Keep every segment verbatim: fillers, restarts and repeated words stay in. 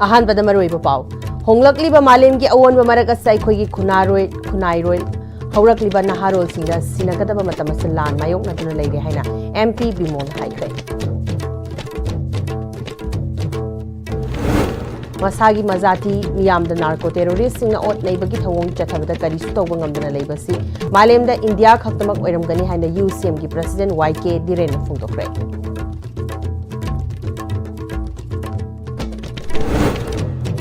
ꯑꯍꯥꯟꯕꯗ ꯃꯔꯨꯑꯣꯏꯕ ꯄꯥꯎ꯫ ꯍꯣꯡꯂꯛꯂꯤꯕ ꯃꯥꯂꯦꯝꯒꯤ ꯑꯑꯣꯟꯕ ꯃꯔꯛ ꯑꯁꯤꯗ ꯑꯩꯈꯣꯏꯒꯤ ꯈꯨꯟꯅꯥꯔꯣꯏ ꯈꯨꯟꯅꯥꯏꯔꯣꯏ ꯍꯧꯔꯛꯂꯤꯕ ꯅꯍꯥꯔꯣꯜꯁꯤꯡꯗ ꯁꯤꯟꯅꯒꯗꯕ ꯃꯇꯝ ꯑꯁꯤ ꯂꯥꯟ ꯃꯥꯌꯣꯛꯅꯗꯨꯅ ꯂꯩꯔꯦ ꯍꯥꯏꯅ ꯑꯦꯝ ꯄꯤ ꯕꯤꯃꯣꯜꯅ ꯍꯥꯏꯈ꯭ꯔꯦ꯫ ꯃꯁꯥꯒꯤ ꯃꯖꯥꯇꯤ ꯃꯤꯌꯥꯝꯗ ꯅꯥꯔꯀꯣ ꯇꯦꯔꯣꯔꯤꯁꯁꯤꯡꯅ ꯑꯣꯠ ꯅꯩꯕꯒꯤ ꯊꯧꯑꯣꯡ ꯆꯠꯊꯕꯗ ꯀꯔꯤꯁꯨ ꯇꯧꯕ ꯉꯝꯗꯅ ꯂꯩꯕꯁꯤ ꯃꯥꯂꯦꯝꯗ ꯏꯟꯗꯤꯌꯥ ꯈꯛꯇꯃꯛ ꯑꯣꯏꯔꯝꯒꯅꯤ ꯍꯥꯏꯅ ꯌꯨ ꯁꯤ ꯑꯦꯝꯒꯤ ꯄ꯭ꯔꯁꯤꯗꯦꯟ ꯋꯥꯏ ꯀꯦ ꯙꯤꯔꯦꯟꯅ ꯐꯣꯡꯗꯣꯛꯈ꯭ꯔꯦ꯫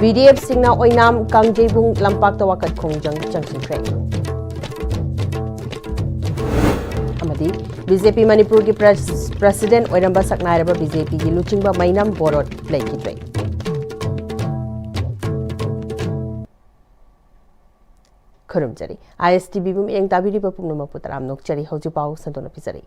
ꯕꯤ ꯗꯤ ꯑꯦꯐꯁꯤꯡꯅ ꯑꯣꯏꯅꯥꯝ ꯀꯥꯡꯖꯩꯕꯨꯡ ꯂꯝꯄꯥꯛꯇ ꯋꯥꯀꯠ ꯈꯣꯡꯖꯪ ꯆꯪꯁꯤꯟꯈ꯭ꯔꯦ꯫ ꯑꯃꯗꯤ ꯕꯤ ꯖꯦ ꯄꯤ ꯃꯅꯤꯄꯨꯔꯒꯤ ꯄ꯭ꯔꯁ-, ꯄ꯭ꯔꯁꯤꯗꯦꯟ ꯑꯣꯏꯔꯝꯕ ꯁꯛꯅꯥꯏꯔꯕ ꯕꯤ ꯖꯦ ꯄꯤꯒꯤ ꯂꯨꯆꯤꯡꯕ ꯃꯩꯅꯝ ꯕꯣꯔꯣꯠ ꯂꯩꯈꯤꯗ꯭ꯔꯦ꯫ ꯈꯨꯔꯨꯝꯖꯔꯤ꯫ ꯑꯥꯏ ꯑꯦꯁ ꯇꯤ ꯚꯤꯕꯨ ꯃꯤꯠꯌꯦꯡ ꯇꯥꯕꯤꯔꯤꯕ ꯄꯨꯝꯅꯃꯛꯄꯨ ꯇꯔꯥꯝꯅ ꯑꯣꯛꯆꯔꯤ꯫ ꯍꯧꯖꯤꯛ ꯄꯥꯎ ꯁꯟꯗꯣꯛꯅ ꯄꯤꯖꯔꯤ꯫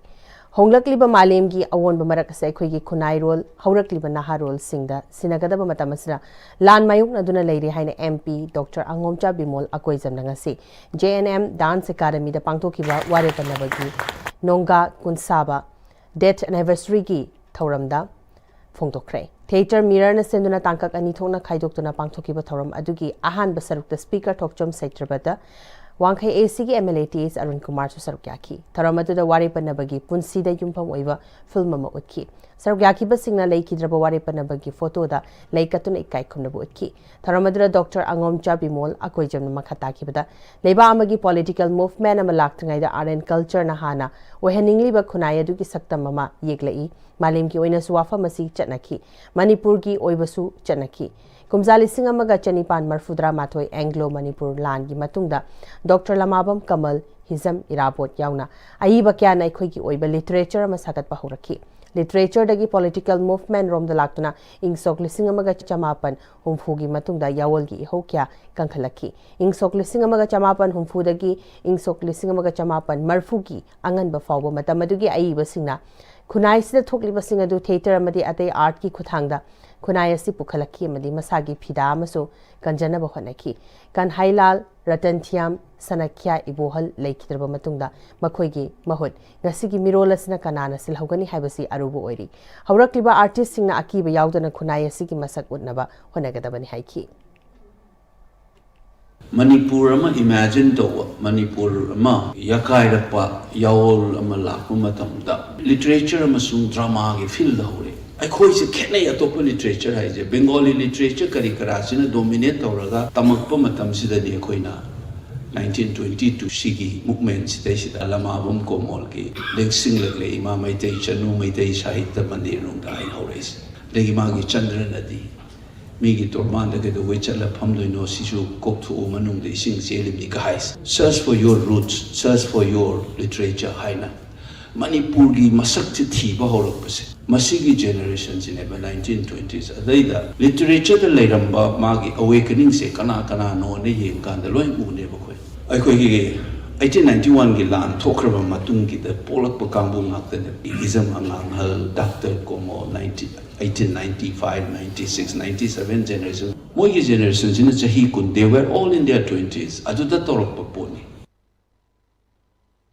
ꯍꯣꯡꯂꯛꯂꯤꯕ ꯃꯥꯂꯦꯝꯒꯤ ꯑꯑꯣꯟꯕ ꯃꯔꯛ ꯑꯁꯤ ꯑꯩꯈꯣꯏꯒꯤ ꯈꯨꯟꯅꯥꯏꯔꯣꯜ ꯍꯧꯔꯛꯂꯤꯕ ꯅꯍꯥꯔꯣꯜꯁꯤꯡꯗ ꯁꯤꯟꯅꯒꯗꯕ ꯃꯇꯝ ꯑꯁꯤꯗ ꯂꯥꯟ ꯃꯥꯌꯣꯛꯅꯗꯨꯅ ꯂꯩꯔꯦ ꯍꯥꯏꯅ ꯑꯦꯝ ꯄꯤ ꯗꯣꯛꯇꯔ ꯑꯉꯣꯝꯆꯥ ꯕꯤꯃꯣꯜ ꯑꯀꯣꯏꯖꯝꯅ ꯉꯁꯤ ꯖꯦ ꯑꯦꯟ ꯑꯦꯝ ꯗꯥꯟꯁ ꯑꯦꯀꯥꯗꯃꯤꯗ ꯄꯥꯡꯊꯣꯛꯈꯤꯕ ꯋꯥꯔꯦꯞ ꯄꯟꯅꯕꯒꯤ ꯅꯣꯡꯒꯥ ꯀꯨꯟꯁꯥꯕ ꯗꯦꯠ ꯑꯦꯅꯤꯚꯔꯁꯔꯤꯒꯤ ꯊꯧꯔꯝꯗ ꯐꯣꯡꯗꯣꯛꯈ꯭ꯔꯦ꯫ ꯊꯤꯌꯦꯇꯔ ꯃꯤꯔꯔꯅ ꯁꯦꯝꯗꯨꯅ ꯇꯥꯡꯀꯛ ꯑꯅꯤ ꯊꯣꯛꯅ ꯈꯥꯏꯗꯣꯛꯇꯨꯅ ꯄꯥꯡꯊꯣꯛꯈꯤꯕ ꯊꯧꯔꯝ ꯑꯗꯨꯒꯤ ꯑꯍꯥꯟꯕ ꯁꯔꯨꯛꯇ ꯁ꯭ꯄꯤꯀꯔ ꯊꯣꯛꯆꯣꯝ ꯁꯩꯇ꯭ꯔꯕꯇ ꯋꯥꯡꯈꯩ ꯑꯦ ꯁꯤꯒꯤ ꯑꯦꯝ ꯑꯦꯜ ꯑꯦ ꯇꯤ ꯑꯦꯁ ꯑꯔꯨꯟ ꯀꯨꯃꯥꯔꯁꯨ ꯁꯔꯨꯛ ꯌꯥꯈꯤ꯫ ꯊꯧꯔꯝ ꯑꯗꯨꯗ ꯋꯥꯔꯦꯞ ꯄꯟꯅꯕꯒꯤ ꯄꯨꯟꯁꯤꯗ ꯌꯨꯝꯐꯝ ꯑꯣꯏꯕ ꯐꯤꯜꯝ ꯑꯃ ꯎꯠꯈꯤ꯫ ꯁꯔꯨꯛ ꯌꯥꯈꯤꯕꯁꯤꯡꯅ ꯂꯩꯈꯤꯗ꯭ꯔꯕ ꯋꯥꯔꯦꯞ ꯄꯟꯅꯕꯒꯤ ꯐꯣꯇꯣꯗ ꯂꯩ ꯀꯠꯇꯨꯅ ꯏꯀꯥꯏ ꯈꯨꯝꯅꯕ ꯎꯠꯈꯤ꯫ ꯊꯧꯔꯝ ꯑꯗꯨꯗ ꯗꯣꯛꯇꯔ ꯑꯉꯣꯝꯆꯥ ꯕꯤꯃꯣꯜ ꯑꯀꯣꯏꯖꯝꯅ ꯃꯈꯥ ꯇꯥꯈꯤꯕꯗ, ꯂꯩꯕꯥꯛ ꯑꯃꯒꯤ ꯄꯣꯂꯤꯇꯤꯀꯦꯜ ꯃꯨꯚꯃꯦꯟꯠ ꯑꯃ ꯂꯥꯛꯇ꯭ꯔꯤꯉꯩꯗ ꯑꯥꯔꯠ ꯑꯦꯟ ꯀꯜꯆꯔꯅ ꯍꯥꯟꯅ ꯑꯣꯏꯍꯟꯅꯤꯡꯂꯤꯕ ꯈꯨꯟꯅꯥꯏ ꯑꯗꯨꯒꯤ ꯁꯛꯇꯝ ꯑꯃ ꯌꯦꯛꯂꯛꯏ꯫ ꯃꯥꯂꯦꯝꯒꯤ ꯑꯣꯏꯅꯁꯨ ꯋꯥꯐꯝ ꯑꯁꯤ ꯆꯠꯅꯈꯤ꯫ ꯃꯅꯤꯄꯨꯔꯒꯤ ꯑꯣꯏꯕꯁꯨ ꯆꯠꯅꯈꯤ꯫ ꯀꯨꯝꯖꯥ ꯂꯤꯁꯤꯡ ꯑꯃꯒ ꯆꯅꯤꯄꯥꯟ ꯃꯔꯐꯨꯇꯔꯥ ꯃꯥꯊꯣꯏ ꯑꯦꯡꯒ꯭ꯂꯣ ꯃꯅꯤꯄꯨꯔ ꯂꯥꯟꯒꯤ ꯃꯇꯨꯡꯗ ꯗꯣꯛꯇꯔ ꯂꯃꯥꯕꯝ ꯀꯃꯜ, ꯍꯤꯖꯝ ꯏꯔꯥꯕꯣꯠ ꯌꯥꯎꯅ ꯑꯏꯕ ꯀꯌꯥꯅ ꯑꯩꯈꯣꯏꯒꯤ ꯑꯣꯏꯕ ꯂꯤꯇꯔꯦꯆꯔ ꯑꯃ ꯁꯥꯒꯠꯄ ꯍꯧꯔꯛꯈꯤ꯫ ꯂꯤꯇꯔꯦꯆꯔꯗꯒꯤ ꯄꯣꯂꯤꯇꯤꯀꯦꯜ ꯃꯨꯚꯃꯦꯟꯠ ꯔꯣꯝꯗ ꯂꯥꯛꯇꯨꯅ ꯏꯪ ꯁꯣꯛ ꯂꯤꯁꯤꯡ ꯑꯃꯒ ꯆꯃꯥꯄꯟ ꯍꯨꯝꯐꯨꯒꯤ ꯃꯇꯨꯡꯗ ꯌꯥꯋꯣꯜꯒꯤ ꯏꯍꯧ ꯀꯌꯥ ꯀꯟꯈꯠꯂꯛꯈꯤ꯫ ꯏꯪ ꯁꯣꯛ ꯂꯤꯁꯤꯡ ꯑꯃꯒ ꯆꯃꯥꯄꯟ ꯍꯨꯝꯐꯨꯗꯒꯤ ꯏꯪ ꯁꯣꯛ ꯂꯤꯁꯤꯡ ꯑꯃꯒ ꯆꯃꯥꯄꯟ ꯃꯔꯐꯨꯒꯤ ꯑꯉꯟꯕ ꯐꯥꯎꯕ ꯃꯇꯝ ꯑꯗꯨꯒꯤ ꯑꯏꯕꯁꯤꯡꯅ ꯈꯨꯟꯅꯥꯏꯁꯤꯗ ꯊꯣꯛꯂꯤꯕꯁꯤꯡ ꯑꯗꯨ ꯊꯤꯌꯦꯇꯔ ꯑꯃꯗꯤ ꯑꯇꯩ ꯑꯥꯔꯠꯀꯤ ꯈꯨꯠꯊꯥꯡꯗ ꯈꯨꯟꯅꯥꯏ ꯑꯁꯤ ꯄꯨꯈꯠꯂꯛꯈꯤ ꯑꯃꯗꯤ ꯃꯁꯥꯒꯤ ꯐꯤꯗꯥ ꯑꯃꯁꯨ ꯀꯟꯖꯅꯕ ꯍꯣꯠꯅꯈꯤ꯫ ꯀꯟꯍꯥꯏꯂꯥꯜ, ꯔꯇꯟꯊꯤꯌꯥꯝ, ꯁꯅꯈ꯭ꯌꯥ ꯏꯕꯣꯍꯜ ꯂꯩꯈꯤꯗ꯭ꯔꯕ ꯃꯇꯨꯡꯗ ꯃꯈꯣꯏꯒꯤ ꯃꯍꯨꯠ ꯉꯁꯤꯒꯤ ꯃꯤꯔꯣꯜ ꯑꯁꯤꯅ ꯀꯅꯥꯅ ꯁꯤꯜꯍꯧꯒꯅꯤ ꯍꯥꯏꯕꯁꯤ ꯑꯔꯨꯕ ꯑꯣꯏꯔꯤ꯫ ꯍꯧꯔꯛꯂꯤꯕ ꯑꯥꯔꯇꯤꯁꯁꯤꯡꯅ ꯑꯀꯤꯕ ꯌꯥꯎꯗꯅ ꯈꯨꯟꯅꯥꯏ ꯑꯁꯤꯒꯤ ꯃꯁꯛ ꯎꯠꯅꯕ ꯍꯣꯠꯅꯒꯗꯕꯅꯤ ꯍꯥꯏꯈꯤ꯫ ꯃꯅꯤꯄꯨꯔ ꯑꯃ ꯏꯃꯦꯖꯤꯟ ꯇꯧꯕ, ꯃꯅꯤꯄꯨꯔ ꯑꯃ ꯌꯥꯀꯥꯏꯔꯛꯄ ꯌꯥꯑꯣꯜ ꯑꯃ ꯂꯥꯛꯄ ꯃꯇꯝꯗ ꯂꯤꯇꯔꯦꯆꯔ ꯑꯃꯁꯨꯡ ꯗ꯭ꯔꯃꯥꯒꯤ ꯐꯤꯜꯗ ꯍꯧꯔꯛꯑꯦ꯫ ꯑꯩꯈꯣꯏꯁꯦ ꯈꯦꯠꯅꯩ ꯑꯇꯣꯞꯄ ꯂꯤꯇꯔꯦꯆꯔ ꯍꯥꯏꯁꯦ꯫ ꯕꯦꯡꯒꯣꯂꯤ ꯂꯤꯇꯔꯦꯆꯔ ꯀꯔꯤ ꯀꯔꯥꯁꯤꯅ ꯗꯣꯃꯤꯅꯦꯠ ꯇꯧꯔꯒ ꯇꯝꯃꯛꯄ ꯃꯇꯝꯁꯤꯗꯗꯤ ꯑꯩꯈꯣꯏꯅ ꯅꯥꯏꯟꯇꯤꯟ ꯇ꯭ꯋꯦꯟꯇꯤ ꯇꯨ ꯁꯤꯒꯤ ꯃꯨꯞꯃꯦꯟꯁꯤꯗꯩꯁꯤꯗ ꯂꯃꯥꯕꯝ ꯀꯣꯃꯣꯜꯒꯤ ꯂꯦꯡꯁꯤꯡꯂꯛꯂꯦ ꯏꯃꯥ ꯃꯩꯇꯩ ꯆꯅꯨ ꯃꯩꯇꯩ ꯁꯥꯍꯤꯇ꯭ꯌ ꯃꯟꯗꯤꯔꯅꯨꯡꯗ ꯍꯥꯏꯅ ꯍꯧꯔꯛꯏꯁꯦ꯫ ꯑꯗꯒꯤ ꯃꯥꯒꯤ ꯆꯟꯗ꯭ꯔ ꯅꯗꯤ, ꯃꯤꯒꯤ ꯇꯣꯔꯕꯥꯟꯗ ꯀꯩꯗꯧꯕꯩ ꯆꯠꯂ ꯐꯝꯗꯣꯏꯅꯣ, ꯁꯤꯁꯨ ꯀꯣꯛꯊꯣꯛꯎ, ꯃꯅꯨꯡꯗ ꯏꯁꯤꯡ ꯆꯦꯜꯂꯤꯕꯅꯤ ꯀꯥꯏ꯫ Search for your roots, search for your literature ꯍꯥꯏꯅ ꯃꯅꯤꯄꯨꯔꯒꯤ ꯃꯁꯛꯁꯦ ꯊꯤꯕ ꯍꯧꯔꯛꯄꯁꯦ ꯃꯁꯤꯒꯤ ꯖꯦꯅꯦꯔꯦꯁꯟꯁꯤꯅꯦꯕ, ꯅꯥꯏꯟꯇꯤꯟ ꯇ꯭ꯋꯦꯟꯇꯤꯁ꯫ ꯑꯗꯩꯗ ꯂꯤꯇꯔꯦꯆꯔꯗ ꯂꯩꯔꯝꯕ ꯃꯥꯒꯤ ꯑꯋꯦꯀꯅꯤꯡꯁꯦ ꯀꯅꯥ ꯀꯅꯥꯅꯣꯅ ꯌꯦꯡꯀꯥꯟꯗ ꯂꯣꯏ ꯎꯅꯦꯕ ꯑꯩꯈꯣꯏ꯫ ꯑꯩꯈꯣꯏꯒꯤ ꯑꯩꯇꯤꯟ ꯅꯥꯏꯟꯇꯤ ꯋꯥꯟꯒꯤ ꯂꯥꯟ ꯊꯣꯛꯈ꯭ꯔꯕ ꯃꯇꯨꯡꯒꯤꯗ ꯄꯣꯛꯂꯛꯄ ꯀꯥꯡꯕꯨ ꯉꯥꯛꯇꯅꯦꯕ꯫ ꯏꯒꯤꯖꯝ ꯑꯉꯥꯡꯍꯜ, ꯗꯥꯛꯇꯔ ꯀꯣꯃꯣ, nineteen eighteen ninety five, ninety six, ninety seven generation. ꯃꯣꯏꯒꯤ ꯖꯦꯅꯦꯔꯦꯁꯟꯁꯤꯅ ꯆꯍꯤ ꯀꯨꯟ, they were all in their twenties, ꯑꯗꯨꯗ ꯇꯧꯔꯛꯄ ꯄꯣꯠꯅꯤ꯫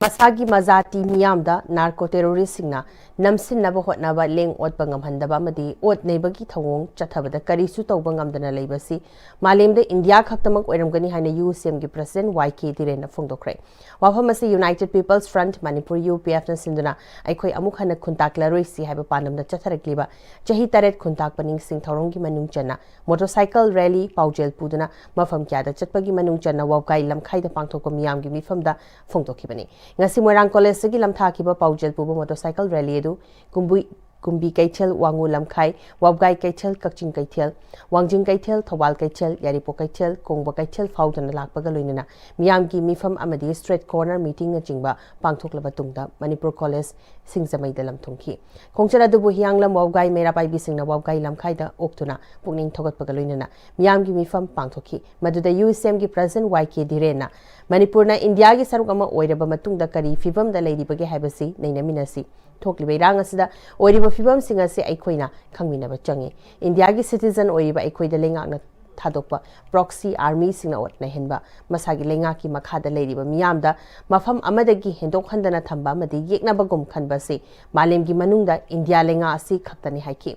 ꯃꯁꯥꯒꯤ ꯃꯖꯥꯇꯤ ꯃꯤꯌꯥꯝꯗ ꯅꯥꯔꯀꯣ ꯇꯦꯔꯣꯔꯤꯁꯁꯤꯡꯅ ꯅꯝꯁꯤꯟꯅꯕ ꯍꯣꯠꯅꯕ, ꯂꯦꯡ ꯑꯣꯠꯄ ꯉꯝꯍꯟꯗꯕ ꯑꯃꯗꯤ ꯑꯣꯠ ꯅꯩꯕꯒꯤ ꯊꯧꯑꯣꯡ ꯆꯠꯊꯕꯗ ꯀꯔꯤꯁꯨ ꯇꯧꯕ ꯉꯝꯗꯅ ꯂꯩꯕꯁꯤ ꯃꯥꯂꯦꯝꯗ ꯏꯟꯗꯤꯌꯥ ꯈꯛꯇꯃꯛ ꯑꯣꯏꯔꯝꯒꯅꯤ ꯍꯥꯏꯅ ꯌꯨ ꯁꯤ ꯑꯦꯝꯒꯤ ꯄ꯭ꯔꯁꯤꯗꯦꯟꯠ ꯋꯥꯏ ꯀꯦ ꯙꯤꯔꯦꯟꯅ ꯐꯣꯡꯗꯣꯛꯈ꯭ꯔꯦ꯫ ꯋꯥꯐꯝ ꯑꯁꯤ United People's Front Manipur, U P ꯑꯦꯐꯅ ꯁꯤꯟꯗꯨꯅ ꯑꯩꯈꯣꯏ ꯑꯃꯨꯛ ꯍꯟꯅ ꯈꯨꯟꯇꯥꯛꯂꯔꯣꯏꯁꯤ ꯍꯥꯏꯕ ꯄꯥꯟꯗꯝꯗ ꯆꯠꯊꯔꯛꯂꯤꯕ ꯆꯍꯤ ꯇꯔꯦꯠ ꯈꯨꯟꯇꯥꯛꯄ ꯅꯤꯡꯁꯤꯡ ꯊꯧꯔꯝꯒꯤ ꯃꯅꯨꯡ ꯆꯟꯅ ꯃꯣꯇꯣꯔꯁꯥꯏꯀꯜ ꯔꯦꯂꯤ ꯄꯥꯎꯖꯦꯜ ꯄꯨꯗꯨꯅ ꯃꯐꯝ ꯀꯌꯥꯗ ꯆꯠꯄꯒꯤ ꯃꯅꯨꯡ ꯆꯟꯅ ꯋꯥꯕꯒꯥꯏ ꯂꯝꯈꯥꯏꯗ ꯄꯥꯡꯊꯣꯛꯄ ꯃꯤꯌꯥꯝꯒꯤ ꯃꯤꯐꯝꯗ ꯐꯣꯡꯗꯣꯛꯈꯤꯕꯅꯤ꯫ ꯉꯁꯤ ꯃꯣꯏꯔꯥꯡ ꯀꯣꯂꯦꯖꯇꯒꯤ ꯂꯝꯊꯥꯈꯤꯕ ꯄꯥꯎꯖꯦꯜ ꯄꯨꯕ ꯃꯣꯇꯣꯔꯁꯥꯏꯀꯜ ꯔꯦꯂꯤ ꯑꯗꯨ ꯀꯨꯝꯕꯤ-, ꯀꯨꯝꯕꯤ ꯀꯩꯊꯦꯜ, ꯋꯥꯉꯨ ꯂꯝꯈꯥꯏ, ꯋꯥꯕꯒꯥꯏ ꯀꯩꯊꯦꯜ, ꯀꯛꯆꯤꯡ ꯀꯩꯊꯦꯜ, ꯋꯥꯡꯖꯤꯡ ꯀꯩꯊꯦꯜ, ꯊꯧꯕꯥꯜ ꯀꯩꯊꯦꯜ, ꯌꯥꯏꯔꯤꯄꯣꯛ ꯀꯩꯊꯦꯜ, ꯀꯣꯡꯕ ꯀꯩꯊꯦꯜ ꯐꯥꯎꯗꯨꯅ ꯂꯥꯛꯄꯒ ꯂꯣꯏꯅꯅ ꯃꯤꯌꯥꯝꯒꯤ ꯃꯤꯐꯝ ꯑꯃꯗꯤ street corner meetingꯅꯆꯤꯡꯕ ꯄꯥꯡꯊꯣꯛꯂꯕ ꯇꯨꯡꯗ ꯃꯅꯤꯄꯨꯔ ꯀꯣꯂꯦꯖ ꯁꯤꯡꯖꯃꯩꯗ ꯂꯝꯊꯨꯡꯈꯤ꯫ ꯈꯣꯡꯆꯠ ꯑꯗꯨꯕꯨ ꯍꯤꯌꯥꯡꯂꯝ ꯋꯥꯕꯒꯥꯏ ꯃꯩꯔꯥ ꯄꯥꯏꯕꯤꯁꯤꯡꯅ ꯋꯥꯕꯒꯥꯏ ꯂꯝꯈꯥꯏꯗ ꯑꯣꯛꯇꯨꯅ ꯄꯨꯛꯅꯤꯡ ꯊꯧꯒꯠꯄꯒ ꯂꯣꯏꯅꯅ ꯃꯤꯌꯥꯝꯒꯤ ꯃꯤꯐꯝ ꯄꯥꯡꯊꯣꯛꯈꯤ꯫ ꯃꯗꯨꯗ ꯌꯨ ꯁꯤ ꯑꯦꯝꯒꯤ ꯄ꯭ꯔꯁꯤꯗꯦꯟꯠ ꯋꯥꯏ ꯀꯦ ꯙꯤꯔꯦꯟꯅ ꯃꯅꯤꯄꯨꯔꯅ ꯏꯟꯗꯤꯌꯥꯒꯤ ꯁꯔꯨꯛ ꯑꯃ ꯑꯣꯏꯔꯕ ꯃꯇꯨꯡꯗ ꯀꯔꯤ ꯐꯤꯚꯝꯗ ꯂꯩꯔꯤꯕꯒꯦ ꯍꯥꯏꯕꯁꯤ ꯅꯩꯅꯃꯤꯟꯅꯁꯤ꯫ ꯊꯣꯛꯂꯤꯕ ꯏꯔꯥꯡ ꯑꯁꯤꯗ ꯑꯣꯏꯔꯤꯕ ꯐꯤꯕꯝꯁꯤꯡ ꯑꯁꯤ ꯑꯩꯈꯣꯏꯅ ꯈꯪꯃꯤꯟꯅꯕ ꯆꯪꯏ꯫ ꯏꯟꯗꯤꯌꯥꯒꯤ citizen ꯑꯣꯏꯔꯤꯕ ꯑꯩꯈꯣꯏꯗ ꯂꯩꯉꯥꯛꯅ ꯊꯥꯗꯣꯛꯄ proxy armyꯁꯤꯡꯅ ꯑꯣꯠꯅꯍꯟꯕ, ꯃꯁꯥꯒꯤ ꯂꯩꯉꯥꯛꯀꯤ ꯃꯈꯥꯗ ꯂꯩꯔꯤꯕ ꯃꯤꯌꯥꯝꯗ ꯃꯐꯝ ꯑꯃꯗꯒꯤ ꯍꯦꯟꯗꯣꯛꯍꯟꯗꯅ ꯊꯝꯕ ꯑꯃꯗꯤ ꯌꯦꯛꯅꯕꯒꯨꯝ ꯈꯟꯕ ꯑꯁꯤ ꯃꯥꯂꯦꯝꯒꯤ ꯃꯅꯨꯡꯗ ꯏꯟꯗꯤꯌꯥ ꯂꯩꯉꯥꯛ ꯑꯁꯤ ꯈꯛꯇꯅꯤ ꯍꯥꯏꯈꯤ꯫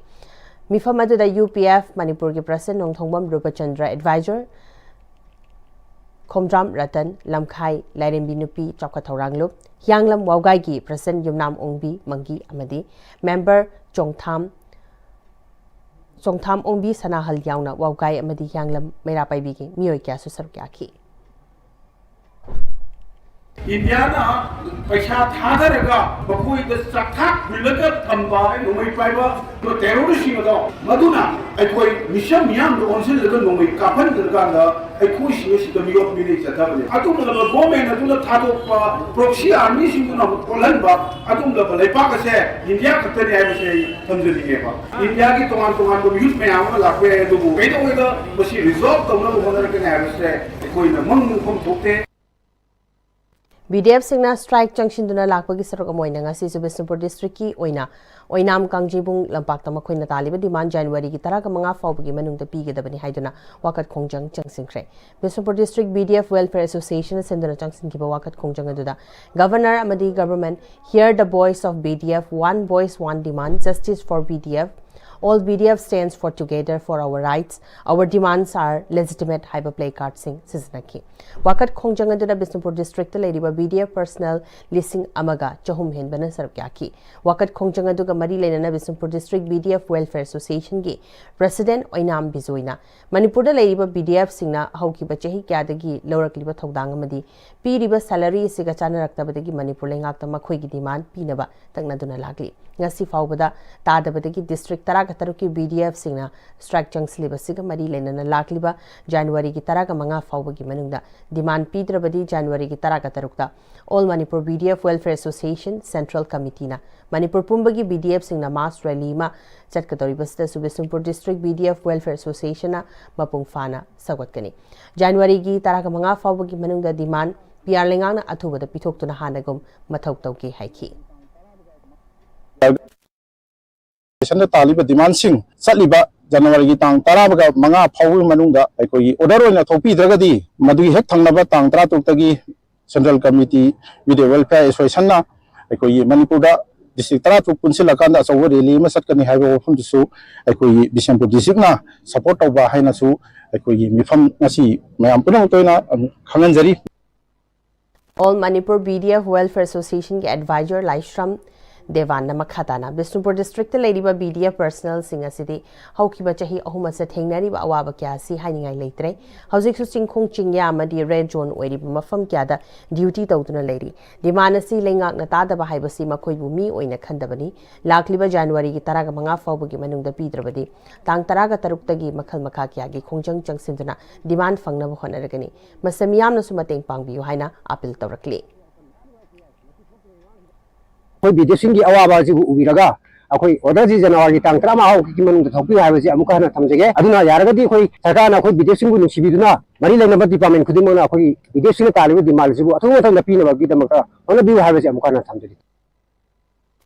ꯃꯤꯐꯝ ꯑꯗꯨꯗ UPF ꯃꯅꯤꯄꯨꯔꯒꯤ president ꯅꯣꯡꯊꯣꯡꯕꯝ ꯔꯨꯄꯆꯟꯗ꯭ꯔ, advisor ꯈꯣꯝꯗ꯭ꯔꯥꯝ ꯔꯇꯟ, ꯂꯝꯈꯥꯏ ꯂꯥꯏꯔꯦꯝꯕꯤ ꯅꯨꯄꯤ ꯆꯥꯎꯈꯠ ꯊꯧꯔꯥꯡꯂꯨꯞ, ꯍꯤꯌꯥꯡꯂꯝ ꯋꯥꯎꯒꯥꯏꯒꯤ president ꯌꯨꯝꯅꯥꯝ ꯑꯣꯡꯕꯤ ꯃꯪꯒꯤ ꯑꯃꯗꯤ member ꯆꯣꯡꯊꯥꯝ, ꯆꯣꯡꯊꯥꯝ ꯑꯣꯡꯕꯤ ꯁꯅꯥꯍꯜ ꯌꯥꯎꯅ ꯋꯥꯎꯒꯥꯏ ꯑꯃꯗꯤ ꯍꯤꯌꯥꯡꯂꯝ ꯃꯩꯔꯥ ꯄꯥꯏꯕꯤꯒꯤ ꯃꯤꯑꯣꯏ ꯀꯌꯥꯁꯨ ꯁꯔꯨꯛ ꯌꯥꯈꯤ꯫ ꯏꯟꯗꯤꯌꯥꯅ ꯄꯩꯁꯥ ꯊꯥꯗꯔꯒ ꯃꯈꯣꯏꯗ ꯆꯥꯛꯊꯥꯛ ꯍꯨꯜꯂꯒ ꯊꯝꯕ ꯅꯣꯡꯃꯩ ꯄꯥꯏꯕ terroristꯁꯤꯡ ꯑꯗꯣ, ꯃꯗꯨꯅ ꯑꯩꯈꯣꯏ ꯃꯤꯆꯝ ꯃꯤꯌꯥꯝꯗ ꯑꯣꯟꯁꯤꯜꯂꯒ ꯅꯣꯡꯃꯩ ꯀꯥꯞꯍꯟꯗ꯭ꯔꯀꯥꯟꯗ ꯑꯩꯈꯣꯏꯁꯤꯡ ꯑꯁꯤꯗ ꯃꯤꯑꯣꯠ ꯃꯤꯅꯩ ꯆꯠꯊꯕꯅꯤ꯫ ꯑꯗꯨꯒꯨꯝꯂꯕ government ꯑꯗꯨꯅ ꯊꯥꯗꯣꯛꯄ proxy armyꯁꯤꯡꯗꯨꯅ ꯑꯃꯨꯛ ꯑꯣꯜꯍꯟꯕ ꯑꯗꯨꯒꯨꯝꯂꯕ ꯂꯩꯄꯥꯛ ꯑꯁꯦ ꯏꯟꯗꯤꯌꯥ ꯈꯛꯇꯅꯤ ꯍꯥꯏꯕꯁꯦ ꯑꯩ ꯊꯝꯖꯅꯤꯡꯉꯦꯕ꯫ ꯏꯟꯗꯤꯌꯥꯒꯤ ꯇꯣꯉꯥꯟ ꯇꯣꯉꯥꯟꯕ ꯃꯤꯍꯨꯠ ꯃꯌꯥꯝ ꯑꯃ ꯂꯥꯛꯄ ꯌꯥꯏ, ꯑꯗꯨꯕꯨ ꯀꯩꯗꯧꯉꯩꯗ ꯃꯁꯤ resolve ꯇꯧꯅꯕ ꯍꯣꯠꯅꯔꯛꯀꯅꯤ ꯍꯥꯏꯕꯁꯦ ꯑꯩꯈꯣꯏꯅ ꯃꯪ ꯃꯐꯝ ꯊꯣꯛꯇꯦ꯫ BDFꯁꯤꯡꯅ strike ꯆꯪꯁꯤꯟꯗꯨꯅ ꯂꯥꯛꯄꯒꯤ ꯁꯔꯨꯛ ꯑꯃ ꯑꯣꯏꯅ ꯉꯁꯤꯁꯨ ꯕꯤꯁꯅꯨꯄꯨꯔ districtꯀꯤ ꯑꯣꯏꯅ ꯑꯣꯏꯅꯥꯝ ꯀꯥꯡꯖꯩꯕꯨꯡ ꯂꯝꯄꯥꯛꯇ ꯃꯈꯣꯏꯅ ꯇꯥꯜꯂꯤꯕ demand Januaryꯒꯤ ꯇꯔꯥꯒ ꯃꯉꯥ ꯐꯥꯎꯕꯒꯤ ꯃꯅꯨꯡꯗ ꯄꯤꯒꯗꯕꯅꯤ ꯍꯥꯏꯗꯨꯅ ꯋꯥꯀꯠ ꯈꯣꯡꯖꯪ ꯆꯪꯁꯤꯟꯈ꯭ꯔꯦ꯫ ꯕꯤꯁꯅꯨꯄꯨꯔ District BDF Welfare Associationꯅ ꯁꯤꯟꯗꯨꯅ ꯆꯪꯁꯤꯟꯈꯤꯕ ꯋꯥꯀꯠ ꯈꯣꯡꯖꯪ ꯑꯗꯨꯗ Governor ꯑꯃꯗꯤ government, hear the voice of BDF, one voice, one demand, justice for BDF, all BDF stands for together for our rights, our demands are legitimate ꯍꯥꯏꯕ placardꯁꯤꯡ ꯁꯤꯖꯤꯟꯅꯈꯤ꯫ ꯋꯥꯀꯠ ꯈꯣꯡꯖꯪ ꯑꯗꯨꯗ ꯕꯤꯁꯅꯨꯄꯨꯔ districtꯇ ꯂꯩꯔꯤꯕ BDF personnel ꯂꯤꯁꯤꯡ ꯑꯃꯒ ꯆꯍꯨꯝ ꯍꯦꯟꯕꯅ ꯁꯔꯨꯛ ꯌꯥꯈꯤ꯫ ꯋꯥꯀꯠ ꯈꯣꯡꯖꯪ ꯑꯗꯨꯒ ꯃꯔꯤ ꯂꯩꯅꯅ Bishnupur District BDF Welfare Associationꯒꯤ president ꯑꯣꯏꯅꯥꯝ ꯕꯤꯖꯣꯏꯅ ꯃꯅꯤꯄꯨꯔꯗ ꯂꯩꯔꯤꯕ BDFꯁꯤꯡꯅ ꯍꯧꯈꯤꯕ ꯆꯍꯤ ꯀꯌꯥꯗꯒꯤ ꯂꯧꯔꯛꯂꯤꯕ ꯊꯧꯗꯥꯡ ꯑꯃꯗꯤ ꯄꯤꯔꯤꯕ salary ꯑꯁꯤꯒ ꯆꯥꯟꯅꯔꯛꯇꯕꯗꯒꯤ ꯃꯅꯤꯄꯨꯔ ꯂꯩꯉꯥꯛꯇ ꯃꯈꯣꯏꯒꯤ demand ꯄꯤꯅꯕ ꯇꯛꯅꯗꯨꯅ ꯂꯥꯛꯂꯤ꯫ ꯉꯁꯤ ꯐꯥꯎꯕꯗ ꯇꯥꯗꯕꯗꯒꯤ district ꯇꯔꯥꯒ ꯇꯔꯨꯛꯀꯤ BDFꯁꯤꯡꯅ strike ꯆꯪꯁꯤꯜꯂꯤꯕꯁꯤꯒ ꯃꯔꯤ ꯂꯩꯅꯅ ꯂꯥꯛꯂꯤꯕ Januaryꯒꯤ ꯇꯔꯥꯒ ꯃꯉꯥ ꯐꯥꯎꯕꯒꯤ ꯃꯅꯨꯡꯗ demand ꯄꯤꯗ꯭ꯔꯕꯗꯤ Januaryꯒꯤ ꯇꯔꯥꯒ ꯇꯔꯨꯛꯇ All Manipur BDF Welfare Association Central Committeeꯅ Manipur ꯄꯨꯝꯕꯒꯤ BDFꯁꯤꯡꯅ mass rally ꯑꯃ ꯆꯠꯀꯗꯧꯔꯤꯕꯁꯤꯗꯁꯨ ꯕꯤꯁꯅꯨꯄꯨꯔ District BDF Welfare Associationꯅ ꯃꯄꯨꯡ ꯐꯥꯅ ꯁꯧꯒꯠꯀꯅꯤ꯫ Januaryꯒꯤ ꯇꯔꯥꯒ ꯃꯉꯥ ꯐꯥꯎꯕꯒꯤ ꯃꯅꯨꯡꯗ demand PR ꯂꯩꯉꯥꯛꯅ ꯑꯊꯨꯕꯗ ꯄꯤꯊꯣꯛꯇꯨꯅ ꯍꯥꯟꯅꯒꯨꯝ ꯃꯊꯧ ꯇꯧꯒꯦ ꯍꯥꯏꯈꯤ꯫ ꯁꯟꯗ ꯇꯥꯜꯂꯤꯕ ꯗꯤꯃꯥꯟꯁꯤꯡ ꯆꯠꯂꯤꯕ ꯖꯅꯋꯥꯔꯤꯒꯤ ꯇꯥꯡ ꯇꯔꯥꯒ ꯃꯉꯥ ꯐꯥꯎꯕꯒꯤ ꯃꯅꯨꯡꯗ ꯑꯩꯈꯣꯏꯒꯤ ꯑꯣꯔꯗꯔ ꯑꯣꯏꯅ ꯊꯣꯛꯄꯤꯗ꯭ꯔꯒꯗꯤ, ꯃꯗꯨꯒꯤ ꯍꯦꯛ ꯊꯪꯅꯕ ꯇꯥꯡ ꯇꯔꯥꯇꯔꯨꯛꯇꯒꯤ ꯁꯦꯟꯇ꯭ꯔꯦꯜ ꯀꯃꯤꯇꯤ ꯃꯤꯗꯤꯌꯥ ꯋꯦꯜꯐꯤꯌꯥꯔ ꯑꯦꯁꯣꯁꯤꯌꯦꯁꯟꯅ ꯑꯩꯈꯣꯏꯒꯤ ꯃꯅꯤꯄꯨꯔꯗ ꯗꯤꯁꯇ꯭ꯔꯤꯛ ꯇꯔꯥꯇꯔꯨꯛ ꯄꯨꯟꯁꯤꯜꯂꯀꯥꯟꯗ ꯑꯆꯧꯕ ꯔꯦꯂꯤ ꯑꯃ ꯆꯠꯀꯅꯤ ꯍꯥꯏꯕ ꯋꯥꯐꯝꯗꯨꯁꯨ ꯑꯩꯈꯣꯏꯒꯤ ꯕꯤꯁꯦꯝꯄꯨꯔ ꯗꯤꯁꯇ꯭ꯔꯤꯛꯅ ꯁꯄꯣꯔꯠ ꯇꯧꯕ ꯍꯥꯏꯅꯁꯨ ꯑꯩꯈꯣꯏꯒꯤ ꯃꯤꯐꯝ ꯉꯁꯤ ꯃꯌꯥꯝ ꯄꯨꯝꯅꯃꯛꯇ ꯑꯣꯏꯅ ꯈꯪꯍꯟꯖꯔꯤ꯫ All Manipur B D F Welfare Association ꯒꯤ ꯑꯦꯗꯚꯥꯏꯖꯔ ꯂꯥꯏꯁ꯭ꯔꯝ ꯗꯦꯋꯥꯟꯅ ꯃꯈꯥ ꯇꯥꯅ ꯕꯤꯁꯅꯨꯄꯨꯔ ꯗꯤꯁꯇ꯭ꯔꯤꯛꯇ ꯂꯩꯔꯤꯕ B D F ꯄꯔꯁꯅꯦꯜꯁꯤꯡ ꯑꯁꯤꯗꯤ ꯍꯧꯈꯤꯕ ꯆꯍꯤ ꯑꯍꯨꯝ ꯑꯁꯤꯗ ꯊꯦꯡꯅꯔꯤꯕ ꯑꯋꯥꯕ ꯀꯌꯥ ꯑꯁꯤ ꯍꯥꯏꯅꯤꯡꯉꯥꯏ ꯂꯩꯇ꯭ꯔꯦ꯫ ꯍꯧꯖꯤꯛꯁꯨ ꯆꯤꯡꯈꯣꯡ ꯆꯤꯡꯌꯥ ꯑꯃꯗꯤ ꯔꯦꯗ ꯖꯣꯟ ꯑꯣꯏꯔꯤꯕ ꯃꯐꯝ ꯀꯌꯥꯗ ꯗ꯭ꯌꯨꯇꯤ ꯇꯧꯗꯨꯅ ꯂꯩꯔꯤ꯫ ꯗꯤꯃꯥꯟ ꯑꯁꯤ ꯂꯩꯉꯥꯛꯅ ꯇꯥꯗꯕ ꯍꯥꯏꯕꯁꯤ ꯃꯈꯣꯏꯕꯨ ꯃꯤ ꯑꯣꯏꯅ ꯈꯟꯗꯕꯅꯤ꯫ ꯂꯥꯛꯂꯤꯕ ꯖꯅꯋꯥꯔꯤꯒꯤ ꯇꯔꯥꯒ ꯃꯉꯥ ꯐꯥꯎꯕꯒꯤ ꯃꯅꯨꯡꯗ ꯄꯤꯗ꯭ꯔꯕꯗꯤ ꯇꯥꯡ ꯇꯔꯥꯒ ꯇꯔꯨꯛꯇꯒꯤ ꯃꯈꯜ ꯃꯈꯥ ꯀꯌꯥꯒꯤ ꯈꯣꯡꯖꯪ ꯆꯪꯁꯤꯟꯗꯨꯅ ꯗꯤꯃꯥꯟ ꯐꯪꯅꯕ ꯍꯣꯠꯅꯔꯒꯅꯤ꯫ ꯃꯁꯦ ꯃꯤꯌꯥꯝꯅꯁꯨ ꯃꯇꯦꯡ ꯄꯥꯡꯕꯤꯌꯨ ꯍꯥꯏꯅ ꯑꯥꯄꯤꯜ ꯇꯧꯔꯛꯂꯤ꯫ ꯑꯩꯈꯣꯏ ꯕꯤꯗꯤꯑꯦꯐꯁꯤꯡꯒꯤ ꯑꯋꯥꯕ ꯑꯁꯤꯕꯨ ꯎꯕꯤꯔꯒ ꯑꯩꯈꯣꯏ ꯑꯣꯔꯗꯔꯁꯤ ꯖꯅꯋꯥꯔꯤ ꯇꯥꯡ ꯇꯔꯥꯃꯉꯥ ꯐꯥꯎꯒꯤ ꯃꯅꯨꯡꯗ ꯊꯣꯛꯄꯤꯌꯨ ꯍꯥꯏꯕꯁꯤ ꯑꯃꯨꯛꯀ ꯍꯟꯅ ꯊꯝꯖꯒꯦ꯫ ꯑꯗꯨꯅ ꯌꯥꯔꯒꯗꯤ ꯑꯩꯈꯣꯏ ꯁꯔꯀꯥꯔꯅ ꯑꯩꯈꯣꯏ ꯕꯤꯗꯤꯑꯦꯐꯁꯤꯡꯕꯨ ꯅꯨꯡꯁꯤꯕꯤꯗꯨꯅ ꯃꯔꯤ ꯂꯩꯅꯕ ꯗꯤꯄꯥꯔꯠꯃꯦꯟ ꯈꯨꯗꯤꯡꯃꯛꯅ ꯑꯩꯈꯣꯏꯒꯤ ꯕꯤꯗꯤꯑꯦꯐꯁꯤꯡꯅ ꯇꯥꯜꯂꯤꯕ ꯗꯤꯃꯥꯟ ꯑꯁꯤꯕꯨ ꯑꯊꯨꯕ ꯃꯇꯝꯗ ꯄꯤꯅꯕꯒꯤꯗꯃꯛꯇ ꯍꯣꯠꯅꯕꯤꯌꯨ ꯍꯥꯏꯕꯁꯤ ꯑꯃꯨꯛꯀ ꯍꯟꯅ ꯊꯝꯖꯔꯤ꯫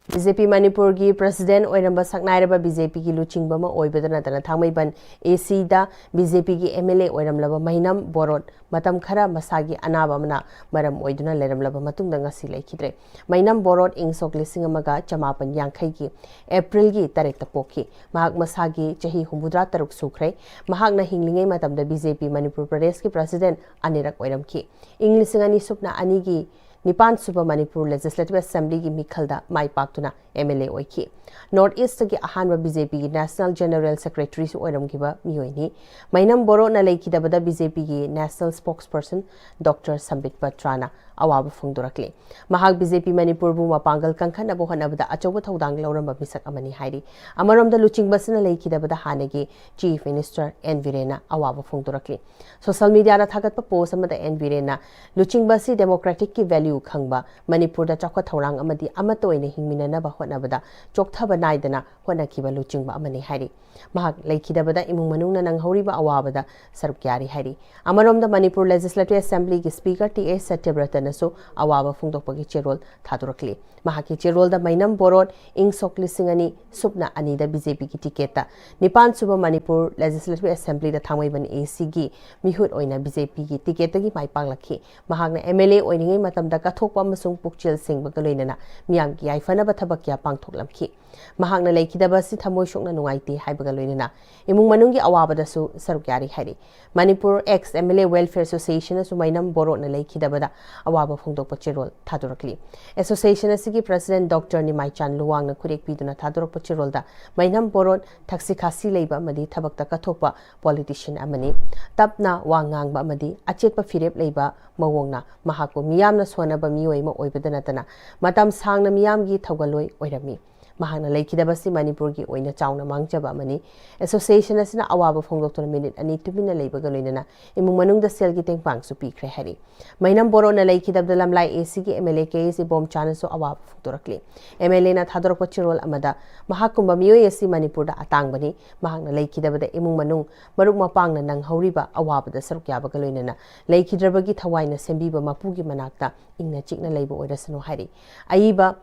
ꯕꯤ ꯖꯦ ꯄꯤ ꯃꯅꯤꯄꯨꯔꯒꯤ ꯄ꯭ꯔꯁꯤꯗꯦꯟꯠ ꯑꯣꯏꯔꯝꯕ ꯁꯛꯅꯥꯏꯔꯕ ꯕꯤ ꯖꯦ ꯄꯤꯒꯤ ꯂꯨꯆꯤꯡꯕ ꯑꯃ ꯑꯣꯏꯕꯗ ꯅꯠꯇꯅ ꯊꯥꯡꯃꯩꯕꯟ ꯑꯦ ꯁꯤꯗ ꯕꯤ ꯖꯦ ꯄꯤꯒꯤ ꯑꯦꯝ ꯑꯦꯜ ꯑꯦ ꯑꯣꯏꯔꯝꯂꯕ ꯃꯩꯅꯝ ꯕꯣꯔꯣꯠ ꯃꯇꯝ ꯈꯔ ꯃꯁꯥꯒꯤ ꯑꯅꯥꯕ ꯑꯃꯅ ꯃꯔꯝ ꯑꯣꯏꯗꯨꯅ ꯂꯩꯔꯝꯂꯕ ꯃꯇꯨꯡꯗ ꯉꯁꯤ ꯂꯩꯈꯤꯗ꯭ꯔꯦ꯫ ꯃꯩꯅꯝ ꯕꯣꯔꯣꯠ ꯏꯪ ꯁꯣꯛ ꯂꯤꯁꯤꯡ ꯑꯃꯒ ꯆꯃꯥꯄꯟ ꯌꯥꯡꯈꯩꯒꯤ ꯑꯦꯄ꯭ꯔꯤꯜꯒꯤ ꯇꯔꯦꯠꯇ ꯄꯣꯛꯈꯤ꯫ ꯃꯍꯥꯛ ꯃꯁꯥꯒꯤ ꯆꯍꯤ ꯍꯨꯝꯐꯨꯇꯔꯥ ꯇꯔꯨꯛ ꯁꯨꯈ꯭ꯔꯦ꯫ ꯃꯍꯥꯛꯅ ꯍꯤꯡꯂꯤꯉꯩ ꯃꯇꯝꯗ ꯕꯤ ꯖꯦ ꯄꯤ ꯃꯅꯤꯄꯨꯔ ꯄ꯭ꯔꯗꯦꯁꯀꯤ ꯄ꯭ꯔꯁꯤꯗꯦꯟꯠ ꯑꯅꯤꯔꯛ ꯑꯣꯏꯔꯝꯈꯤ꯫ ꯏꯪ ꯂꯤꯁꯤꯡ ꯑꯅꯤ ꯁꯨꯞꯅ ꯑꯅꯤꯒꯤ ꯅꯤꯄꯥꯟ ꯁꯨꯕ ꯃꯅꯤꯄꯨꯔ ꯂꯦꯖꯤꯁꯂꯦꯇꯤꯚ ꯑꯦꯁꯦꯝꯕ꯭ꯂꯤꯒꯤ ꯃꯤꯈꯜꯗ ꯃꯥꯏ ꯄꯥꯛꯇꯨꯅ ꯑꯦꯝ ꯑꯦꯜ ꯑꯦ ꯑꯣꯏꯈꯤ꯫ ꯅꯣꯔꯠ ꯏꯁꯇꯒꯤ ꯑꯍꯥꯟꯕ ꯕꯤ ꯖꯦ ꯄꯤꯒꯤ ꯅꯦꯁꯅꯦꯜ ꯖꯦꯅꯔꯦꯜ ꯁꯦꯀ꯭ꯔꯦꯇꯔꯤꯁꯨ ꯑꯣꯏꯔꯝꯈꯤꯕ ꯃꯤꯑꯣꯏꯅꯤ꯫ ꯃꯩꯅꯝ ꯕꯣꯔꯣꯠꯅ ꯂꯩꯈꯤꯗꯕꯗ ꯕꯤ ꯖꯦ ꯄꯤꯒꯤ national spokesperson doctor Sambit ꯄꯇ꯭ꯔꯥꯅ ꯑꯋꯥꯕ ꯐꯣꯡꯗꯣꯔꯛꯂꯤ꯫ ꯃꯍꯥꯛ ꯕꯤ ꯖꯦ ꯄꯤ ꯃꯅꯤꯄꯨꯔꯕꯨ ꯃꯄꯥꯡꯒꯜ ꯀꯟꯈꯠꯅꯕ ꯍꯣꯠꯅꯕꯗ ꯑꯆꯧꯕ ꯊꯧꯗꯥꯡ ꯂꯧꯔꯝꯕ ꯃꯤꯁꯛ ꯑꯃꯅꯤ ꯍꯥꯏꯔꯤ꯫ ꯑꯃꯔꯣꯝꯗ ꯂꯨꯆꯤꯡꯕꯁꯤꯅ ꯂꯩꯈꯤꯗꯕꯗ ꯍꯥꯟꯅꯒꯤ ꯆꯤꯐ ꯃꯤꯅꯤꯁꯇꯔ ꯑꯦꯟ ꯕꯤꯔꯦꯟꯅ ꯑꯋꯥꯕ ꯐꯣꯡꯗꯣꯔꯛꯂꯤ꯫ ꯁꯣꯁꯦꯜ ꯃꯤꯗꯤꯌꯥꯗ ꯊꯥꯒꯠꯄ ꯄꯣꯁ ꯑꯃꯗ ꯑꯦꯟ ꯕꯤꯔꯦꯟꯅ ꯂꯨꯆꯤꯡꯕ ꯑꯁꯤ ꯗꯦꯃꯣꯀ꯭ꯔꯦꯇꯤꯛꯀꯤ ꯚꯦꯂ꯭ꯌꯨ ꯈꯪꯕ, ꯃꯅꯤꯄꯨꯔꯗ ꯆꯥꯎꯈꯠ ꯊꯧꯔꯥꯡ ꯑꯃꯗꯤ ꯑꯃꯠꯇ ꯑꯣꯏꯅ ꯍꯤꯡꯃꯤꯟꯅꯅꯕ ꯍꯣꯠꯅꯕꯗ ꯆꯣꯛꯊꯕ ꯅꯥꯏꯗꯅ ꯍꯣꯠꯅꯈꯤꯕ ꯂꯨꯆꯤꯡꯕ ꯑꯃꯅꯤ ꯍꯥꯏꯔꯤ꯫ ꯃꯍꯥꯛ ꯂꯩꯈꯤꯗꯕꯗ ꯏꯃꯨꯡ ꯃꯅꯨꯡꯅ ꯅꯪꯍꯧꯔꯤꯕ ꯑꯋꯥꯕꯗ ꯁꯔꯨꯛ ꯌꯥꯔꯤ ꯍꯥꯏꯔꯤ꯫ ꯑꯃꯔꯣꯝꯗ ꯃꯅꯤꯄꯨꯔ ꯂꯦꯖꯤꯁꯂꯦꯇꯤꯚ ꯑꯦꯁꯦꯝꯕ꯭ꯂꯤꯒꯤ ꯁ꯭ꯄꯤꯀꯔ ꯇꯤ ꯑꯦꯁ ꯁꯇ꯭ꯌꯕ꯭ꯔꯇꯅ ꯁꯨ ꯑꯋꯥꯕ ꯐꯣꯡꯗꯣꯛꯄꯒꯤ ꯆꯦꯔꯣꯜ ꯊꯥꯗꯣꯔꯛꯂꯤ꯫ ꯃꯍꯥꯛꯀꯤ ꯆꯦꯔꯣꯜꯗ ꯃꯩꯅꯝ ꯕꯣꯔꯣꯟ ꯏꯪ ꯁꯣꯛ ꯂꯤꯁꯤꯡ ꯑꯅꯤ ꯁꯨꯞꯅ ꯑꯅꯤꯗ ꯕꯤ ꯖꯦ ꯄꯤꯒꯤ ꯇꯤꯀꯦꯠꯇ ꯅꯤꯄꯥꯟ ꯁꯨꯕ ꯃꯅꯤꯄꯨꯔ ꯂꯦꯖꯤꯁꯂꯦꯇꯤꯚ ꯑꯦꯁꯦꯝꯕ꯭ꯂꯤꯗ ꯊꯥꯡꯃꯩꯕꯟ ꯑꯦ ꯁꯤꯒꯤ ꯃꯤꯍꯨꯠ ꯑꯣꯏꯅ ꯕꯤ ꯖꯦ ꯄꯤꯒꯤ ꯇꯤꯀꯦꯠꯇꯒꯤ ꯃꯥꯏ ꯄꯥꯛꯂꯛꯈꯤ꯫ ꯃꯍꯥꯛꯅ ꯑꯦꯝ ꯑꯦꯜ ꯑꯦ ꯑꯣꯏꯔꯤꯉꯩ ꯃꯇꯝꯗ ꯀꯠꯊꯣꯛꯄ ꯑꯃꯁꯨꯡ ꯄꯨꯛꯆꯦꯜ ꯁꯦꯡꯕꯒ ꯂꯣꯏꯅꯅ ꯃꯤꯌꯥꯝꯒꯤ ꯌꯥꯏꯐꯅꯕ ꯊꯕꯛ ꯀꯌꯥ ꯄꯥꯡꯊꯣꯛꯂꯝꯈꯤ꯫ ꯃꯍꯥꯛꯅ ꯂꯩꯈꯤꯗꯕ ꯑꯁꯤ ꯊꯃꯣꯏ ꯁꯣꯛꯅ ꯅꯨꯡꯉꯥꯏꯇꯦ ꯍꯥꯏꯕꯒ ꯂꯣꯏꯅꯅ ꯏꯃꯨꯡ ꯃꯅꯨꯡꯒꯤ ꯑꯋꯥꯕꯗꯁꯨ ꯁꯔꯨꯛ ꯌꯥꯔꯤ ꯍꯥꯏꯔꯤ꯫ Manipur ex M L A welfare ꯑꯦꯁꯣꯁꯤꯌꯦꯁꯟꯅꯁꯨ ꯃꯩꯅꯝ ꯕꯣꯔꯣꯠꯅ ꯂꯩꯈꯤꯗꯕꯗ ꯑꯋꯥꯕ ꯐꯣꯡꯗꯣꯛꯄ ꯆꯦꯔꯣꯜ ꯊꯥꯗꯣꯔꯛꯂꯤ꯫ ꯑꯦꯁꯣꯁꯤꯌꯦꯁꯟ ꯑꯁꯤꯒꯤ ꯄ꯭ꯔꯁꯤꯗꯦꯟꯠ ꯗꯣꯛꯇꯔ ꯅꯤꯃꯥꯏꯆꯥꯟ ꯂꯨꯋꯥꯡꯅ ꯈꯨꯔꯦꯛ ꯄꯤꯗꯨꯅ ꯊꯥꯗꯣꯔꯛꯄ ꯆꯦꯔꯣꯜꯗ ꯃꯩꯅꯝ ꯕꯣꯔꯣꯠ ꯊꯛꯁꯤ ꯈꯥꯁꯤ ꯂꯩꯕ ꯑꯃꯗꯤ ꯊꯕꯛꯇ ꯀꯠꯊꯣꯛꯄ ꯄꯣꯂꯤꯇꯤꯁꯤꯌꯟ ꯑꯃꯅꯤ꯫ ꯇꯞꯅ ꯋꯥ ꯉꯥꯡꯕ ꯑꯃꯗꯤ ꯑꯆꯦꯠꯄ ꯐꯤꯔꯦꯞ ꯂꯩꯕ ꯃꯑꯣꯡꯅ ꯃꯍꯥꯛꯄꯨ ꯃꯤꯌꯥꯝꯅ ꯁꯣꯟꯅꯕ ꯃꯤꯑꯣꯏ ꯑꯃ ꯑꯣꯏꯕꯗ ꯅꯠꯇꯅ ꯃꯇꯝ ꯁꯥꯡꯅ ꯃꯤꯌꯥꯝꯒꯤ ꯊꯧꯒꯜꯂꯣꯏ ꯑꯣꯏꯔꯝꯃꯤ꯫ ꯃꯍꯥꯛꯅ ꯂꯩꯈꯤꯗꯕꯁꯤ ꯃꯅꯤꯄꯨꯔꯒꯤ ꯑꯣꯏꯅ ꯆꯥꯎꯅ ꯃꯥꯡꯖꯕ ꯑꯃꯅꯤ꯫ ꯑꯦꯁꯣꯁꯤꯌꯦꯁꯟ ꯑꯁꯤꯅ ꯑꯋꯥꯕ ꯐꯣꯡꯗꯣꯛꯇꯨꯅ ꯃꯤꯅꯤꯠ ꯑꯅꯤ ꯇꯨꯃꯤꯟꯅ ꯂꯩꯕꯒ ꯂꯣꯏꯅꯅ ꯏꯃꯨꯡ ꯃꯅꯨꯡꯗ ꯁꯦꯜꯒꯤ ꯇꯦꯡꯄꯥꯡꯁꯨ ꯄꯤꯈ꯭ꯔꯦ ꯍꯥꯏꯔꯤ꯫ ꯃꯩꯅꯝ ꯕꯣꯔꯣꯅ ꯂꯩꯈꯤꯗꯕꯗ ꯂꯝꯂꯥꯏ ꯑꯦ ꯁꯤꯒꯤ ꯑꯦꯝ ꯑꯦꯜ ꯑꯦ ꯀꯦ ꯑꯦꯁ ꯏꯕꯣꯝꯆꯥꯅꯁꯨ ꯑꯋꯥꯕ ꯐꯣꯡꯗꯣꯔꯛꯂꯤ꯫ ꯑꯦꯝ ꯑꯦꯜ ꯑꯦꯅ ꯊꯥꯗꯣꯔꯛꯄ ꯆꯦꯔꯣꯜ ꯑꯃꯗ ꯃꯍꯥꯛꯀꯨꯝꯕ ꯃꯤꯑꯣꯏ ꯑꯁꯤ ꯃꯅꯤꯄꯨꯔꯗ ꯑꯇꯥꯡꯕꯅꯤ, ꯃꯍꯥꯛꯅ ꯂꯩꯈꯤꯗꯕꯗ ꯏꯃꯨꯡ ꯃꯅꯨꯡ, ꯃꯔꯨꯞ ꯃꯄꯥꯡꯅ ꯅꯪꯍꯧꯔꯤꯕ ꯑꯋꯥꯕꯗ ꯁꯔꯨꯛ ꯌꯥꯕꯒ ꯂꯣꯏꯅꯅ ꯂꯩꯈꯤꯗ꯭ꯔꯕꯒꯤ ꯊꯋꯥꯏꯅ ꯁꯦꯝꯕꯤꯕ ꯃꯄꯨꯒꯤ ꯃꯅꯥꯛꯇ ꯏꯪꯅ ꯆꯤꯛꯅ ꯂꯩꯕ ꯑꯣꯏꯔꯁꯅꯨ ꯍꯥꯏꯔꯤ꯫ ꯑꯏꯕ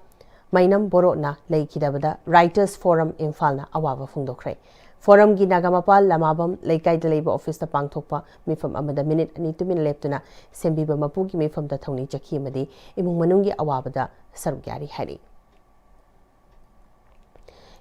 ꯃꯩꯅꯝ ꯕꯣꯔꯣꯠꯅ ꯂꯩꯈꯤꯗꯕꯗ ꯔꯥꯏꯇꯔꯁ ꯐꯣꯔꯝ ꯏꯝꯐꯥꯜꯅ ꯑꯋꯥꯕ ꯐꯣꯡꯗꯣꯛꯈ꯭ꯔꯦ꯫ ꯐꯣꯔꯝꯒꯤ ꯅꯥꯒꯥꯃꯄꯥꯜ ꯂꯃꯥꯕꯝ ꯂꯩꯀꯥꯏꯗ ꯂꯩꯕ ꯑꯣꯐꯤꯁꯇ ꯄꯥꯡꯊꯣꯛꯄ ꯃꯤꯐꯝ ꯑꯃꯗ ꯃꯤꯅꯤꯠ ꯑꯅꯤ ꯇꯨꯃꯤꯟꯅ ꯂꯦꯞꯇꯨꯅ ꯁꯦꯝꯕꯤꯕ ꯃꯄꯨꯒꯤ ꯃꯤꯐꯝꯗ ꯊꯧꯅꯤ ꯆꯠꯈꯤ ꯑꯃꯗꯤ ꯏꯃꯨꯡ ꯃꯅꯨꯡꯒꯤ ꯑꯋꯥꯕꯗ ꯁꯔꯨꯛ ꯌꯥꯔꯤ ꯍꯥꯏꯔꯤ꯫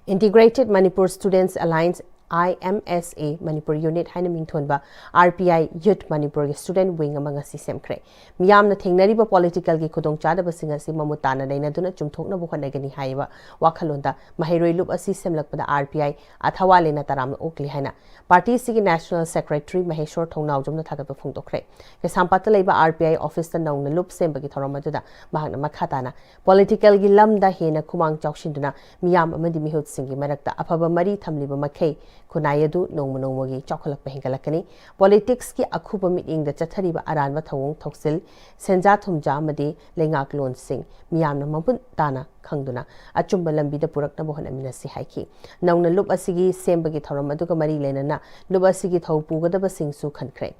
Integrated Manipur Students Alliance, I M S A, Manipur unit ꯍꯥꯏꯅ ꯃꯤꯡꯊꯣꯟꯕ ꯑꯥꯔ ꯄꯤ ꯑꯥꯏ ꯌꯨꯠ ꯃꯅꯤꯄꯨꯔꯒꯤ ꯁ꯭ꯇꯨꯗꯦꯟꯠ ꯋꯤꯡ ꯑꯃ ꯉꯁꯤ ꯁꯦꯝꯈ꯭ꯔꯦ꯫ ꯃꯤꯌꯥꯝꯅ ꯊꯦꯡꯅꯔꯤꯕ ꯄꯣꯂꯤꯇꯤꯀꯦꯜꯒꯤ ꯈꯨꯗꯣꯡꯆꯥꯗꯕꯁꯤꯡ ꯑꯁꯤ ꯃꯃꯨꯠ ꯇꯥꯅ ꯅꯩꯅꯗꯨꯅ ꯆꯨꯝꯊꯣꯛꯅꯕ ꯍꯣꯠꯅꯒꯅꯤ ꯍꯥꯏꯕ ꯋꯥꯈꯜꯂꯣꯟꯗ ꯃꯍꯩꯔꯣꯏ ꯂꯨꯞ ꯑꯁꯤ ꯁꯦꯝꯂꯛꯄꯗ ꯑꯥꯔ ꯄꯤ ꯑꯥꯏ ꯑꯊꯋꯥ ꯂꯩꯅ ꯇꯔꯥꯝꯅ ꯑꯣꯛꯂꯤ ꯍꯥꯏꯅ ꯄꯥꯔꯇꯤ ꯑꯁꯤꯒꯤ ꯅꯦꯁꯅꯦꯜ ꯁꯦꯀ꯭ꯔꯦꯇꯔꯤ ꯃꯍꯦꯁꯣꯔ ꯊꯣꯡꯅꯥꯎꯖꯝꯅ ꯊꯥꯒꯠꯄ ꯐꯣꯡꯗꯣꯛꯈ꯭ꯔꯦ꯫ ꯀꯩꯁꯥꯝꯄꯥꯠꯇ ꯂꯩꯕ ꯑꯥꯔ ꯄꯤ ꯑꯥꯏ ꯑꯣꯐꯤꯁꯇ ꯅꯧꯅ ꯂꯨꯞ ꯁꯦꯝꯕꯒꯤ ꯊꯧꯔꯝ ꯑꯗꯨꯗ ꯃꯍꯥꯛꯅ ꯃꯈꯥ ꯇꯥꯅ ꯄꯣꯂꯤꯇꯤꯀꯦꯜꯒꯤ ꯂꯝꯗ ꯍꯦꯟꯅ ꯈꯨꯃꯥꯡ ꯆꯥꯎꯁꯤꯟꯗꯨꯅ ꯃꯤꯌꯥꯝ ꯑꯃꯗꯤ ꯃꯤꯍꯨꯠꯁꯤꯡꯒꯤ ꯃꯔꯛꯇ ꯑꯐꯕ ꯃꯔꯤ ꯊꯝꯂꯤꯕ ꯃꯈꯩ ꯈꯨꯟꯅꯥꯏ ꯑꯗꯨ ꯅꯣꯡꯃ ꯅꯣꯡꯃꯒꯤ ꯆꯥꯎꯈꯠꯂꯛꯄ ꯍꯦꯟꯒꯠꯂꯛꯀꯅꯤ꯫ ꯄꯣꯂꯤꯇꯤꯛꯁꯀꯤ ꯑꯈꯨꯕ ꯃꯤꯠꯌꯦꯡꯗ ꯆꯠꯊꯔꯤꯕ ꯑꯔꯥꯟꯕ ꯊꯧꯑꯣꯡ ꯊꯧꯁꯤꯜ, ꯁꯦꯟꯖꯥ ꯊꯨꯝꯖꯥ ꯑꯃꯗꯤ ꯂꯩꯉꯥꯛꯂꯣꯟꯁꯤꯡ ꯃꯤꯌꯥꯝꯅ ꯃꯃꯨꯠ ꯇꯥꯅ ꯈꯪꯗꯨꯅ ꯑꯆꯨꯝꯕ ꯂꯝꯕꯤꯗ ꯄꯨꯔꯛꯅꯕ ꯍꯣꯠꯅꯃꯤꯟꯅꯁꯤ ꯍꯥꯏꯈꯤ꯫ ꯅꯧꯅ ꯂꯨꯞ ꯑꯁꯤꯒꯤ ꯁꯦꯝꯕꯒꯤ ꯊꯧꯔꯝ ꯑꯗꯨꯒ ꯃꯔꯤ ꯂꯩꯅꯅ ꯂꯨꯞ ꯑꯁꯤꯒꯤ ꯊꯧ ꯄꯨꯒꯗꯕꯁꯤꯡꯁꯨ ꯈꯟꯈ꯭ꯔꯦ꯫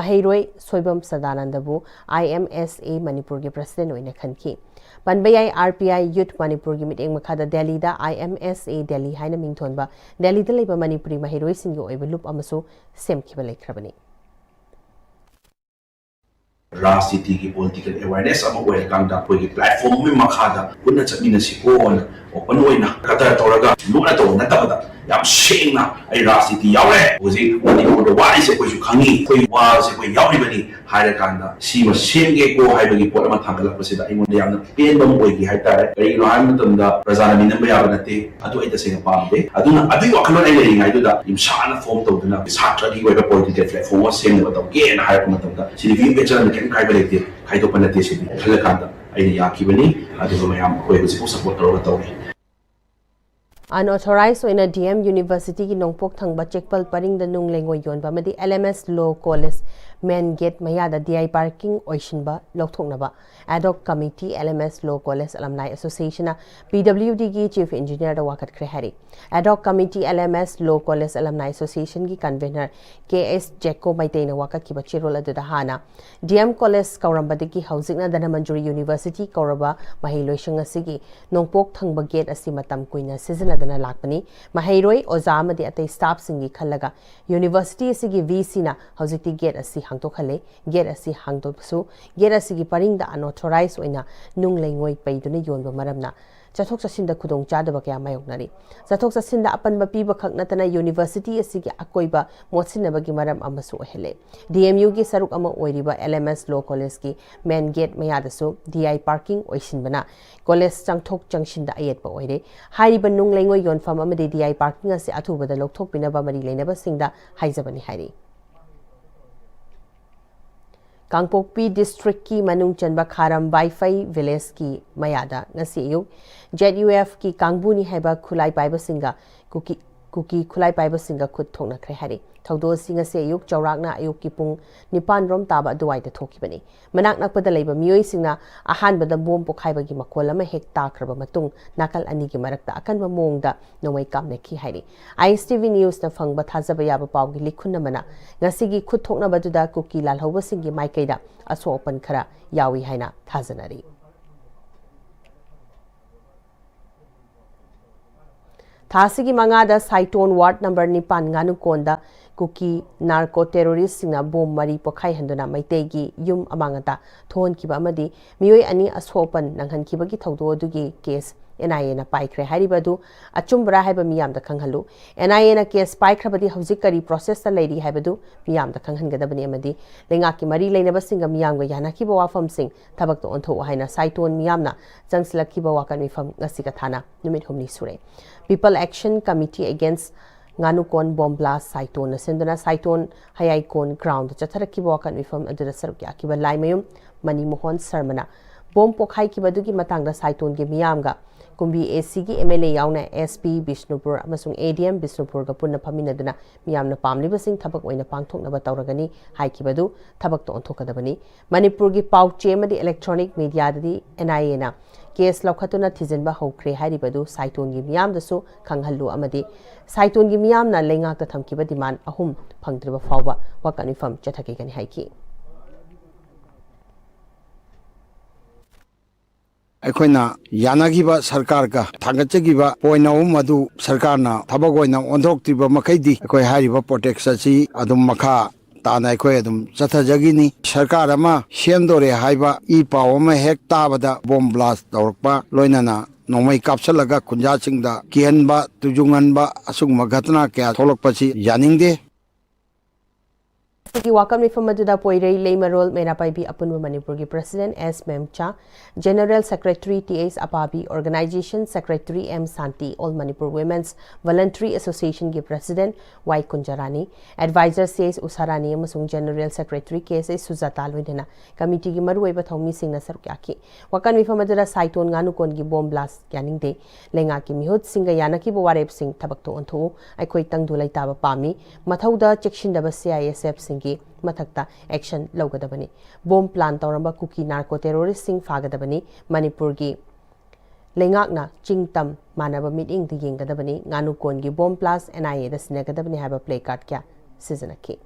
ꯃꯍꯩꯔꯣꯏ ꯁꯣꯏꯕꯝ ꯁꯗꯥꯅꯟꯗꯕꯨ IMSA ꯃꯅꯤꯄꯨꯔꯒꯤ ꯄ꯭ꯔꯁꯤꯗꯦꯟ ꯑꯣꯏꯅ ꯈꯟꯈꯤ꯫ ꯄꯟꯕ ꯌꯥꯏ, RPI Youth ꯃꯅꯤꯄꯨꯔꯒꯤ ꯃꯤꯠꯌꯦꯡ ꯃꯈꯥꯗ ꯗꯦꯜꯂꯤꯗ IMSA ꯗꯦꯜꯂꯤ ꯍꯥꯏꯅ ꯃꯤꯡꯊꯣꯟꯕ ꯗꯦꯜꯂꯤꯗ ꯂꯩꯕ ꯃꯅꯤꯄꯨꯔꯤ ꯃꯍꯩꯔꯣꯏꯁꯤꯡꯒꯤ ꯑꯣꯏꯕ ꯂꯨꯞ ꯑꯃꯁꯨ ꯁꯦꯝꯈꯤꯕ ꯂꯩꯈ꯭ꯔꯕꯅꯤ꯫ ꯔꯥꯖꯅꯤꯇꯤꯒꯤ ꯄꯣꯂꯤꯇꯤꯀꯦꯜ ꯑꯦꯋꯥꯔꯅꯦꯁ ꯑꯃ ꯑꯣꯏꯔꯀꯥꯟꯗ ꯑꯩꯈꯣꯏꯒꯤ ꯄ꯭ꯂꯦꯠꯐꯣꯝ ꯑꯃꯒꯤ ꯃꯈꯥꯗ ꯄꯨꯟꯅ ꯆꯠꯃꯤꯟꯅꯁꯤꯀꯣꯅ ꯑꯣꯄꯟ ꯑꯣꯏꯅ ꯀꯗꯔ ꯇꯧꯔꯒ ꯂꯨꯅ ꯇꯧꯕ ꯅꯠꯇꯕꯗ ꯌꯥꯝ ꯁꯦꯡꯅ ꯑꯩ ꯔꯥꯖꯅꯤꯇꯤ ꯌꯥꯎꯔꯦ, ꯍꯧꯖꯤꯛ ꯃꯅꯤꯄꯨꯔꯗ ꯋꯥꯔꯤꯁꯦ ꯑꯩꯈꯣꯏꯁꯨ ꯈꯪꯉꯤ, ꯑꯩꯈꯣꯏ ꯋꯥꯁꯦ ꯑꯩꯈꯣꯏ ꯌꯥꯎꯔꯤꯕꯅꯤ ꯍꯥꯏꯔꯀꯥꯟꯗ ꯁꯤꯃ ꯁꯦꯝꯒꯦꯀꯣ ꯍꯥꯏꯕꯒꯤ ꯄꯣꯠ ꯑꯃ ꯊꯥꯡꯒꯠꯂꯛꯄꯁꯤꯗ ꯑꯩꯉꯣꯟꯗ ꯌꯥꯝꯅ ꯄꯦꯟꯕ ꯑꯃ ꯑꯣꯏꯈꯤ ꯍꯥꯏꯇꯥꯔꯦ꯫ ꯀꯔꯤꯒꯤꯅꯣ ꯍꯥꯏꯕ ꯃꯇꯝꯗ ꯄ꯭ꯔꯖꯥꯅ ꯃꯤꯅꯝꯕ ꯌꯥꯕ ꯅꯠꯇꯦ, ꯑꯗꯨ ꯑꯩ ꯇꯁꯦꯡꯅ ꯄꯥꯝꯗꯦ꯫ ꯑꯗꯨꯅ ꯑꯗꯨꯒꯤ ꯋꯥꯈꯜꯂꯣꯟ ꯑꯩ ꯂꯩꯔꯤꯉꯩꯗꯨꯗ ꯏꯝꯁꯥꯅ ꯐꯣꯝ ꯇꯧꯗꯨꯅ ꯁꯥꯇ꯭ꯔꯒꯤ ꯑꯣꯏꯕ ꯄꯣꯂꯤꯇꯤꯀꯦꯜ ꯄ꯭ꯂꯦꯠꯐꯣꯔꯝ ꯑꯃ ꯁꯦꯝꯅꯕ ꯇꯧꯒꯦꯅ ꯍꯥꯏꯔꯛꯄ ꯃꯇꯝꯗ ꯁꯤꯗꯤ ꯚꯤ ꯄꯦꯆꯔꯅ ꯀꯔꯤꯝ ꯀꯥꯏꯕ ꯂꯩꯇꯦ, ꯈꯥꯏꯗꯣꯛꯄ ꯅꯠꯇꯦ, ꯁꯤꯗꯤ ꯈꯜꯂꯀꯥꯟꯗ ꯑꯩꯅ ꯌꯥꯈꯤꯕꯅꯤ꯫ ꯑꯗꯨꯒ ꯃꯌꯥꯝ ꯑꯩꯈꯣꯏ ꯍꯧꯖꯤꯛꯐꯥꯎ ꯁꯞꯄꯣꯔꯠ ꯇꯧꯔꯒ ꯇꯧꯔꯤ꯫ Unauthorized ꯑꯣꯏꯅ DM Universityꯒꯤ ꯅꯣꯡꯄꯣꯛ ꯊꯪꯕ ꯆꯦꯛꯄꯜ ꯄꯔꯤꯡꯗ ꯅꯨꯡ ꯂꯩꯉꯣꯏ ꯌꯣꯟꯕ ꯑꯃꯗꯤ LMS Law College main gate ꯃꯌꯥꯗ DI parking ꯑꯣꯏꯁꯤꯟꯕ ꯂꯧꯊꯣꯛꯅꯕ ad hoc committee LMS Law College Alumni Associationꯅ PWDꯒꯤ Chief Engineerꯗ ꯋꯥꯀꯠꯈ꯭ꯔꯦ ꯍꯥꯏꯔꯤ꯫ Ad hoc committee LMS Law College Alumni Associationꯒꯤ convener K S Jekko ꯃꯩꯇꯩꯅ ꯋꯥꯀꯠꯈꯤꯕ ꯆꯦꯔꯣꯜ ꯑꯗꯨꯗ ꯍꯥꯟꯅ DM College ꯀꯧꯔꯝꯕꯗꯒꯤ ꯍꯧꯖꯤꯛꯅ ꯙꯅꯃꯟꯖꯨꯔꯤ University ꯀꯧꯔꯕ ꯃꯍꯩꯂꯣꯏꯁꯪ ꯑꯁꯤꯒꯤ ꯅꯣꯡꯄꯣꯛ ꯊꯪꯕ gate ꯑꯁꯤ ꯃꯇꯝ ꯀꯨꯏꯅ ꯁꯤꯖꯤꯟꯅꯗꯅ ꯂꯥꯛꯄꯅꯤ꯫ ꯃꯍꯩꯔꯣꯏ, ꯑꯣꯖꯥ ꯑꯃꯗꯤ ꯑꯇꯩ staffꯁꯤꯡꯒꯤ ꯈꯜꯂꯒ university ꯑꯁꯤꯒꯤ VCꯅ ꯍꯧꯖꯤꯛꯇꯤ gate ꯑꯁꯤ ꯍꯥꯡꯗꯣꯛꯍꯜꯂꯦ꯫ Gate ꯑꯁꯤ ꯍꯥꯡꯗꯣꯛꯄꯁꯨ gate ꯑꯁꯤꯒꯤ ꯄꯔꯤꯡꯗ unauthorized ꯑꯣꯏꯅ ꯅꯨꯡ ꯂꯩꯉꯣꯏ ꯄꯩꯗꯨꯅ ꯌꯣꯟꯕ ꯃꯔꯝꯅ ꯆꯠꯊꯣꯛ ꯆꯠꯁꯤꯟꯗ ꯈꯨꯗꯣꯡꯆꯥꯗꯕ ꯀꯌꯥ ꯃꯥꯌꯣꯛꯅꯔꯤ꯫ ꯆꯠꯊꯣꯛ ꯆꯠꯁꯤꯟꯗ ꯑꯄꯟꯕ ꯄꯤꯕ ꯈꯛ ꯅꯠꯇꯅ university ꯑꯁꯤꯒꯤ ꯑꯀꯣꯏꯕ ꯃꯣꯠꯁꯤꯟꯅꯕꯒꯤ ꯃꯔꯝ ꯑꯃꯁꯨ ꯑꯣꯏꯍꯜꯂꯦ꯫ DMUꯒꯤ ꯁꯔꯨꯛ ꯑꯃ ꯑꯣꯏꯔꯤꯕ LMS Law Collegeꯀꯤ main gate ꯃꯌꯥꯗꯁꯨ DI parking ꯑꯣꯏꯁꯤꯟꯕꯅ college ꯆꯪꯊꯣꯛ ꯆꯪꯁꯤꯟꯗ ꯑꯌꯦꯠꯄ ꯑꯣꯏꯔꯦ꯫ ꯍꯥꯏꯔꯤꯕ ꯅꯨꯡ ꯂꯩꯉꯣꯏ ꯌꯣꯟꯐꯝ ꯑꯃꯗꯤ DI parking ꯑꯁꯤ ꯑꯊꯨꯕꯗ ꯂꯧꯊꯣꯛꯄꯤꯅꯕ ꯃꯔꯤ ꯂꯩꯅꯕꯁꯤꯡꯗ ꯍꯥꯏꯖꯕꯅꯤ ꯍꯥꯏꯔꯤ꯫ ꯀꯥꯡꯄꯣꯛꯄꯤ districtꯀꯤ ꯃꯅꯨꯡ ꯆꯟꯕ ꯈꯥꯔꯝ ꯕꯥꯏꯐꯩ villageꯀꯤ ꯃꯌꯥꯗ ꯉꯁꯤ ꯑꯌꯨꯛ ZUFꯀꯤ ꯀꯥꯡꯕꯨꯅꯤ ꯍꯥꯏꯕ ꯈꯨꯠꯂꯥꯏ ꯄꯥꯏꯕꯁꯤꯡꯒ ꯀꯨꯀꯤ, ꯀꯨꯀꯤ ꯈꯨꯠꯂꯥꯏ ꯄꯥꯏꯕꯁꯤꯡꯒ ꯈꯨꯠ ꯊꯣꯛꯅꯈ꯭ꯔꯦ ꯍꯥꯏꯔꯤ꯫ ꯊꯧꯗꯣꯛ ꯑꯁꯤ ꯉꯁꯤ ꯑꯌꯨꯛ ꯆꯥꯎꯔꯥꯛꯅ ꯑꯌꯨꯛꯀꯤ ꯄꯨꯡ ꯅꯤꯄꯥꯟ ꯔꯣꯝ ꯇꯥꯕ ꯑꯗꯨꯋꯥꯏꯗ ꯊꯣꯛꯈꯤꯕꯅꯤ꯫ ꯃꯅꯥꯛ ꯅꯛꯄꯗ ꯂꯩꯕ ꯃꯤꯑꯣꯏꯁꯤꯡꯅ ꯑꯍꯥꯟꯕꯗ ꯕꯣꯝ ꯄꯣꯈꯥꯏꯕꯒꯤ ꯃꯈꯣꯜ ꯑꯃ ꯍꯦꯛ ꯇꯥꯈ꯭ꯔꯕ ꯃꯇꯨꯡ, ꯅꯥꯀꯜ ꯑꯅꯤꯒꯤ ꯃꯔꯛꯇ ꯑꯀꯟꯕ ꯃꯑꯣꯡꯗ ꯅꯣꯡꯃꯩ ꯀꯥꯞꯅꯈꯤ ꯍꯥꯏꯔꯤ꯫ ISTV Newsꯅ ꯐꯪꯕ ꯊꯥꯖꯕ ꯌꯥꯕ ꯄꯥꯎꯒꯤ ꯂꯤꯈꯨꯟ ꯑꯃꯅ, ꯉꯁꯤꯒꯤ ꯈꯨꯠ ꯊꯣꯛꯅꯕꯗꯨꯗ ꯀꯨꯀꯤ ꯂꯥꯜꯍꯧꯕꯁꯤꯡꯒꯤ ꯃꯥꯏꯀꯩꯗ ꯑꯁꯣꯛ ꯑꯄꯟ ꯈꯔ ꯌꯥꯎꯏ ꯍꯥꯏꯅ ꯊꯥꯖꯅꯔꯤ꯫ ꯊꯥ ꯑꯁꯤꯒꯤ ꯃꯉꯥꯗ ꯁꯥꯏꯇꯣꯟ ꯋꯥꯔꯗ ꯅꯝꯕꯔ ꯅꯤꯄꯥꯟ ꯉꯥꯅꯨꯀꯣꯟꯗ ꯀꯨꯀꯤ ꯅꯥꯔꯀꯣ ꯇꯦꯔꯣꯔꯤꯁꯁꯤꯡꯅ ꯕꯣꯝ ꯃꯔꯤ ꯄꯣꯈꯥꯏꯍꯟꯗꯨꯅ ꯃꯩꯇꯩꯒꯤ ꯌꯨꯝ ꯑꯃꯥꯡ ꯑꯇꯥ ꯊꯣꯛꯍꯟꯈꯤꯕ ꯑꯃꯗꯤ ꯃꯤꯑꯣꯏ ꯑꯅꯤ ꯑꯁꯣꯛ ꯑꯄꯟ ꯅꯪꯍꯟꯈꯤꯕꯒꯤ ꯊꯧꯗꯣꯛ ꯑꯗꯨꯒꯤ ꯀꯦꯁ NIAꯅ ꯄꯥꯏꯈ꯭ꯔꯦ ꯍꯥꯏꯔꯤꯕ ꯑꯗꯨ ꯑꯆꯨꯝꯕꯔꯥ ꯍꯥꯏꯕ ꯃꯤꯌꯥꯝꯗ ꯈꯪꯍꯜꯂꯨ꯫ NIAꯅ ꯀꯦꯁ ꯄꯥꯏꯈ꯭ꯔꯕꯗꯤ ꯍꯧꯖꯤꯛ ꯀꯔꯤ ꯄ꯭ꯔꯣꯁꯦꯁꯇ ꯂꯩꯔꯤ ꯍꯥꯏꯕꯗꯨ ꯃꯤꯌꯥꯝꯗ ꯈꯪꯍꯟꯒꯗꯕꯅꯤ ꯑꯃꯗꯤ ꯂꯩꯉꯥꯛꯀꯤ ꯃꯔꯤ ꯂꯩꯅꯕꯁꯤꯡꯒ ꯃꯤꯌꯥꯝꯒ ꯌꯥꯅꯈꯤꯕ ꯋꯥꯐꯝꯁꯤꯡ ꯊꯕꯛꯇ ꯑꯣꯟꯊꯣꯛꯎ ꯍꯥꯏꯅ ꯁꯥꯏꯇꯣꯟ ꯃꯤꯌꯥꯝꯅ ꯆꯪꯁꯤꯜꯂꯛꯈꯤꯕ ꯋꯥꯀꯠ ꯃꯤꯐꯝ ꯉꯁꯤꯒ ꯊꯥꯅ ꯅꯨꯃꯤꯠ ꯍꯨꯝꯅꯤ ꯁꯨꯔꯦ꯫ People Action Committee Against ꯉꯥꯅꯨꯀꯣꯟ ꯕꯣꯝ ꯕ꯭ꯂꯥꯁ ꯁꯥꯏꯇꯣꯟꯅ ꯁꯤꯟꯗꯨꯅ ꯁꯥꯏꯇꯣꯟ ꯍꯌꯥꯏꯀꯣꯟ ꯒ꯭ꯔꯥꯎꯟꯗ ꯆꯠꯊꯔꯛꯈꯤꯕ ꯋꯥꯀꯠ ꯃꯤꯐꯝ ꯑꯗꯨꯗ ꯁꯔꯨꯛ ꯌꯥꯈꯤꯕ ꯂꯥꯏꯃꯌꯨꯝ ꯃꯅꯤꯃꯣꯍꯟ ꯁꯔꯃꯅ ꯕꯣꯝ ꯄꯣꯈꯥꯏꯈꯤꯕ ꯑꯗꯨꯒꯤ ꯃꯇꯥꯡꯗ ꯁꯥꯏꯇꯣꯟꯒꯤ ꯃꯤꯌꯥꯝꯒ ꯀꯨꯝꯕꯤ ACꯒꯤ MLA ꯌꯥꯎꯅ SP ꯕꯤꯁꯅꯨꯄꯨꯔ ꯑꯃꯁꯨꯡ ADM ꯕꯤꯁꯅꯨꯄꯨꯔꯒ ꯄꯨꯟꯅ ꯐꯝꯃꯤꯟꯅꯗꯨꯅ ꯃꯤꯌꯥꯝꯅ ꯄꯥꯝꯂꯤꯕꯁꯤꯡ ꯊꯕꯛ ꯑꯣꯏꯅ ꯄꯥꯡꯊꯣꯛꯅꯕ ꯇꯧꯔꯒꯅꯤ ꯍꯥꯏꯈꯤꯕ ꯑꯗꯨ ꯊꯕꯛꯇ ꯑꯣꯟꯊꯣꯛꯀꯗꯕꯅꯤ꯫ ꯃꯅꯤꯄꯨꯔꯒꯤ ꯄꯥꯎ ꯆꯦ ꯑꯃꯗꯤ electronic mediaꯗꯗꯤ NIAꯅ ꯀꯦꯁ ꯂꯧꯈꯠꯇꯨꯅ ꯊꯤꯖꯤꯟꯕ ꯍꯧꯈ꯭ꯔꯦ ꯍꯥꯏꯔꯤꯕ ꯑꯗꯨ ꯁꯥꯏꯇꯣꯟꯒꯤ ꯃꯤꯌꯥꯝꯗꯁꯨ ꯈꯪꯍꯜꯂꯨ ꯑꯃꯗꯤ ꯁꯥꯏꯇꯣꯟꯒꯤ ꯃꯤꯌꯥꯝꯅ ꯂꯩꯉꯥꯛꯇ ꯊꯝꯈꯤꯕ ꯗꯤꯃꯥꯟ ꯑꯍꯨꯝ ꯐꯪꯗ꯭ꯔꯤꯕ ꯐꯥꯎꯕ ꯋꯥꯀꯠ ꯃꯤꯐꯝ ꯆꯠꯊꯈꯤꯒꯅꯤ ꯍꯥꯏꯈꯤ꯫ ꯑꯩꯈꯣꯏꯅ ꯌꯥꯅꯈꯤꯕ ꯁꯔꯀꯥꯔꯒ ꯊꯥꯡꯒꯠꯆꯈꯤꯕ ꯄꯣꯏꯟ ꯑꯍꯨꯝ ꯑꯗꯨ ꯁꯔꯀꯥꯔꯅ ꯊꯕꯛ ꯑꯣꯏꯅ ꯑꯣꯟꯊꯣꯛꯇ꯭ꯔꯤꯕ ꯃꯈꯩꯗꯤ ꯑꯩꯈꯣꯏ ꯍꯥꯏꯔꯤꯕ ꯄ꯭ꯔꯣꯇꯦꯁ ꯑꯁꯤ ꯑꯗꯨꯝ ꯃꯈꯥ ꯇꯥꯅ ꯑꯩꯈꯣꯏ ꯑꯗꯨꯝ ꯆꯠꯊꯖꯈꯤꯅꯤ꯫ ꯁꯔꯀꯥꯔ ꯑꯃ ꯁꯦꯝꯗꯣꯔꯦ ꯍꯥꯏꯕ ꯏ ꯄꯥꯎ ꯑꯃ ꯍꯦꯛ ꯇꯥꯕꯗ ꯕꯣꯝ ꯕ꯭ꯂꯥꯁ ꯇꯧꯔꯛꯄ, ꯂꯣꯏꯅꯅ ꯅꯣꯡꯃꯩ ꯀꯥꯞꯁꯤꯜꯂꯒ ꯈꯨꯟꯖꯥꯁꯤꯡꯗ ꯀꯤꯍꯟꯕ, ꯇꯨꯖꯨꯡꯍꯟꯕ, ꯑꯁꯤꯒꯨꯝꯕ ꯘꯇꯅꯥ ꯀꯌꯥ ꯊꯣꯛꯂꯛꯄꯁꯤ ꯌꯥꯅꯤꯡꯗꯦ꯫ ꯁꯤꯒꯤ ꯋꯥꯀꯠ ꯃꯤꯐꯝ ꯑꯗꯨꯗ ꯄꯣꯏꯔꯩ ꯂꯩꯃꯔꯣꯜ ꯃꯩꯔꯥ ꯄꯥꯏꯕꯤ ꯑꯄꯨꯟꯕ ꯃꯅꯤꯄꯨꯔꯒꯤ President S ꯃꯦꯝꯆꯥ, General Secretary T H ꯑꯄꯥꯕꯤ, Organization Secretary M ꯁꯥꯟꯇꯤ, All Manipur Women's Voluntary Association ꯒꯤ President Y ꯀꯨꯟꯖꯔꯥꯅꯤ, Advisor C H ꯎꯁꯥꯔꯥꯅꯤ ꯑꯃꯁꯨꯡ General Secretary K S H ꯁꯨꯖꯥꯇꯥ ꯂꯣꯏꯅꯅ committee ꯒꯤ ꯃꯔꯨꯑꯣꯏꯕ ꯊꯧꯃꯤꯁꯤꯡꯅ ꯁꯔꯨꯛ ꯌꯥꯈꯤ꯫ ꯋꯥꯀꯠ ꯃꯤꯐꯝ ꯑꯗꯨꯗ ꯁꯥꯏꯇꯣꯟ ꯉꯥꯅꯨꯀꯣꯟꯒꯤ bomb blast ꯌꯥꯅꯤꯡꯗꯦ, ꯂꯩꯉꯥꯛꯀꯤ ꯃꯤꯍꯨꯠꯁꯤꯡꯒ ꯌꯥꯅꯈꯤꯕ ꯋꯥꯔꯦꯞꯁꯤꯡ ꯊꯕꯛꯇ ꯑꯣꯟꯊꯣꯛꯎ, ꯑꯩꯈꯣꯏ ꯇꯪꯗꯨ ꯂꯩꯇꯥꯕ ꯄꯥꯝꯃꯤ, ꯃꯊꯧꯗ ꯆꯦꯛꯁꯤꯟꯗꯕ C I S F ꯁꯤꯡꯒꯤ ꯃꯊꯛꯇ action ꯂꯧꯒꯗꯕꯅꯤ, bomb plan ꯇꯧꯔꯝꯕ ꯀꯨꯀꯤ narco terrorist ꯁꯤꯡ ꯐꯥꯒꯗꯕꯅꯤ, ꯃꯅꯤꯄꯨꯔꯒꯤ ꯂꯩꯉꯥꯛꯅ ꯆꯤꯡ ꯇꯝ ꯃꯥꯟꯅꯕ ꯃꯤꯠꯌꯦꯡꯗ ꯌꯦꯡꯒꯗꯕꯅꯤ, ꯉꯥꯅꯨꯀꯣꯟꯒꯤ bomb blast N I A ꯗ ꯁꯤꯟꯅꯒꯗꯕꯅꯤ ꯍꯥꯏꯕ placard ꯀꯌꯥ ꯁꯤꯖꯤꯟꯅꯈꯤ꯫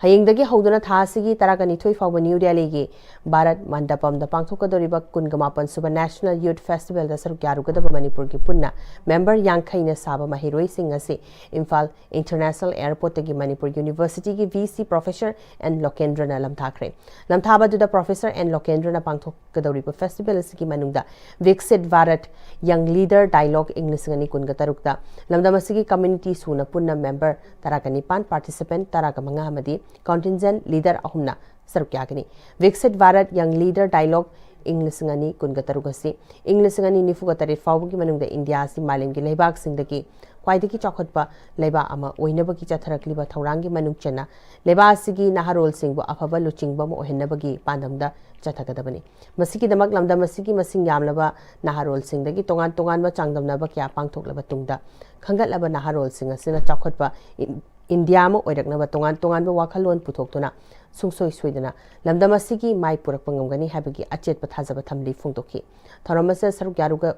ꯍꯌꯦꯡꯗꯒꯤ ꯍꯧꯗꯨꯅ ꯊꯥ ꯑꯁꯤꯒꯤ ꯇꯔꯥꯒ ꯅꯤꯊꯣꯏ ꯐꯥꯎꯕ ꯅ꯭ꯌꯨ ꯗꯦꯜꯂꯤꯒꯤ ꯚꯥꯔꯠ ꯃꯟꯗꯄꯝꯗ ꯄꯥꯡꯊꯣꯛꯀꯗꯧꯔꯤꯕ ꯀꯨꯟꯒ ꯃꯥꯄꯟ ꯁꯨꯕ National Youth Festival ꯗ ꯁꯔꯨꯛ ꯌꯥꯔꯨꯒꯗꯕ ꯃꯅꯤꯄꯨꯔꯒꯤ ꯄꯨꯟꯅ member ꯌꯥꯡꯈꯩꯅ ꯁꯥꯕ ꯃꯍꯩꯔꯣꯏꯁꯤꯡ ꯑꯁꯤ ꯏꯝꯐꯥꯜ International Airport ꯇꯒꯤ ꯃꯅꯤꯄꯨꯔ University ꯒꯤ V C Professor N ꯂꯣꯀꯦꯟꯗ꯭ꯔꯅ ꯂꯝꯊꯥꯈ꯭ꯔꯦ꯫ ꯂꯝꯊꯥꯕ ꯑꯗꯨꯗ Professor N ꯂꯣꯀꯦꯟꯗ꯭ꯔꯅ ꯄꯥꯡꯊꯣꯛꯀꯗꯧꯔꯤꯕ festival ꯑꯁꯤꯒꯤ ꯃꯅꯨꯡꯗ ꯕꯤꯛꯁꯤꯠ ꯚꯥꯔꯠ Young Leader Dialogue ꯏꯪ ꯂꯤꯁꯤꯡ ꯑꯅꯤ ꯀꯨꯟꯒ ꯇꯔꯨꯛꯇ ꯂꯝꯗꯝ ꯑꯁꯤꯒꯤ community ꯁꯨꯅ ꯄꯨꯟꯅ member ꯇꯔꯥꯒ ꯅꯤꯄꯥꯟ, participant ꯇꯔꯥꯒ ꯃꯉꯥ ꯑꯃꯗꯤ contingent leader ꯑꯍꯨꯝꯅ ꯁꯔꯨꯛ ꯌꯥꯒꯅꯤ꯫ ꯕꯤꯛꯁꯤꯠ ꯚꯥꯔꯠ Young Leader Dialogue ꯏꯪ ꯂꯤꯁꯤꯡ ꯑꯅꯤ ꯀꯨꯟꯒ ꯇꯔꯨꯛ ꯑꯁꯤ ꯏꯪ ꯂꯤꯁꯤꯡ ꯑꯅꯤ ꯅꯤꯐꯨꯒ ꯇꯔꯦꯠ ꯐꯥꯎꯕꯒꯤ ꯃꯅꯨꯡꯗ ꯏꯟꯗꯤꯌꯥ ꯑꯁꯤ ꯃꯥꯂꯦꯝꯒꯤ ꯂꯩꯕꯥꯛꯁꯤꯡꯗꯒꯤ ꯈ꯭ꯋꯥꯏꯗꯒꯤ ꯆꯥꯎꯈꯠꯄ ꯂꯩꯕꯥꯛ ꯑꯃ ꯑꯣꯏꯅꯕꯒꯤ ꯆꯠꯊꯔꯛꯂꯤꯕ ꯊꯧꯔꯥꯡꯒꯤ ꯃꯅꯨꯡ ꯆꯟꯅ ꯂꯩꯕꯥꯛ ꯑꯁꯤꯒꯤ ꯅꯍꯥꯔꯣꯜꯁꯤꯡꯕꯨ ꯑꯐꯕ ꯂꯨꯆꯤꯡꯕ ꯑꯃ ꯑꯣꯏꯍꯟꯅꯕꯒꯤ ꯄꯥꯟꯗꯝꯗ ꯆꯠꯊꯒꯗꯕꯅꯤ꯫ ꯃꯁꯤꯒꯤꯗꯃꯛ ꯂꯝꯗꯝ ꯑꯁꯤꯒꯤ ꯃꯁꯤꯡ ꯌꯥꯝꯂꯕ ꯅꯍꯥꯔꯣꯜꯁꯤꯡꯗꯒꯤ ꯇꯣꯉꯥꯟ ꯇꯣꯉꯥꯟꯕ ꯆꯥꯡꯗꯝꯅꯕ ꯀꯌꯥ ꯄꯥꯡꯊꯣꯛꯂꯕ ꯇꯨꯡꯗ, ꯈꯟꯒꯠꯂꯕ ꯅꯍꯥꯔꯣꯜꯁꯤꯡ ꯑꯁꯤꯅ ꯆꯥꯎꯈꯠꯄ ꯏꯟ-, ꯏꯟꯗꯤꯌꯥ ꯑꯃ ꯑꯣꯏꯔꯛꯅꯕ ꯇꯣꯉꯥꯟ ꯇꯣꯉꯥꯟꯕ ꯋꯥꯈꯜꯂꯣꯟ ꯄꯨꯊꯣꯛꯇꯨꯅ ꯁꯨꯡꯁꯣꯏ ꯁꯣꯏꯗꯅ ꯂꯝꯗꯝ ꯑꯁꯤꯒꯤ ꯃꯥꯏ ꯄꯨꯔꯛꯄ ꯉꯝꯒꯅꯤ ꯍꯥꯏꯕꯒꯤ ꯑꯆꯦꯠꯄ ꯊꯥꯖꯕ ꯊꯝꯂꯤ ꯐꯣꯡꯗꯣꯛꯈꯤ꯫ ꯊꯧꯔꯝ ꯑꯁꯤꯗ ꯁꯔꯨꯛ ꯌꯥꯔꯨꯒ-,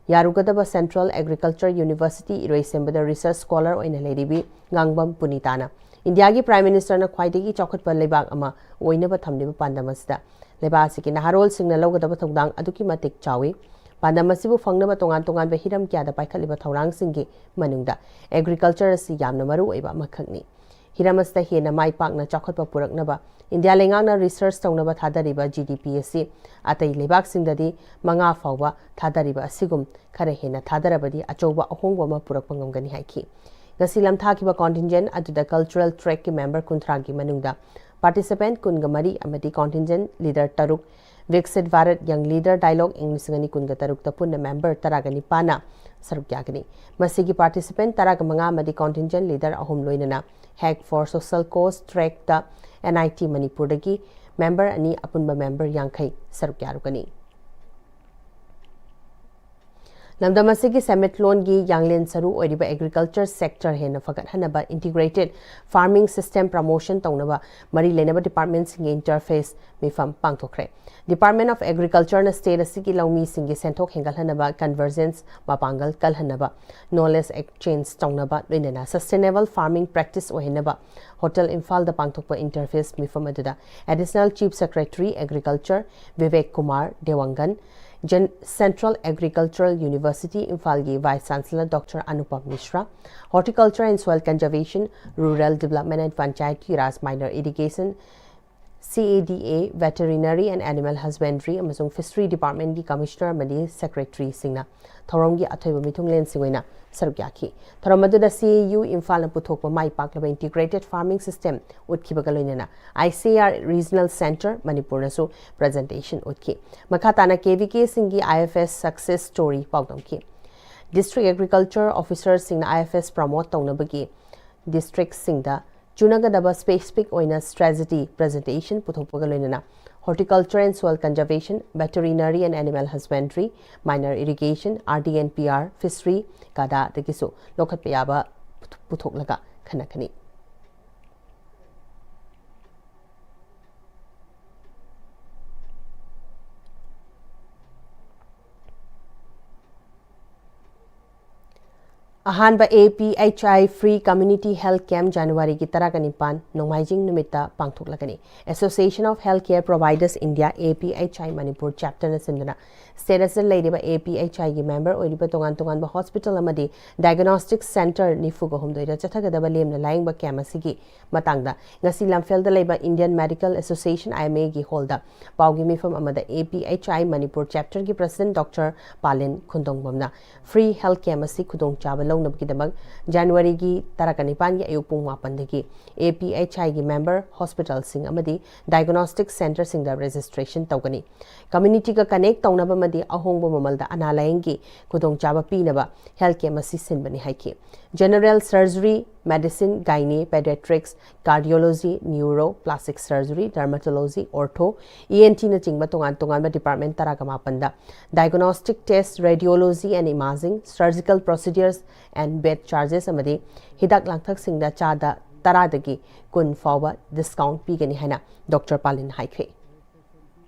ꯌꯥꯔꯨꯒꯗꯕ Central Agriculture University ꯏꯔꯣꯏꯁꯦꯝꯕꯗ research scholar ꯑꯣꯏꯅ ꯂꯩꯔꯤꯕꯤ ꯉꯥꯡꯕꯝ ꯄꯨꯅꯤꯇꯥꯅ ꯏꯟꯗꯤꯌꯥꯒꯤ Prime Minister ꯅ ꯈ꯭ꯋꯥꯏꯗꯒꯤ ꯆꯥꯎꯈꯠꯄ ꯂꯩꯕꯥꯛ ꯑꯃ ꯑꯣꯏꯅꯕ ꯊꯝꯂꯤꯕ ꯄꯥꯟꯗꯝ ꯑꯁꯤꯗ ꯂꯩꯕꯥꯛ ꯑꯁꯤꯒꯤ ꯅꯍꯥꯔꯣꯜꯁꯤꯡꯅ ꯂꯧꯒꯗꯕ ꯊꯧꯗꯥꯡ ꯑꯗꯨꯛꯀꯤ ꯃꯇꯤꯛ ꯆꯥꯎꯏ꯫ ꯄꯥꯟꯗꯝ ꯑꯁꯤꯕꯨ ꯐꯪꯅꯕ ꯇꯣꯉꯥꯟ ꯇꯣꯉꯥꯟꯕ ꯍꯤꯔꯝ ꯀꯌꯥꯗ ꯄꯥꯏꯈꯠꯂꯤꯕ ꯊꯧꯔꯥꯡꯁꯤꯡꯒꯤ ꯃꯅꯨꯡꯗ agriculture ꯑꯁꯤ ꯌꯥꯝꯅ ꯃꯔꯨ ꯑꯣꯏꯕ ꯑꯃꯈꯛꯅꯤ꯫ ꯍꯤꯔꯝ ꯑꯁꯤꯗ ꯍꯦꯟꯅ ꯃꯥꯏ ꯄꯥꯛꯅ ꯆꯥꯎꯈꯠꯄ ꯄꯨꯔꯛꯅꯕ ꯏꯟꯗꯤꯌꯥ ꯂꯩꯉꯥꯛꯅ research ꯇꯧꯅꯕ ꯊꯥꯗꯔꯤꯕ G D P ꯑꯁꯤ ꯑꯇꯩ ꯂꯩꯕꯥꯛꯁꯤꯡꯗꯗꯤ ꯃꯉꯥ ꯐꯥꯎꯕ ꯊꯥꯗꯔꯤꯕ ꯑꯁꯤꯒꯨꯝ ꯈꯔ ꯍꯦꯟꯅ ꯊꯥꯗꯔꯕꯗꯤ ꯑꯆꯧꯕ ꯑꯍꯣꯡꯕ ꯑꯃ ꯄꯨꯔꯛꯄ ꯉꯝꯒꯅꯤ ꯍꯥꯏꯈꯤ꯫ ꯉꯁꯤ ꯂꯝꯊꯥꯈꯤꯕ contingent ꯑꯗꯨꯗ cultural trackꯀꯤ member ꯀꯨꯟꯊ꯭ꯔꯥꯒꯤ ꯃꯅꯨꯡꯗ participant ꯀꯨꯟꯒ ꯃꯔꯤ ꯑꯃꯗꯤ contingent leader ꯇꯔꯨꯛ, Viksit Bharat Young Leader Dialogue ꯏꯪ ꯂꯤꯁꯤꯡ ꯑꯅꯤ ꯀꯨꯟꯒ ꯇꯔꯨꯛꯇ ꯄꯨꯟꯅ member ꯇꯔꯥꯒ ꯅꯤꯄꯥꯟꯅ ꯁꯔꯨꯛ ꯌꯥꯒꯅꯤ꯫ ꯃꯁꯤꯒꯤ participant ꯇꯔꯥꯒ ꯃꯉꯥ ꯑꯃꯗꯤ contingent leader ꯑꯍꯨꯝ, ꯂꯣꯏꯅꯅ Hack for Social Cause trackꯇ N I T ꯃꯅꯤꯄꯨꯔꯗꯒꯤ member ꯑꯅꯤ, ꯑꯄꯨꯟꯕ member ꯌꯥꯡꯈꯩ ꯁꯔꯨꯛ ꯌꯥꯔꯨꯒꯅꯤ꯫ ꯂꯝꯗꯝ ꯑꯁꯤꯒꯤ ꯁꯦꯟꯃꯤꯠꯂꯣꯟꯒꯤ ꯌꯥꯡꯂꯦꯟ ꯁꯔꯨ ꯑꯣꯏꯔꯤꯕ agriculture sector ꯍꯦꯟꯅ ꯐꯒꯠꯍꯟꯅꯕ integrated farming system promotion ꯇꯧꯅꯕ ꯃꯔꯤ ꯂꯩꯅꯕ departmentꯁꯤꯡꯒꯤ interface ꯃꯤꯐꯝ ꯄꯥꯡꯊꯣꯛꯈ꯭ꯔꯦ꯫ Department of Agricultureꯅ state ꯑꯁꯤꯒꯤ ꯂꯧꯃꯤꯁꯤꯡꯒꯤ ꯁꯦꯟꯊꯣꯛ ꯍꯦꯟꯒꯠꯍꯟꯅꯕ, convergence ꯃꯄꯥꯡꯒꯜ ꯀꯜꯍꯟꯅꯕ, knowledge exchange ꯇꯧꯅꯕ, ꯂꯣꯏꯅꯅ sustainable farming practice ꯑꯣꯏꯍꯟꯅꯕ Hotel ꯏꯝꯐꯥꯜꯗ ꯄꯥꯡꯊꯣꯛꯄ interface ꯃꯤꯐꯝ ꯑꯗꯨꯗ Additional Chief Secretary Agriculture Vivek Kumar ꯗꯦꯋꯥꯡꯒꯟ, Gen-, Central Agricultural University ꯏꯝꯐꯥꯜꯒꯤ Vice Chancellor Doctor Anupam Mishra, Horticulture and Soil Conservation, Rural Development and Panchayati Raj, Minor Irrigation, C A D A, Veterinary and Animal Husbandry ꯑꯃꯁꯨꯡ Fishery Departmentꯀꯤ Commissioner ꯑꯃꯗꯤ Secretaryꯁꯤꯡꯅ ꯊꯧꯔꯝꯒꯤ ꯑꯊꯣꯏꯕ ꯃꯤꯊꯨꯡꯂꯦꯟꯁꯤꯡ ꯑꯣꯏꯅ ꯁꯔꯨꯛ ꯌꯥꯈꯤ꯫ ꯊꯧꯔꯝ ꯑꯗꯨꯗ C A U ꯏꯝꯐꯥꯜꯅ ꯄꯨꯊꯣꯛꯄ ꯃꯥꯏ ꯄꯥꯛꯂꯕ integrated farming system ꯎꯠꯈꯤꯕꯒ ꯂꯣꯏꯅꯅ I C A R Regional Centre ꯃꯅꯤꯄꯨꯔꯅꯁꯨ presentation ꯎꯠꯈꯤ꯫ ꯃꯈꯥ ꯇꯥꯅ K V Kꯁꯤꯡꯒꯤ I F S success story ꯄꯥꯎꯗꯝꯈꯤ꯫ District Agriculture Officerꯁꯤꯡꯅ I F S promote ꯇꯧꯅꯕꯒꯤ districtꯁꯤꯡꯗ ꯆꯨꯅꯒꯗꯕ specific ꯑꯣꯏꯅ strategy presentation ꯄꯨꯊꯣꯛꯄꯒ ꯂꯣꯏꯅꯅ Horticulture and Soil Conservation, Veterinary and Animal Husbandry, Minor Irrigation, R D and P R, Fishery, ꯀꯗꯥꯗꯒꯤꯁꯨ ꯂꯧꯈꯠꯄ ꯌꯥꯕ ꯄꯨꯊꯣꯛꯂꯒ ꯈꯟꯅꯒꯅꯤ꯫ ꯑꯍꯥꯟꯕ A P H I Free Community Health Camp ꯖꯅꯋꯥꯔꯤꯒꯤ ꯇꯔꯥꯒ ꯅꯤꯄꯥꯟ, ꯅꯣꯡꯃꯥꯏꯖꯤꯡ ꯅꯨꯃꯤꯠꯇ ꯄꯥꯡꯊꯣꯛꯂꯒꯅꯤ꯫ Association of Healthcare Providers India, A P H I, Manipur chapterꯅ ꯁꯤꯟꯗꯨꯅ state ꯑꯁꯤꯗ ꯂꯩꯔꯤꯕ A P H Iꯒꯤ member ꯑꯣꯏꯔꯤꯕ ꯇꯣꯉꯥꯟ ꯇꯣꯉꯥꯟꯕ hospital ꯑꯃꯗꯤ diagnostic centre ꯅꯤꯐꯨꯒ ꯍꯨꯝꯗꯣꯏꯗ ꯆꯠꯊꯒꯗꯕ ꯂꯦꯝꯅ ꯂꯥꯌꯦꯡꯕ camp ꯑꯁꯤꯒꯤ ꯃꯇꯥꯡꯗ ꯉꯁꯤ ꯂꯝꯐꯦꯜꯗ ꯂꯩꯕ Indian Medical Association, I M Aꯒꯤ hallꯗ ꯄꯥꯎꯒꯤ ꯃꯤꯐꯝ ꯑꯃꯗ A P H I Manipur chapterꯒꯤ president Doctor ꯄꯥꯂꯦꯟ ꯈꯨꯟꯗꯣꯡꯕꯝꯅ free health camp ꯑꯁꯤ ꯈꯨꯗꯣꯡꯆꯥꯕ ꯇꯧꯅꯕꯒꯤꯗꯃꯛ ꯖꯅꯋꯥꯔꯤꯒꯤ ꯇꯔꯥꯅꯤꯄꯥꯟꯒꯤ ꯑꯌꯨꯛ ꯄꯨꯡ ꯃꯥꯄꯟꯗꯒꯤ ꯑꯦ ꯄꯤ ꯑꯩꯆ ꯑꯥꯏꯒꯤ ꯃꯦꯝꯕꯔ ꯍꯣꯁꯄꯤꯇꯥꯜꯁꯤꯡ ꯑꯃꯗꯤ ꯗꯥꯏꯒꯅꯣꯁꯇꯤꯛ ꯁꯦꯟꯇꯔꯁꯤꯡꯗ ꯔꯦꯖꯤꯁꯇ꯭ꯔꯦꯁꯟ ꯇꯧꯒꯅꯤ꯫ ꯀꯝꯃ꯭ꯌꯨꯅꯤꯇꯤꯒ ꯀꯅꯦꯛ ꯇꯧꯅꯕ ꯑꯃꯗꯤ ꯑꯍꯣꯡꯕ ꯃꯃꯜꯗ ꯑꯅꯥ ꯂꯥꯌꯦꯡꯒꯤ ꯈꯨꯗꯣꯡꯆꯥꯕ ꯄꯤꯅꯕ ꯍꯦꯜꯊ ꯀꯦꯝ ꯑꯁꯤ ꯁꯤꯟꯕꯅꯤ ꯍꯥꯏꯈꯤ꯫ General surgery, medicine, gynae, paediatrics, cardiology, neuro, plastic surgery, dermatology, ortho, E N ꯇꯤꯅꯆꯤꯡꯕ ꯇꯣꯉꯥꯟ ꯇꯣꯉꯥꯟꯕ ꯗꯤꯄꯥꯔꯠꯃꯦꯟ ꯇꯔꯥꯒ ꯃꯥꯄꯟꯗ diagnostic tests, radiology and imaging, surgical procedures and bed charges ꯑꯃꯗꯤ ꯍꯤꯗꯥꯛ ꯂꯥꯡꯊꯛꯁꯤꯡꯗ ꯆꯥꯗ ꯇꯔꯥꯗꯒꯤ ꯀꯨꯟ ꯐꯥꯎꯕ ꯗꯤꯁꯀꯥꯎꯟ ꯄꯤꯒꯅꯤ ꯍꯥꯏꯅ ꯗꯣꯛꯇꯔ ꯄꯥꯂꯤꯟ ꯍꯥꯏꯈ꯭ꯔꯦ꯫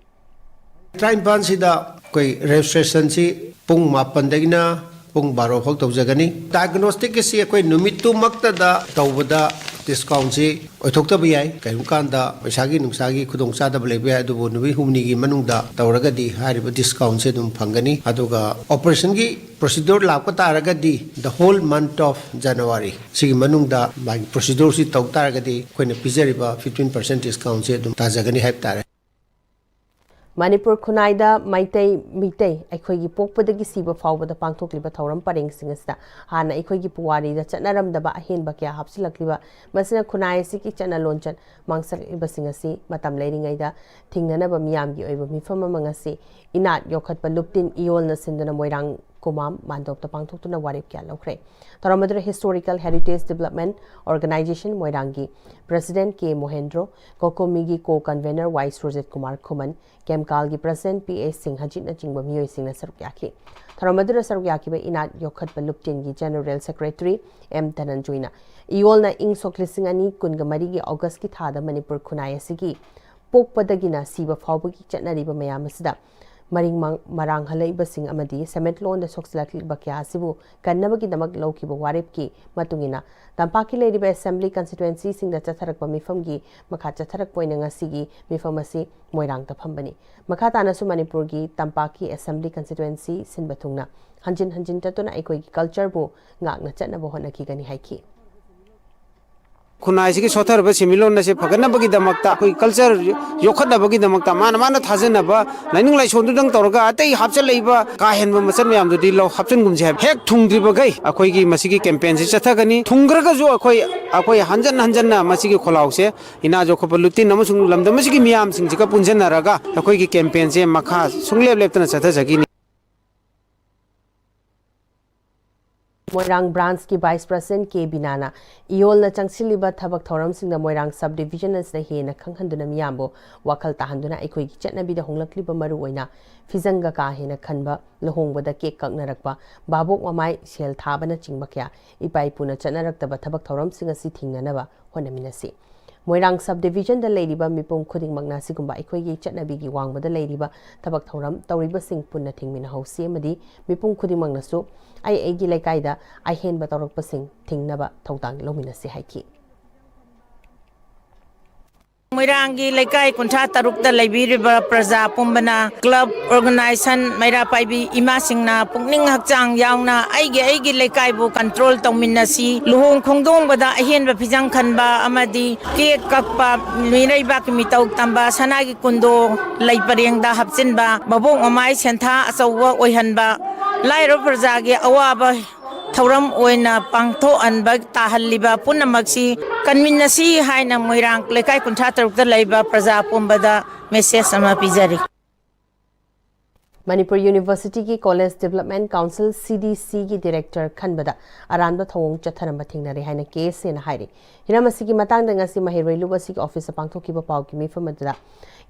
ꯇꯔꯥꯅꯤꯄꯥꯟꯁꯤꯗ ꯑꯩꯈꯣꯏ ꯔꯦꯖꯤꯁꯇ꯭ꯔꯦꯁꯟꯁꯤ ꯄꯨꯡ ꯃꯥꯄꯟꯗꯒꯤꯅ ꯄꯨꯡ ꯕꯥꯔꯣ ꯐꯥꯎ ꯇꯧꯖꯒꯅꯤ꯫ ꯗꯥꯏꯒꯅꯣꯁꯇꯤꯛꯀꯤꯁꯤ ꯑꯩꯈꯣꯏ ꯅꯨꯃꯤꯠꯇꯨꯃꯛꯇꯗ ꯇꯧꯕꯗ ꯗꯤꯁꯀꯥꯎꯟꯁꯤ ꯑꯣꯏꯊꯣꯛꯇꯕ ꯌꯥꯏ꯫ ꯀꯔꯤꯒꯨꯝꯕ ꯀꯥꯟꯗ ꯄꯩꯁꯥꯒꯤ ꯅꯨꯡꯁꯥꯒꯤ ꯈꯨꯗꯣꯡꯆꯥꯗꯕ ꯂꯩꯕ ꯌꯥꯏ, ꯑꯗꯨꯕꯨ ꯅꯨꯃꯤꯠ ꯍꯨꯝꯅꯤꯒꯤ ꯃꯅꯨꯡꯗ ꯇꯧꯔꯒꯗꯤ ꯍꯥꯏꯔꯤꯕ ꯗꯤꯁꯀꯥꯎꯟꯁꯦ ꯑꯗꯨꯝ ꯐꯪꯒꯅꯤ꯫ ꯑꯗꯨꯒ ꯑꯣꯄꯔꯦꯁꯟꯒꯤ ꯄ꯭ꯔꯣꯁꯤꯗ꯭ꯌꯨꯔ ꯂꯥꯛꯄ ꯇꯥꯔꯒꯗꯤ the whole month of January ꯁꯤꯒꯤ ꯃꯅꯨꯡꯗ ꯃꯥꯒꯤ ꯄ꯭ꯔꯣꯁꯤꯗ꯭ꯌꯨꯔꯁꯤ ꯇꯧ ꯇꯥꯔꯒꯗꯤ ꯑꯩꯈꯣꯏꯅ ꯄꯤꯖꯔꯤꯕ ꯐꯤꯐꯇꯤꯟ ꯄꯔꯁꯦꯟ ꯗꯤꯁꯀꯥꯎꯟꯁꯦ ꯑꯗꯨꯝ ꯇꯥꯖꯒꯅꯤ ꯍꯥꯏꯕ ꯇꯥꯔꯦ꯫ ꯃꯅꯤꯄꯨꯔ ꯈꯨꯟꯅꯥꯏꯗ ꯃꯩꯇꯩ, ꯃꯤꯇꯩ ꯑꯩꯈꯣꯏꯒꯤ ꯄꯣꯛꯄꯗꯒꯤ ꯁꯤꯕ ꯐꯥꯎꯕꯗ ꯄꯥꯡꯊꯣꯛꯂꯤꯕ ꯊꯧꯔꯝ ꯄꯔꯦꯡꯁꯤꯡ ꯑꯁꯤꯗ ꯍꯥꯟꯅ ꯑꯩꯈꯣꯏꯒꯤ ꯄꯨꯋꯥꯔꯤꯗ ꯆꯠꯅꯔꯝꯗꯕ ꯑꯍꯦꯟꯕ ꯀꯌꯥ ꯍꯥꯞꯆꯤꯜꯂꯛꯂꯤꯕ, ꯃꯁꯤꯅ ꯈꯨꯟꯅꯥꯏ ꯑꯁꯤꯒꯤ ꯆꯠꯅ ꯂꯣꯟꯆꯠ ꯃꯥꯡꯁꯤꯜꯂꯛꯂꯤꯕꯁꯤꯡ ꯑꯁꯤ ꯃꯇꯝ ꯂꯩꯔꯤꯉꯩꯗ ꯊꯤꯡꯅꯅꯕ ꯃꯤꯌꯥꯝꯒꯤ ꯑꯣꯏꯕ ꯃꯤꯐꯝ ꯑꯃ ꯉꯁꯤ ꯏꯅꯥꯠ ꯌꯣꯛꯈꯠꯄ ꯂꯨꯞꯇꯤꯟ ꯏꯌꯣꯜꯅ ꯁꯤꯟꯗꯨꯅ ꯃꯣꯏꯔꯥꯡ ꯀꯨꯃꯥꯝ ꯃꯥꯟꯗꯣꯞꯇ ꯄꯥꯡꯊꯣꯛꯇꯨꯅ ꯋꯥꯔꯦꯞ ꯀꯌꯥ ꯂꯧꯈ꯭ꯔꯦ꯫ ꯊꯧꯔꯝ ꯑꯗꯨꯗ ꯍꯤꯁꯇꯣꯔꯤꯀꯦꯜ ꯍꯦꯔꯤꯇꯦꯖ ꯗꯤꯕꯂꯞꯃꯦꯟ ꯑꯣꯔꯒꯅꯥꯏꯖꯦꯁꯟ ꯃꯣꯏꯔꯥꯡꯒꯤ ꯄ꯭ꯔꯁꯤꯗꯦꯟ ꯀꯦ ꯃꯣꯍꯦꯟꯗ꯭ꯔꯣ, ꯀꯣꯀꯣꯃꯤꯒꯤ ꯀꯣ ꯀꯟꯚꯦꯅꯔ ꯋꯥꯏ ꯁꯨꯔꯖꯤꯠ ꯀꯨꯃꯥꯔ ꯈꯨꯃꯟ, ꯀꯦꯝꯀꯥꯜꯒꯤ ꯄ꯭ꯔꯁꯤꯗꯦꯟ ꯄꯤ ꯑꯦ ꯁꯤꯡꯍꯖꯤꯠꯅꯆꯤꯡꯕ ꯃꯤꯑꯣꯏꯁꯤꯡꯅ ꯁꯔꯨꯛ ꯌꯥꯈꯤ꯫ ꯊꯧꯔꯝ ꯑꯗꯨꯗ ꯁꯔꯨꯛ ꯌꯥꯈꯤꯕ ꯏꯅꯥꯠ ꯌꯣꯛꯈꯠꯄ ꯂꯨꯞꯇꯤꯟꯒꯤ ꯖꯦꯅꯔꯦꯜ ꯁꯦꯀ꯭ꯔꯦꯇꯔꯤ ꯑꯦꯝ ꯙꯅꯟꯖꯣꯏꯅ ꯏꯌꯣꯜꯅ ꯏꯪ ꯁꯣꯛ ꯂꯤꯁꯤꯡ ꯑꯅꯤ ꯀꯨꯟꯒ ꯃꯔꯤꯒꯤ ꯑꯣꯒꯁꯀꯤ ꯊꯥꯗ ꯃꯅꯤꯄꯨꯔ ꯈꯨꯟꯅꯥꯏ ꯑꯁꯤꯒꯤ ꯄꯣꯛꯄꯗꯒꯤꯅ ꯁꯤꯕ ꯐꯥꯎꯕꯒꯤ ꯆꯠꯅꯔꯤꯕ ꯃꯌꯥꯝ ꯑꯁꯤꯗ ꯃꯔꯤꯡ ꯃꯥꯡ-, ꯃꯔꯥꯡꯍꯜꯂꯛꯏꯕꯁꯤꯡ ꯑꯃꯗꯤ ꯁꯦꯟꯃꯤꯠꯂꯣꯟꯗ ꯁꯣꯛꯆꯤꯜꯂꯛꯂꯤꯕ ꯀꯌꯥ ꯑꯁꯤꯕꯨ ꯀꯟꯅꯕꯒꯤꯗꯃꯛ ꯂꯧꯈꯤꯕ ꯋꯥꯔꯦꯞꯀꯤ ꯃꯇꯨꯡ ꯏꯟꯅ ꯇꯝꯄꯥꯛꯀꯤ ꯂꯩꯔꯤꯕ ꯑꯦꯁꯦꯝꯕ꯭ꯂꯤ ꯀꯟꯁꯇꯤꯇ꯭ꯋꯦꯟꯁꯤꯁꯤꯡꯗ ꯆꯠꯊꯔꯛꯄ ꯃꯤꯐꯝꯒꯤ ꯃꯈꯥ ꯆꯠꯊꯔꯛꯄ ꯑꯣꯏꯅ ꯉꯁꯤꯒꯤ ꯃꯤꯐꯝ ꯑꯁꯤ ꯃꯣꯏꯔꯥꯡꯗ ꯐꯝꯕꯅꯤ꯫ ꯃꯈꯥ ꯇꯥꯅꯁꯨ ꯃꯅꯤꯄꯨꯔꯒꯤ ꯇꯝꯄꯥꯛꯀꯤ ꯑꯦꯁꯦꯝꯕ꯭ꯂꯤ ꯀꯟꯁꯇꯤꯇ꯭ꯋꯦꯟꯁꯤ ꯁꯤꯟꯕ ꯊꯨꯡꯅ ꯍꯟꯖꯤꯟ ꯍꯟꯖꯤꯟ ꯆꯠꯇꯨꯅ ꯑꯩꯈꯣꯏꯒꯤ ꯀꯜꯆꯔꯕꯨ ꯉꯥꯛꯅ ꯆꯠꯅꯕ ꯍꯣꯠꯅꯈꯤꯒꯅꯤ ꯍꯥꯏꯈꯤ꯫ ꯈꯨꯟꯅꯥꯏꯁꯤꯒꯤ ꯁꯣꯠꯊꯔꯕ ꯁꯦꯟꯃꯤꯠꯂꯣꯟ ꯑꯁꯦ ꯐꯒꯠꯅꯕꯒꯤꯗꯃꯛꯇ, ꯑꯩꯈꯣꯏ ꯀꯜꯆꯔ ꯌꯣꯛꯈꯠꯅꯕꯒꯤꯗꯃꯛꯇ ꯃꯥꯅ ꯃꯥꯅ ꯊꯥꯖꯅꯕ ꯂꯥꯏꯅꯤꯡ ꯂꯥꯏꯁꯣꯟꯗꯨꯗꯪ ꯇꯧꯔꯒ ꯑꯇꯩ ꯍꯥꯞꯆꯤꯜꯂꯛꯏꯕ ꯀꯥ ꯍꯦꯟꯕ ꯃꯆꯜ ꯃꯌꯥꯝꯗꯨꯗꯤ ꯂꯧ ꯍꯥꯞꯆꯤꯟꯒꯨꯝꯁꯦ ꯍꯥꯏꯕ꯫ ꯍꯦꯛ ꯊꯨꯡꯗ꯭ꯔꯤꯕꯈꯩ ꯑꯩꯈꯣꯏꯒꯤ ꯃꯁꯤꯒꯤ ꯀꯦꯝꯄꯦꯟꯁꯤ ꯆꯠꯊꯒꯅꯤ꯫ ꯊꯨꯡꯈ꯭ꯔꯒꯁꯨ ꯑꯩꯈꯣꯏ, ꯑꯩꯈꯣꯏ ꯍꯟꯖꯟ ꯍꯟꯖꯟꯅ ꯃꯁꯤꯒꯤ ꯈꯣꯜꯂꯥꯎꯁꯦ ꯏꯅꯥ ꯌꯣꯛꯈꯠꯄ ꯂꯨꯇꯤꯟ ꯑꯃꯁꯨꯡ ꯂꯝꯗꯝ ꯑꯁꯤꯒꯤ ꯃꯤꯌꯥꯝꯁꯤꯡꯁꯤꯒ ꯄꯨꯟꯁꯤꯟꯅꯔꯒ ꯑꯩꯈꯣꯏꯒꯤ ꯀꯦꯝꯄꯦꯟꯁꯦ ꯃꯈꯥ ꯁꯨꯡꯂꯦꯞ ꯂꯦꯞꯇꯅ ꯆꯠꯊꯖꯈꯤꯅꯤ꯫ ꯃꯣꯏꯔꯥꯡ ꯕ꯭ꯔꯥꯟꯁꯀꯤ ꯚꯥꯏꯁ ꯄ꯭ꯔꯁꯤꯗꯦꯟꯠ ꯀꯦ ꯕꯤꯅꯥꯅ ꯏꯌꯣꯜꯅ ꯆꯪꯁꯤꯜꯂꯤꯕ ꯊꯕꯛ ꯊꯧꯔꯝꯁꯤꯡꯗ ꯃꯣꯏꯔꯥꯡ ꯁꯕ ꯗꯤꯕꯤꯖꯟ ꯑꯁꯤꯗ ꯍꯦꯟꯅ ꯈꯪꯍꯟꯗꯨꯅ ꯃꯤꯌꯥꯝꯕꯨ ꯋꯥꯈꯜ ꯇꯥꯍꯟꯗꯨꯅ ꯑꯩꯈꯣꯏꯒꯤ ꯆꯠꯅꯕꯤꯗ ꯍꯣꯡꯂꯛꯂꯤꯕ ꯃꯔꯨꯑꯣꯏꯅ ꯐꯤꯖꯪꯒ ꯀꯥ ꯍꯦꯟꯅ ꯈꯟꯕ, ꯂꯨꯍꯣꯡꯕꯗ ꯀꯦꯛ ꯀꯛꯅꯔꯛꯄ, ꯚꯥꯕꯣꯛ ꯃꯃꯥꯏ ꯁꯦꯜ ꯊꯥꯕꯅꯆꯤꯡꯕ ꯀꯌꯥ ꯏꯄꯥ ꯏꯄꯨꯅ ꯆꯠꯅꯔꯛꯇꯕ ꯊꯕꯛ ꯊꯧꯔꯝꯁꯤꯡ ꯑꯁꯤ ꯊꯤꯡꯅꯅꯕ ꯍꯣꯠꯅꯃꯤꯟꯅꯁꯤ꯫ ꯃꯣꯏꯔꯥꯡ ꯁꯕ ꯗꯤꯕꯤꯖꯟꯗ ꯂꯩꯔꯤꯕ ꯃꯤꯄꯨꯝ ꯈꯨꯗꯤꯡꯃꯛꯅ ꯑꯁꯤꯒꯨꯝꯕ ꯑꯩꯈꯣꯏꯒꯤ ꯆꯠꯅꯕꯤꯒꯤ ꯋꯥꯡꯃꯗ ꯂꯩꯔꯤꯕ ꯊꯕꯛ ꯊꯧꯔꯝ ꯇꯧꯔꯤꯕꯁꯤꯡ ꯄꯨꯟꯅ ꯊꯤꯡꯃꯤꯟꯅꯍꯧꯁꯤ ꯑꯃꯗꯤ ꯃꯤꯄꯨꯝ ꯈꯨꯗꯤꯡꯃꯛꯅꯁꯨ ꯑꯩ ꯑꯩꯒꯤ ꯂꯩꯀꯥꯏꯗ ꯑꯍꯦꯟꯕ ꯇꯧꯔꯛꯄꯁꯤꯡ ꯊꯤꯡꯅꯕ ꯊꯧꯗꯥꯡ ꯂꯧꯃꯤꯟꯅꯁꯤ ꯍꯥꯏꯈꯤ꯫ ꯃꯣꯏꯔꯥꯡꯒꯤ ꯂꯩꯀꯥꯏ ꯀꯨꯟꯊ꯭ꯔꯥ ꯇꯔꯨꯛꯇ ꯂꯩꯕꯤꯔꯤꯕ ꯄ꯭ꯔꯖꯥ ꯄꯨꯝꯕꯅ, ꯀ꯭ꯂꯕ, ꯑꯣꯔꯒꯅꯥꯏꯖꯦꯁꯟ, ꯃꯩꯔꯥ ꯄꯥꯏꯕꯤ ꯏꯃꯥꯁꯤꯡꯅ ꯄꯨꯛꯅꯤꯡ ꯍꯛꯆꯥꯡ ꯌꯥꯎꯅ ꯑꯩꯒꯤ ꯑꯩꯒꯤ ꯂꯩꯀꯥꯏꯕꯨ ꯀꯟꯇ꯭ꯔꯣꯜ ꯇꯧꯃꯤꯟꯅꯁꯤ꯫ ꯂꯨꯍꯣꯡ ꯈꯣꯡꯗꯣꯡꯕꯗ ꯑꯍꯦꯟꯕ ꯐꯤꯖꯪ ꯈꯟꯕ ꯑꯃꯗꯤ ꯀꯦꯛ ꯀꯛꯄ, ꯃꯤꯔꯩꯕꯥꯛꯀꯤ ꯃꯤꯇꯧ ꯇꯝꯕ, ꯁꯅꯥꯒꯤ ꯀꯨꯟꯗꯣ ꯂꯩ ꯄꯔꯦꯡꯗ ꯍꯥꯞꯆꯤꯟꯕ, ꯃꯕꯣꯛ ꯃꯃꯥꯏ ꯁꯦꯟꯊꯥ ꯑꯆꯧꯕ ꯑꯣꯏꯍꯟꯕ, ꯂꯥꯏꯔꯕ ꯄ꯭ꯔꯖꯥꯒꯤ ꯑꯋꯥꯕ ꯊꯧꯔꯝ ꯑꯣꯏꯅ ꯄꯥꯡꯊꯣꯛꯍꯟꯕ ꯇꯥꯍꯜꯂꯤꯕ ꯄꯨꯝꯅꯃꯛꯁꯤ ꯀꯟꯃꯤꯟꯅꯁꯤ ꯍꯥꯏꯅ ꯃꯣꯏꯔꯥꯡ ꯂꯩꯀꯥꯏ ꯀꯨꯟꯊ꯭ꯔꯥ ꯇꯔꯨꯛꯇ ꯂꯩꯕ ꯄ꯭ꯔꯖꯥ ꯄꯨꯝꯕꯗ ꯃꯦꯁꯦꯖ ꯑꯃ ꯄꯤꯖꯔꯤ꯫ ꯃꯅꯤꯄꯨꯔ ꯌꯨꯅꯤꯚꯔꯁꯤꯇꯤꯒꯤ ꯀꯣꯂꯦꯖ ꯗꯤꯕꯦꯂꯞꯃꯦꯟ ꯀꯥꯎꯟꯁꯤꯜ, ꯁꯤ ꯗꯤ ꯁꯤꯒꯤ ꯗꯤꯔꯦꯛꯇꯔ ꯈꯟꯕꯗ ꯑꯔꯥꯟꯕ ꯊꯧꯑꯣꯡ ꯆꯠꯊꯔꯝꯕ ꯊꯦꯡꯅꯔꯦ ꯍꯥꯏꯅ ꯀꯦ ꯑꯦꯁ ꯑꯦꯅ ꯍꯥꯏꯔꯤ꯫ ꯍꯤꯔꯝ ꯑꯁꯤꯒꯤ ꯃꯇꯥꯡꯗ ꯉꯁꯤ ꯃꯍꯩꯔꯣꯏ ꯂꯨꯞ ꯑꯁꯤꯒꯤ ꯑꯣꯐꯤꯁꯇ ꯄꯥꯡꯊꯣꯛꯈꯤꯕ ꯄꯥꯎꯒꯤ ꯃꯤꯐꯝ ꯑꯗꯨꯗ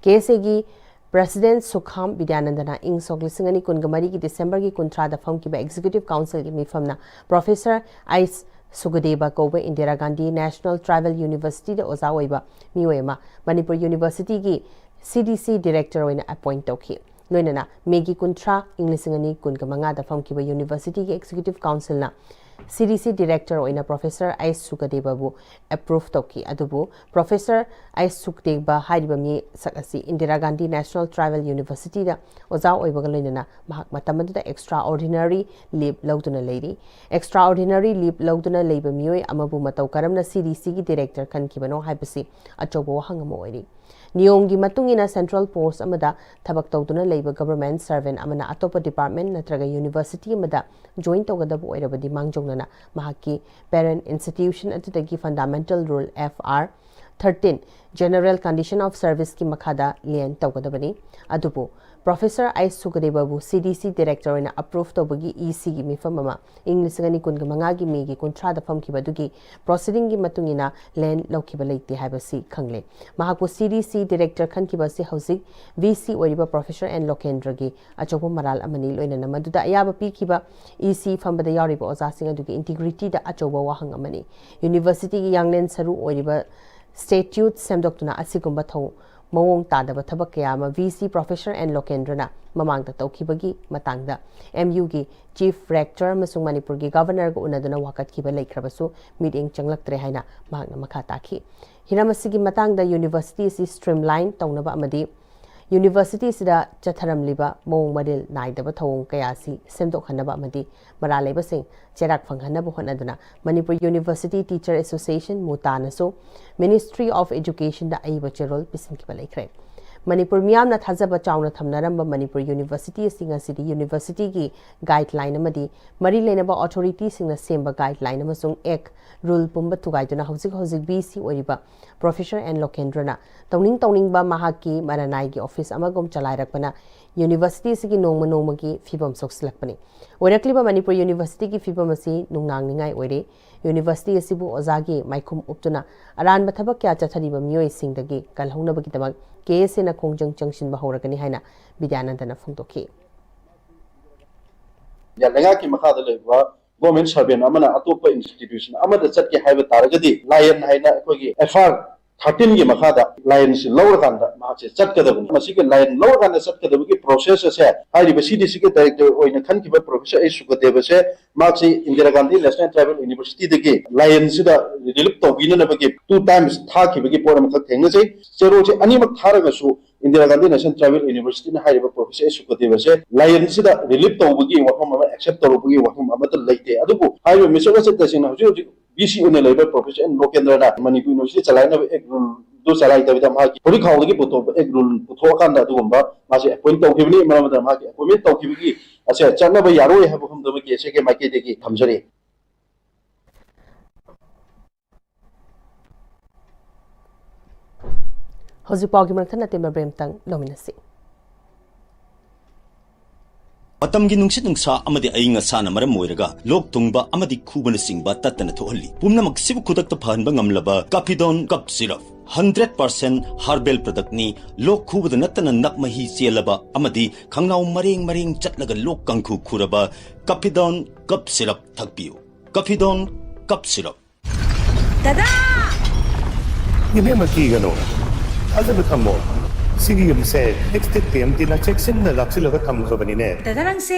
ꯀꯦ ꯑꯦꯁ ꯑꯦꯒꯤ ꯄ꯭ꯔꯁꯤꯗꯦꯟꯠ ꯁꯨꯈꯥꯝ ꯕꯤꯗ꯭ꯌꯥꯅꯟꯗꯅ ꯏꯪ ꯁꯣꯛ ꯂꯤꯁꯤꯡ ꯑꯅꯤ ꯀꯨꯟꯒ ꯃꯔꯤꯒꯤ ꯗꯤꯁꯦꯝꯕꯔꯒꯤ ꯀꯨꯟꯊ꯭ꯔꯥꯗ ꯐꯝꯈꯤꯕ ꯑꯦꯛꯖꯤꯀ꯭ꯌꯨꯇꯤꯚ ꯀꯥꯎꯟꯁꯤꯜꯒꯤ ꯃꯤꯐꯝꯅ ꯄ꯭ꯔꯣꯐꯦꯁꯔ ꯑꯩꯆ ꯁꯨꯒꯗꯦꯕ ꯀꯧꯕ ꯏꯟꯗꯤꯔꯥ ꯒꯥꯟꯙꯤ ꯅꯦꯁꯅꯦꯜ ꯇ꯭ꯔꯥꯏꯕꯦꯜ ꯌꯨꯅꯤꯚꯔꯁꯤꯇꯤꯗ ꯑꯣꯖꯥ ꯑꯣꯏꯕ ꯃꯤꯑꯣꯏ ꯑꯃ ꯃꯅꯤꯄꯨꯔ ꯌꯨꯅꯤꯚꯔꯁꯤꯇꯤꯒꯤ ꯁꯤ ꯗꯤ ꯁꯤ ꯗꯤꯔꯦꯛꯇꯔ ꯑꯣꯏꯅ ꯑꯦꯄꯣꯏꯟꯠ ꯇꯧꯈꯤ꯫ ꯂꯣꯏꯅꯅ ꯃꯦꯒꯤ ꯀꯨꯟꯊ꯭ꯔꯥ, ꯏꯪ ꯂꯤꯁꯤꯡ ꯑꯅꯤ ꯀꯨꯟꯒ ꯃꯉꯥꯗ ꯐꯝꯈꯤꯕ ꯌꯨꯅꯤꯚꯔꯁꯤꯇꯤꯒꯤ ꯑꯦꯛꯖꯤꯀ꯭ꯌꯨꯇꯤꯚ ꯀꯥꯎꯟꯁꯤꯜꯅ ꯁꯤ ꯗꯤ ꯁꯤ ꯗꯤꯔꯦꯛꯇꯔ ꯑꯣꯏꯅ ꯄ꯭ꯔꯣꯐꯦꯁꯔ ꯑꯩꯆ ꯁꯨꯀꯗꯦꯕꯕꯨ ꯑꯦꯄ꯭ꯔꯨꯚ ꯇꯧꯈꯤ꯫ ꯑꯗꯨꯕꯨ ꯄ꯭ꯔꯣꯐꯦꯁꯔ ꯑꯩꯆ ꯁꯨꯀꯗꯦꯕ ꯍꯥꯏꯔꯤꯕ ꯃꯤꯁꯛ ꯑꯁꯤ ꯏꯟꯗꯤꯔꯥ ꯒꯥꯟꯙꯤ ꯅꯦꯁꯅꯦꯜ ꯇ꯭ꯔꯥꯏꯕꯦꯜ ꯌꯨꯅꯤꯚꯔꯁꯤꯇꯤꯗ ꯑꯣꯖꯥ ꯑꯣꯏꯕꯒ ꯂꯣꯏꯅꯅ ꯃꯍꯥꯛ ꯃꯇꯝ ꯑꯗꯨꯗ ꯑꯦꯛꯁꯇ꯭ꯔꯥ ꯑꯣꯔꯗꯤꯅꯔꯤ ꯂꯤꯞ ꯂꯧꯗꯨꯅ ꯂꯩꯔꯤ꯫ ꯑꯦꯛꯁꯇ꯭ꯔꯥ ꯑꯣꯔꯗꯤꯅꯔꯤ ꯂꯤꯞ ꯂꯧꯗꯨꯅ ꯂꯩꯕ ꯃꯤꯑꯣꯏ ꯑꯃꯕꯨ ꯃꯇꯧ ꯀꯔꯝꯅ ꯁꯤ ꯗꯤ ꯁꯤꯒꯤ ꯗꯤꯔꯦꯛꯇꯔ ꯈꯟꯈꯤꯕꯅꯣ ꯍꯥꯏꯕꯁꯤ ꯑꯆꯧꯕ ꯋꯥꯍꯪ ꯑꯃ ꯑꯣꯏꯔꯤ꯫ ꯅꯤꯌꯣꯝꯒꯤ ꯃꯇꯨꯡ ꯏꯟꯅ ꯁꯦꯟꯇ꯭ꯔꯦꯜ ꯄꯣꯁ ꯑꯃꯗ ꯊꯕꯛ ꯇꯧꯗꯨꯅ ꯂꯩꯕ ꯒꯚꯔꯟꯃꯦꯟꯠ ꯁꯔꯚꯦꯟꯠ ꯑꯃꯅ ꯑꯇꯣꯞꯄ ꯗꯤꯄꯥꯔꯠꯃꯦꯟꯠ ꯅꯠꯇ꯭ꯔꯒ ꯌꯨꯅꯤꯚꯔꯁꯤꯇꯤ ꯑꯃꯗ ꯖꯣꯏꯟ ꯇꯧꯒꯗꯕ ꯑꯣꯏꯔꯕꯗꯤ ꯃꯥꯡꯖꯧꯅꯅ ꯃꯍꯥꯛꯀꯤ ꯄꯦꯔꯦꯟꯠ ꯏꯟꯁꯇꯤꯇ꯭ꯌꯨꯁꯟ ꯑꯗꯨꯗꯒꯤ fundamental rule F R thirteen, General Condition of Serviceꯀꯤ ꯃꯈꯥꯗ ꯂꯦꯟ ꯇꯧꯒꯗꯕꯅꯤ꯫ ꯑꯗꯨꯕꯨ ꯄ꯭ꯔꯣꯐꯦꯁꯔ ꯑꯩꯆ ꯁꯨꯀꯗꯦꯕꯕꯨ ꯁꯤ ꯗꯤ ꯁꯤ ꯗꯤꯔꯦꯛꯇꯔ ꯑꯣꯏꯅ ꯑꯦꯄ꯭ꯔꯨꯚ ꯇꯧꯕꯒꯤ ꯏ ꯁꯤꯒꯤ ꯃꯤꯐꯝ ꯑꯃ ꯏꯪ ꯂꯤꯁꯤꯡ ꯑꯅꯤ ꯀꯨꯟꯒ ꯃꯉꯥꯒꯤ ꯃꯦꯒꯤ ꯀꯨꯟꯊ꯭ꯔꯥꯗ ꯐꯝꯈꯤꯕ ꯑꯗꯨꯒꯤ ꯄ꯭ꯔꯣꯁꯤꯗꯤꯡꯒꯤ ꯃꯇꯨꯡ ꯏꯟꯅ ꯂꯦꯟ ꯂꯧꯈꯤꯕ ꯂꯩꯇꯦ ꯍꯥꯏꯕꯁꯤ ꯈꯪꯂꯦ꯫ ꯃꯍꯥꯛꯄꯨ ꯁꯤ ꯗꯤ ꯁꯤ ꯗꯤꯔꯦꯛꯇꯔ ꯈꯟꯈꯤꯕ ꯑꯁꯤ ꯍꯧꯖꯤꯛ ꯚꯤ ꯁꯤ ꯑꯣꯏꯔꯤꯕ ꯄ꯭ꯔꯣꯐꯦꯁꯔ ꯑꯦꯟ ꯂꯣꯀꯦꯟꯗ꯭ꯔꯒꯤ ꯑꯆꯧꯕ ꯃꯔꯥꯜ ꯑꯃꯅꯤ꯫ ꯂꯣꯏꯅꯅ ꯃꯗꯨꯗ ꯑꯌꯥꯕ ꯄꯤꯈꯤꯕ ꯏ ꯁꯤ ꯐꯝꯕꯗ ꯌꯥꯎꯔꯤꯕ ꯑꯣꯖꯥꯁꯤꯡ ꯑꯗꯨꯒꯤ ꯏꯟꯇꯤꯒ꯭ꯔꯤꯇꯤꯗ ꯑꯆꯧꯕ ꯋꯥꯍꯪ ꯑꯃꯅꯤ꯫ ꯌꯨꯅꯤꯚꯔꯁꯤꯇꯤꯒꯤ ꯌꯥꯡꯂꯦꯟ ꯁꯔꯨ ꯑꯣꯏꯔꯤꯕ ꯁ꯭ꯇꯦꯇ꯭ꯌꯨꯠ ꯁꯦꯝꯗꯣꯛꯇꯨꯅ ꯑꯁꯤꯒꯨꯝꯕ ꯊꯧ ꯃꯑꯣꯡ ꯇꯥꯗꯕ ꯊꯕꯛ ꯀꯌꯥ ꯑꯃ ꯚꯤ ꯁꯤ ꯄ꯭ꯔꯣꯐꯦꯁꯔ ꯑꯦꯟ ꯂꯣꯀꯦꯟꯗ꯭ꯔꯅ ꯃꯃꯥꯡꯗ ꯇꯧꯈꯤꯕꯒꯤ ꯃꯇꯥꯡꯗ ꯑꯦꯝ ꯌꯨꯒꯤ ꯆꯤꯐ ꯔꯦꯛꯇꯔ ꯑꯃꯁꯨꯡ ꯃꯅꯤꯄꯨꯔꯒꯤ ꯒꯚꯔꯅꯔꯒ ꯎꯅꯗꯨꯅ ꯋꯥꯀꯠꯈꯤꯕ ꯂꯩꯈ꯭ꯔꯕꯁꯨ ꯃꯤꯠꯌꯦꯡ ꯆꯪꯂꯛꯇ꯭ꯔꯦ ꯍꯥꯏꯅ ꯃꯍꯥꯛꯅ ꯃꯈꯥ ꯇꯥꯈꯤ꯫ ꯍꯤꯔꯝ ꯑꯁꯤꯒꯤ ꯃꯇꯥꯡꯗ ꯌꯨꯅꯤꯚꯔꯁꯤꯇꯤ ꯑꯁꯤ ꯁ꯭ꯇ꯭ꯔꯤꯝꯂꯥꯏꯟ ꯇꯧꯅꯕ ꯑꯃꯗꯤ ꯌꯨꯅꯤꯚꯔꯁꯤꯇꯤ ꯑꯁꯤꯗ ꯆꯠꯊꯔꯝꯂꯤꯕ ꯃꯑꯣꯡ ꯃꯔꯤꯜ ꯅꯥꯏꯗꯕ ꯊꯧꯑꯣꯡ ꯀꯌꯥ ꯑꯁꯤ ꯁꯦꯝꯗꯣꯛꯍꯟꯅꯕ ꯑꯃꯗꯤ ꯃꯔꯥꯜ ꯂꯩꯕꯁꯤꯡ ꯆꯩꯔꯥꯛ ꯐꯪꯍꯟꯅꯕ ꯍꯣꯠꯅꯗꯨꯅ ꯃꯅꯤꯄꯨꯔ ꯌꯨꯅꯤꯚꯔꯁꯤꯇꯤ ꯇꯤꯆꯔ ꯑꯦꯁꯣꯁꯤꯌꯦꯁꯟ, ꯃꯨꯇꯥꯅꯁꯨ ꯃꯤꯅꯤꯁꯇ꯭ꯔꯤ ꯑꯣꯐ ꯑꯦꯖꯨꯀꯦꯁꯟꯗ ꯑꯏꯕ ꯆꯦꯔꯣꯜ ꯄꯤꯁꯤꯟꯈꯤꯕ ꯂꯩꯈ꯭ꯔꯦ꯫ ꯃꯅꯤꯄꯨꯔ ꯃꯤꯌꯥꯝꯅ ꯊꯥꯖꯕ ꯆꯥꯎꯅ ꯊꯝꯅꯔꯝꯕ ꯃꯅꯤꯄꯨꯔ ꯌꯨꯅꯤꯚꯔꯁꯤꯇꯤ ꯑꯁꯤ ꯉꯁꯤꯗꯤ ꯌꯨꯅꯤꯚꯔꯁꯤꯇꯤꯒꯤ ꯒꯥꯏꯗꯂꯥꯏꯟ ꯑꯃꯗꯤ ꯃꯔꯤ ꯂꯩꯅꯕ ꯑꯣꯊꯣꯔꯤꯇꯤꯁꯤꯡꯅ ꯁꯦꯝꯕ ꯒꯥꯏꯗꯂꯥꯏꯟ ꯑꯃꯁꯨꯡ ꯑꯦꯛ, ꯔꯨꯜ ꯄꯨꯝꯕ ꯊꯨꯒꯥꯏꯗꯨꯅ ꯍꯧꯖꯤꯛ ꯍꯧꯖꯤꯛ ꯚꯤ ꯁꯤ ꯑꯣꯏꯔꯤꯕ ꯄ꯭ꯔꯣꯐꯦꯁꯔ ꯑꯦꯟ ꯂꯣꯀꯦꯟꯗ꯭ꯔꯅ ꯇꯧꯅꯤꯡ ꯇꯧꯅꯤꯡꯕ ꯃꯍꯥꯛꯀꯤ ꯃꯔꯅꯥꯏꯒꯤ ꯑꯣꯐꯤꯁ ꯑꯃꯒꯨꯝ ꯆꯂꯥꯏꯔꯛꯄꯅ ꯌꯨꯅꯤꯚꯔꯁꯤꯇꯤ ꯑꯁꯤꯒꯤ ꯅꯣꯡꯃ ꯅꯣꯡꯃꯒꯤ ꯐꯤꯕꯝ ꯁꯣꯛꯁꯤꯜꯂꯛꯄꯅꯤ꯫ ꯑꯣꯏꯔꯛꯂꯤꯕ ꯃꯅꯤꯄꯨꯔ ꯌꯨꯅꯤꯚꯔꯁꯤꯇꯤꯒꯤ ꯐꯤꯕꯝ ꯑꯁꯤ ꯅꯨꯡꯅꯥꯡꯅꯤꯡꯉꯥꯏ ꯑꯣꯏꯔꯦ꯫ ꯌꯨꯅꯤꯚꯔꯁꯤꯇꯤ ꯑꯁꯤꯕꯨ ꯑꯣꯖꯥꯒꯤ ꯃꯥꯏꯈꯨꯝ ꯎꯞꯇꯨꯅ ꯑꯔꯥꯟꯕ ꯊꯕꯛ ꯀꯌꯥ ꯆꯠꯊꯔꯤꯕ ꯃꯤꯑꯣꯏꯁꯤꯡꯗꯒꯤ ꯀꯜꯍꯧꯅꯕꯒꯤꯗꯃꯛ ꯀꯦ ꯑꯦꯁ ꯑꯦꯅ ꯈꯣꯡꯖꯪ ꯆꯪꯁꯤꯟꯕ ꯍꯧꯔꯒꯅꯤ ꯍꯥꯏꯅ ꯕꯤꯗ꯭ꯌꯥꯅꯟꯗꯅ ꯐꯣꯡꯗꯣꯛꯈꯤ꯫ ꯂꯩꯉꯥꯛꯀꯤ ꯃꯈꯥꯗ ꯂꯩꯕ ꯒꯣꯔꯃꯦꯟ ꯁꯔꯚꯦꯟ ꯑꯃꯅ ꯑꯇꯣꯞꯄ ꯏꯟꯁꯇꯤꯇ꯭ꯌꯨꯁꯟ ꯑꯃꯗ ꯆꯠꯀꯦ ꯍꯥꯏꯕ ꯇꯥꯔꯒꯗꯤ ꯂꯥꯏꯌꯦꯟ ꯍꯥꯏꯅ ꯑꯩꯈꯣꯏꯒꯤ ꯑꯦꯐ ꯑꯥꯔ ꯊꯥꯔꯇꯤꯟꯒꯤ ꯃꯈꯥꯗ ꯂꯥꯏꯟꯁꯤ ꯂꯧꯔꯀꯥꯟꯗ ꯃꯍꯥꯛꯁꯦ ꯆꯠꯀꯗꯕꯅꯤ꯫ ꯃꯁꯤꯒꯤ ꯂꯥꯏꯟ ꯂꯧꯔꯀꯥꯟꯗ ꯆꯠꯀꯗꯕꯒꯤ ꯄ꯭ꯔꯣꯁꯦꯁ ꯑꯁꯦ ꯍꯥꯏꯔꯤꯕ ꯁꯤ ꯗꯤ ꯁꯤꯒꯤ ꯗꯥꯏꯔꯦꯛꯇꯔ ꯑꯣꯏꯅ ꯈꯟꯈꯤꯕ ꯄ꯭ꯔꯣꯐꯦꯁꯔ ꯑꯩꯆ ꯁꯨꯀꯗꯦꯕꯁꯦ ꯃꯍꯥꯛꯁꯤ ꯏꯟꯗꯤꯔꯥ ꯒꯥꯟꯙꯤ ꯅꯦꯁꯅꯦꯜ ꯇ꯭ꯔꯥꯏꯕꯦꯜ ꯌꯨꯅꯤꯚꯔꯁꯤꯇꯤꯗꯒꯤ ꯂꯥꯏꯟꯁꯤꯗ ꯔꯤꯂꯤꯞ ꯇꯧꯕꯤꯅꯅꯕꯒꯤ ꯇꯨ ꯇꯥꯏꯝꯁ ꯊꯥꯈꯤꯕꯒꯤ ꯄꯣꯠ ꯑꯃꯈꯛ ꯊꯦꯡꯅꯖꯩ꯫ ꯆꯦꯔꯣꯜꯁꯦ ꯑꯅꯤꯃꯛ ꯊꯥꯔꯒꯁꯨ ꯏꯟꯗꯤꯔꯥ ꯒꯥꯟꯙꯤ ꯅꯦꯁꯅꯦꯜ ꯇ꯭ꯔꯥꯏꯕꯦꯜ ꯌꯨꯅꯤꯚꯔꯁꯤꯇꯤꯅ ꯍꯥꯏꯔꯤꯕ ꯄ꯭ꯔꯣꯐꯦꯁꯔ ꯑꯩꯆ ꯁꯨꯀꯗꯦꯕꯁꯦ ꯂꯥꯏꯟꯁꯤꯗ ꯔꯤꯂꯤꯞ ꯇꯧꯕꯒꯤ ꯋꯥꯐꯝ ꯑꯃ, ꯑꯦꯛꯁꯦꯞ ꯇꯧꯔꯨꯕꯒꯤ ꯋꯥꯐꯝ ꯑꯃꯠꯇ ꯂꯩꯇꯦ꯫ ꯑꯗꯨꯕꯨ ꯍꯥꯏꯔꯤꯕ ꯃꯤꯁꯛ ꯑꯁꯤ ꯇꯁꯦꯡꯅ ꯍꯧꯖꯤꯛ ꯍꯧꯖꯤꯛ ꯚꯤ ꯁꯤ ꯑꯣꯏꯅ ꯂꯩꯕ ꯄ꯭ꯔꯣꯐꯦꯁꯔ ꯑꯦꯟ ꯂꯣꯀꯦꯟꯗ꯭ꯔꯅ ꯃꯅꯤꯄꯨꯔ ꯌꯨꯅꯤꯚꯔꯁꯤꯇꯤ ꯆꯂꯥꯏꯅꯕ ꯑꯦꯛ ꯔꯨꯜꯗꯨ ꯆꯂꯥꯏꯗꯕꯤꯗ ꯃꯍꯥꯛꯀꯤ ꯐꯨꯔꯤꯠ ꯈꯥꯎꯗꯒꯤ ꯄꯨꯊꯣꯛꯄ ꯑꯦꯛ ꯔꯨꯜ ꯄꯨꯊꯣꯛꯑꯀꯥꯟꯗ ꯑꯗꯨꯒꯨꯝꯕ ꯃꯥꯁꯦ ꯑꯦꯄꯣꯏꯟ ꯇꯧꯈꯤꯕꯅꯤ꯫ ꯃꯔꯝ ꯑꯗꯨꯅ ꯃꯍꯥꯛꯀꯤ ꯑꯦꯄꯣꯏꯟꯃꯦꯟ ꯇꯧꯈꯤꯕꯒꯤ ꯑꯁꯦ ꯆꯠꯅꯕ ꯌꯥꯔꯣꯏ ꯍꯥꯏꯕ ꯋꯥꯐꯝꯗꯨꯃ ꯀꯦ ꯑꯦꯁ ꯑꯦ ꯀꯦ ꯃꯥꯏꯀꯩꯗꯒꯤ ꯊꯝꯖꯔꯤ꯫ ꯍꯧꯖꯤꯛ ꯄꯥꯎꯒꯤ ꯃꯔꯛ ꯊꯠꯅ ꯇꯦꯟꯕ ꯕ꯭ꯔꯦꯛ ꯑꯃꯇꯪ ꯂꯧꯃꯤꯟꯅꯁꯤ꯫ ꯃꯇꯝꯒꯤ ꯅꯨꯡꯁꯤꯠ ꯅꯨꯡꯁꯥ ꯑꯃꯗꯤ ꯑꯏꯪ ꯑꯁꯥꯅ ꯃꯔꯝ ꯑꯣꯏꯔꯒ ꯂꯣꯛ ꯊꯨꯡꯕ ꯑꯃꯗꯤ ꯈꯨꯕꯅꯆꯤꯡꯕ ꯇꯠꯇꯅ ꯊꯣꯛꯍꯜꯂꯤ꯫ ꯄꯨꯝꯅꯃꯛꯁꯤꯕꯨ ꯈꯨꯗꯛꯇ ꯐꯍꯟꯕ ꯉꯝꯂꯕ ꯀꯥꯐꯤꯗꯣꯟ ꯀꯞ ꯁꯤꯔꯞ ꯍꯟꯗ꯭ꯔꯦꯠ ꯄꯥꯔꯁꯦꯟ ꯍꯥꯔꯕꯦꯜ ꯄ꯭ꯔꯗꯛꯅꯤ꯫ ꯂꯣꯛ ꯈꯨꯕꯗ ꯅꯠꯇꯅ ꯅꯞ ꯃꯍꯤ ꯆꯦꯜꯂꯕ ꯑꯃꯗꯤ ꯈꯪꯅꯥꯎ ꯃꯔꯦꯡ ꯃꯔꯦꯡ ꯆꯠꯂꯒ ꯂꯣꯛ ꯀꯥꯡꯈꯨ ꯈꯨꯔꯕ ꯀꯥꯐꯤꯗꯣꯟ ꯀꯞ ꯁꯤꯔꯞ ꯊꯛꯄꯤꯌꯨ꯫ ꯀꯥꯐꯤꯗꯣꯟ ꯀꯞ ꯁꯤꯔꯞ꯫ ꯗꯗꯥ! ꯏꯕꯦꯝꯃ, ꯀꯤꯒꯅꯨ, ꯊꯥꯖꯕ ꯊꯝꯃꯣ꯫ ꯁꯤꯒꯤ ꯌꯨꯝꯁꯦ ꯑꯦꯛꯁꯇꯦꯛ ꯇꯤ ꯑꯦꯝ ꯇꯤꯅ ꯆꯦꯛꯁꯤꯟꯅ ꯂꯥꯛꯁꯤꯜꯂꯒ ꯊꯝꯈ꯭ꯔꯕꯅꯤꯅꯦ꯫ ꯗꯗꯥ, ꯅꯪꯁꯦ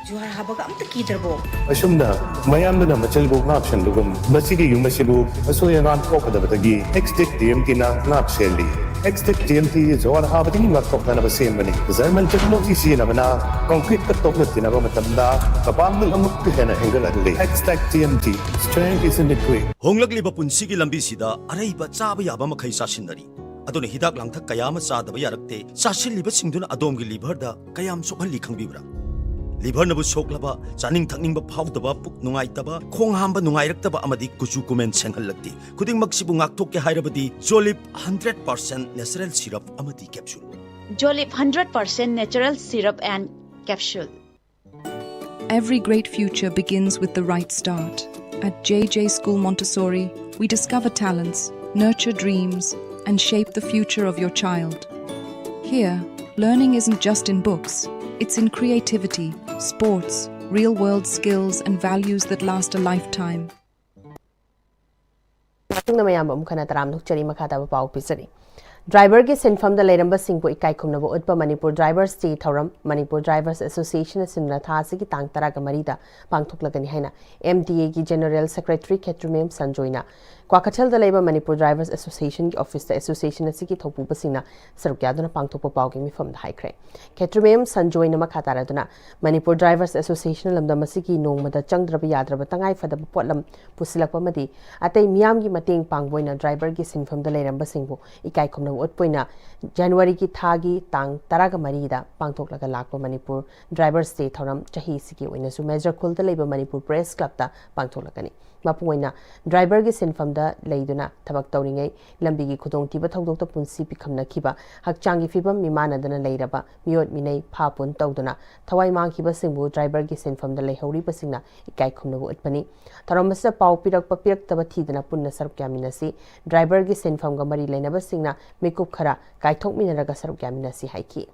ꯖꯨꯍꯥꯔ ꯍꯥꯕꯒ ꯑꯝꯇ ꯀꯤꯗ꯭ꯔꯕꯣ? ꯑꯁꯨꯝꯅ ꯃꯌꯥꯝꯗꯨꯅ ꯃꯆꯤꯜꯕꯨ ꯉꯥꯛꯁꯟꯕꯒꯨꯝ, ꯃꯁꯤꯒꯤ ꯌꯨꯝ ꯑꯁꯤꯕꯨ ꯑꯁꯣꯏ ꯑꯉꯥꯝ ꯊꯣꯛꯀꯗꯕꯗꯒꯤ ꯑꯦꯛꯁꯇꯦꯛ ꯇꯤ ꯑꯦꯝ ꯇꯤꯅ ꯉꯥꯛ ꯁꯦꯜꯂꯤ꯫ ꯑꯦꯛꯁꯇꯦꯛ ꯇꯤ ꯑꯦꯝ ꯇꯤ ꯖꯨꯍꯥꯔ ꯍꯥꯕꯗꯒꯤ ꯉꯥꯛꯊꯣꯛꯅꯅꯕ ꯁꯦꯝꯕꯅꯤ꯫ ꯖꯔꯃꯟ ꯇꯦꯛꯅꯣꯂꯣꯖꯤ ꯁꯤꯖꯤꯟꯅꯕꯅ ꯀꯪꯀ꯭ꯔꯤꯠꯀ ꯇꯣꯛꯅ ꯇꯤꯟꯅꯕ ꯃꯇꯝꯗ ꯃꯄꯥꯡꯒꯜ ꯑꯃꯨꯛꯀ ꯍꯦꯟꯅ ꯍꯦꯟꯒꯠꯍꯜꯂꯤ꯫ ꯑꯦꯛꯁꯇꯦꯛ T M T, strength is in the grit. ꯍꯣꯡꯂꯛꯂꯤꯕ ꯄꯨꯟꯁꯤꯒꯤ ꯂꯝꯕꯤꯁꯤꯗ ꯑꯔꯩꯕ ꯆꯥꯕ ꯌꯥꯕ ꯃꯈꯩ ꯆꯥꯁꯤꯟꯅꯔꯤ꯫ ꯑꯗꯨꯅ ꯍꯤꯗꯥꯛ ꯂꯥꯡꯊꯛ ꯀꯌꯥ ꯑꯃ ꯆꯥꯗꯕ ꯌꯥꯔꯛꯇꯦ꯫ ꯆꯥꯁꯤꯜꯂꯤꯕꯁꯤꯡꯗꯨꯅ ꯑꯗꯣꯝꯒꯤ ꯂꯤꯚꯔꯗ ꯀꯌꯥꯝ ꯁꯣꯛꯍꯜꯂꯤ ꯈꯪꯕꯤꯕ꯭ꯔꯥ? ꯂꯤꯚꯔꯅꯕꯨ ꯁꯣꯛꯂꯕ, ꯆꯥꯅꯤꯡ ꯊꯛꯅꯤꯡꯕ ꯐꯥꯎꯗꯕ, ꯄꯨꯛ ꯅꯨꯡꯉꯥꯏꯇꯕ, ꯈꯣꯡ ꯍꯥꯝꯕ ꯅꯨꯡꯉꯥꯏꯔꯛꯇꯕ ꯑꯃꯗꯤ ꯀꯨꯆꯨ ꯀꯨꯃꯦꯟ ꯁꯦꯡꯍꯜꯂꯛꯇꯦ꯫ ꯈꯨꯗꯤꯡꯃꯛꯁꯤꯕꯨ ꯉꯥꯛꯊꯣꯛꯀꯦ ꯍꯥꯏꯔꯕꯗꯤ ꯖꯣꯂꯤꯞ ꯍꯟꯗ꯭ꯔꯦꯠ ꯄꯥꯔꯁꯦꯟ ꯅꯦꯆꯔꯦꯜ ꯁꯤꯔꯞ ꯑꯃꯗꯤ capsule. Jolip hundred percent natural syrup and capsule. Every great future begins with the right start. At J J School Montessori, we discover talents, nurture dreams, and shape the future of your child. Here, learning isn't just in books, it's in creativity, sports, real world skills, and values that last a lifetime. ꯅ ꯃꯌꯥꯝꯕ ꯑꯃꯨꯛ ꯍꯟꯅ ꯇꯔꯥꯝꯅ ꯑꯣꯛꯆꯔꯤ꯫ ꯃꯈꯥ ꯇꯥꯕ ꯄꯥꯎ ꯄꯤꯖꯔꯤ꯫ ꯗ꯭ꯔꯥꯏꯚꯔꯒꯤ ꯁꯤꯟꯐꯝꯗ ꯂꯩꯔꯝꯕꯁꯤꯡꯕꯨ ꯏꯀꯥꯏ ꯈꯨꯝꯅꯕ ꯎꯠꯄ ꯃꯅꯤꯄꯨꯔ ꯗ꯭ꯔꯥꯏꯚꯔꯁ ꯗꯦ ꯊꯧꯔꯝ ꯃꯅꯤꯄꯨꯔ ꯗ꯭ꯔꯥꯏꯚꯔꯁ ꯑꯦꯁꯣꯁꯤꯌꯦꯁꯟ ꯑꯁꯤꯅ ꯊꯥ ꯑꯁꯤꯒꯤ ꯇꯥꯡ ꯇꯔꯥꯒ ꯃꯔꯤꯗ ꯄꯥꯡꯊꯣꯛꯂꯒꯅꯤ ꯍꯥꯏꯅ ꯑꯦꯝ ꯗꯤ ꯑꯦꯒꯤ ꯖꯦꯅꯔꯦꯜ ꯁꯦꯀ꯭ꯔꯦꯇꯔꯤ ꯈꯦꯇ꯭ꯔꯤꯃꯌꯨꯝ ꯁꯟꯖꯣꯏꯅ ꯀ꯭ꯋꯥꯀꯩꯊꯦꯜꯗ ꯂꯩꯕ ꯃꯅꯤꯄꯨꯔ ꯗ꯭ꯔꯥꯏꯚꯔꯁ ꯑꯦꯁꯣꯁꯤꯌꯦꯁꯟꯒꯤ ꯑꯣꯐꯤꯁꯇ ꯑꯦꯁꯣꯁꯤꯌꯦꯁꯟ ꯑꯁꯤꯒꯤ ꯊꯧꯄꯨꯕꯁꯤꯡꯅ ꯁꯔꯨꯛ ꯌꯥꯗꯨꯅ ꯄꯥꯡꯊꯣꯛꯄ ꯄꯥꯎꯒꯤ ꯃꯤꯐꯝꯗ ꯍꯥꯏꯈ꯭ꯔꯦ꯫ ꯈꯦꯇ꯭ꯔꯤꯃꯌꯨꯝ ꯁꯟꯖꯣꯏꯅ ꯃꯈꯥ ꯇꯥꯔꯗꯨꯅ, ꯃꯅꯤꯄꯨꯔ ꯗ꯭ꯔꯥꯏꯚꯔꯁ ꯑꯦꯁꯣꯁꯤꯌꯦꯁꯟꯅ ꯂꯝꯗꯝ ꯑꯁꯤꯒꯤ ꯅꯣꯡꯃꯗ ꯆꯪꯗ꯭ꯔꯕ ꯌꯥꯗ꯭ꯔꯕ ꯇꯉꯥꯏ ꯐꯗꯕ ꯄꯣꯠꯂꯝ ꯄꯨꯁꯤꯜꯂꯛꯄ ꯑꯃꯗꯤ ꯑꯇꯩ ꯃꯤꯌꯥꯝꯒꯤ ꯃꯇꯦꯡ ꯄꯥꯡꯕ ꯑꯣꯏꯅ ꯗ꯭ꯔꯥꯏꯚꯔꯒꯤ ꯁꯤꯟꯐꯝꯗ ꯂꯩꯔꯝꯕꯁꯤꯡꯕꯨ ꯏꯀꯥꯏ ꯈꯨꯝꯅꯕ ꯎꯠꯄ ꯑꯣꯏꯅ ꯖꯅꯋꯥꯔꯤꯒꯤ ꯊꯥꯒꯤ ꯇꯥꯡ ꯇꯔꯥꯒ ꯃꯔꯤꯗ ꯄꯥꯡꯊꯣꯛꯂꯒ ꯂꯥꯛꯄ ꯃꯅꯤꯄꯨꯔ ꯗ꯭ꯔꯥꯏꯚꯔꯁ ꯗꯦ ꯊꯧꯔꯝ ꯆꯍꯤꯁꯤꯒꯤ ꯑꯣꯏꯅꯁꯨ ꯃꯦꯖꯔ ꯈꯨꯜꯗ ꯂꯩꯕ ꯃꯅꯤꯄꯨꯔ ꯄ꯭ꯔꯦꯁ ꯀ꯭ꯂꯕꯇ ꯄꯥꯡꯊꯣꯛꯂꯛꯀꯅꯤ꯫ ꯃꯄꯨꯡ ꯑꯣꯏꯅ ꯗ꯭ꯔꯥꯏꯚꯔꯒꯤ ꯁꯤꯟꯐꯝꯗ ꯂꯩꯗꯨꯅ ꯊꯕꯛ ꯇꯧꯔꯤꯉꯩ ꯂꯝꯕꯤꯒꯤ ꯈꯨꯗꯣꯡꯊꯤꯕ ꯊꯧꯗꯣꯛꯇ ꯄꯨꯟꯁꯤ ꯄꯤꯈꯝꯅꯈꯤꯕ, ꯍꯛꯆꯥꯡꯒꯤ ꯐꯤꯕꯝ ꯃꯤꯃꯥꯟꯅꯗꯅ ꯂꯩꯔꯕ ꯃꯤꯑꯣꯠ ꯃꯤꯅꯩ ꯐꯥ ꯄꯨꯟ ꯇꯧꯗꯨꯅ ꯊꯋꯥꯏ ꯃꯥꯡꯈꯤꯕꯁꯤꯡꯕꯨ ꯗ꯭ꯔꯥꯏꯚꯔꯒꯤ ꯁꯤꯟꯐꯝꯗ ꯂꯩꯍꯧꯔꯤꯕꯁꯤꯡꯅ ꯏꯀꯥꯏ ꯈꯨꯝꯅꯕ ꯎꯠꯄꯅꯤ꯫ ꯊꯧꯔꯝ ꯑꯁꯤꯗ ꯄꯥꯎ ꯄꯤꯔꯛꯄ ꯄꯤꯔꯛꯇꯕ ꯊꯤꯗꯅ ꯄꯨꯟꯅ ꯁꯔꯨꯛ ꯌꯥꯃꯤꯟꯅꯁꯤ꯫ ꯗ꯭ꯔꯥꯏꯚꯔꯒꯤ ꯁꯤꯟꯐꯝꯒ ꯃꯔꯤ ꯂꯩꯅꯕꯁꯤꯡꯅ ꯃꯤꯀꯨꯞ ꯈꯔ ꯀꯥꯏꯊꯣꯛꯃꯤꯟꯅꯔꯒ ꯁꯔꯨꯛ ꯌꯥꯃꯤꯟꯅꯁꯤ ꯍꯥꯏꯈꯤ꯫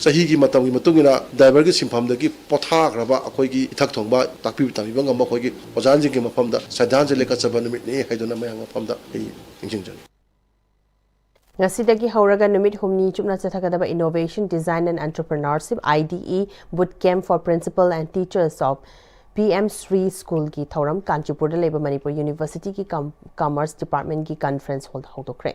ꯆꯍꯤꯒꯤ ꯃꯇꯝꯒꯤ ꯃꯇꯨꯡ ꯏꯟꯅ ꯗ꯭ꯔꯥꯏꯚꯔꯒꯤ ꯁꯤꯟꯐꯝꯗꯒꯤ ꯄꯣꯊꯥꯈ꯭ꯔꯕ ꯑꯩꯈꯣꯏꯒꯤ ꯏꯊꯛ ꯊꯣꯡꯕ ꯇꯥꯛꯄꯤꯕ ꯇꯝꯕꯤꯕ ꯉꯝꯕ ꯑꯩꯈꯣꯏꯒꯤ ꯑꯣꯖꯥꯁꯤꯡꯒꯤ ꯃꯐꯝꯗ ꯁ꯭ꯔꯗꯥꯟꯖꯂꯤ ꯀꯠꯆꯕ ꯅꯨꯃꯤꯠꯅꯤ ꯍꯥꯏꯗꯨꯅ ꯃꯌꯥꯝ ꯃꯐꯝꯗ ꯑꯩ ꯅꯤꯡꯁꯤꯡꯖꯔꯤ꯫ ꯉꯁꯤꯗꯒꯤ ꯍꯧꯔꯒ ꯅꯨꯃꯤꯠ ꯍꯨꯝꯅꯤ ꯆꯨꯞꯅ ꯆꯠꯊꯒꯗꯕ Innovation Design and Entrepreneurship, I D E, Boot Camp for Principal and Teachers of P M Shri Schoolꯒꯤ ꯊꯧꯔꯝ ꯀꯥꯟꯆꯤꯄꯨꯔꯗ ꯂꯩꯕ ꯃꯅꯤꯄꯨꯔ ꯌꯨꯅꯤꯚꯔꯁꯤꯇꯤꯒꯤ ꯀꯝ-, ꯀꯃꯔꯁ ꯗꯤꯄꯥꯔꯠꯃꯦꯟꯒꯤ ꯀꯟꯐꯔꯦꯟꯁ ꯍꯣꯜꯗ ꯍꯧꯗꯣꯛꯈ꯭ꯔꯦ꯫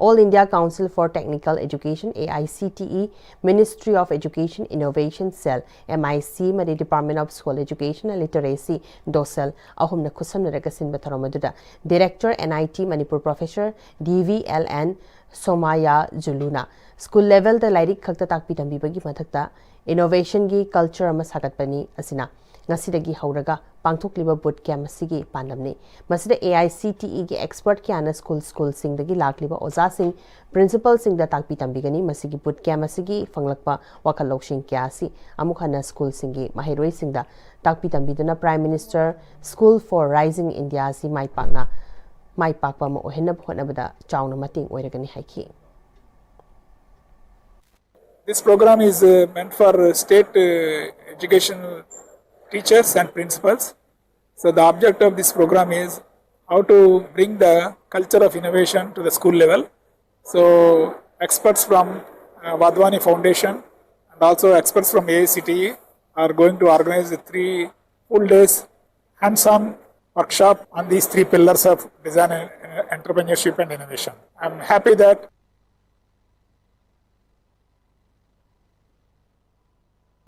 All India Council for Technical Education, A I C T E, Ministry of Education Innovation Cell, M I C, ꯑꯃꯗꯤ Department of School Education and Literacy, ꯗꯣꯁꯦꯜ, ꯑꯍꯨꯝꯅ ꯈꯨꯠꯁꯝꯅꯔꯒ ꯁꯤꯟꯕ ꯊꯧꯔꯝ ꯑꯗꯨꯗ Director, N I T, Manipur Professor D V L N ꯁꯣꯃꯥꯌꯥ ꯖꯨꯂꯨꯅ school ꯂꯦꯚꯦꯜꯗ ꯂꯥꯏꯔꯤꯛ ꯈꯛꯇ ꯇꯥꯛꯄꯤ ꯇꯝꯕꯤꯕꯒꯤ ꯃꯊꯛꯇ ꯏꯅꯣꯚꯦꯁꯟꯒꯤ ꯀꯜꯆꯔ ꯑꯃ ꯁꯥꯒꯠꯄꯅꯤ꯫ ꯑꯁꯤꯅ ꯉꯁꯤꯗꯒꯤ ꯍꯧꯔꯒ ꯄꯥꯡꯊꯣꯛꯂꯤꯕ ꯕꯨꯠ ꯀꯦꯝꯞ ꯑꯁꯤꯒꯤ ꯄꯥꯟꯗꯝꯅꯤ꯫ ꯃꯁꯤꯗ A I C T Eꯒꯤ ꯑꯦꯛꯁꯄꯔꯠ ꯀꯌꯥꯅ ꯁ꯭ꯀꯨꯜ ꯁ꯭ꯀꯨꯜꯁꯤꯡꯗꯒꯤ ꯂꯥꯛꯂꯤꯕ ꯑꯣꯖꯥꯁꯤꯡ, ꯄ꯭ꯔꯤꯟꯁꯤꯄꯜꯁꯤꯡꯗ ꯇꯥꯛꯄꯤ ꯇꯝꯕꯤꯒꯅꯤ꯫ ꯃꯁꯤꯒꯤ ꯕꯨꯠ ꯀꯦꯝꯞ ꯑꯁꯤꯒꯤ ꯐꯪꯂꯛꯄ ꯋꯥꯈꯜ ꯂꯧꯁꯤꯡ ꯀꯌꯥ ꯑꯁꯤ ꯑꯃꯨꯛ ꯍꯟꯅ ꯁ꯭ꯀꯨꯜꯁꯤꯡꯒꯤ ꯃꯍꯩꯔꯣꯏꯁꯤꯡꯗ ꯇꯥꯛꯄꯤ ꯇꯝꯕꯤꯗꯨꯅ Prime Minister School for Rising India ꯑꯁꯤ ꯃꯥꯏ ꯄꯥꯛꯅ, ꯃꯥꯏ ꯄꯥꯛꯄ ꯑꯃ ꯑꯣꯏꯍꯟꯅꯕ ꯍꯣꯠꯅꯕꯗ ꯆꯥꯎꯅ ꯃꯇꯦꯡ ꯑꯣꯏꯔꯒꯅꯤ ꯍꯥꯏꯈꯤ꯫ This program is uh, meant for uh, state uh, educational teachers and principals So the object of this program is how to bring the culture of innovation to the school level. So experts from uh, Vadvani Foundation and also experts from A I C T E are going to organize a three full days hands-on workshop on these three pillars of design and entrepreneurship and innovation. I'm happy that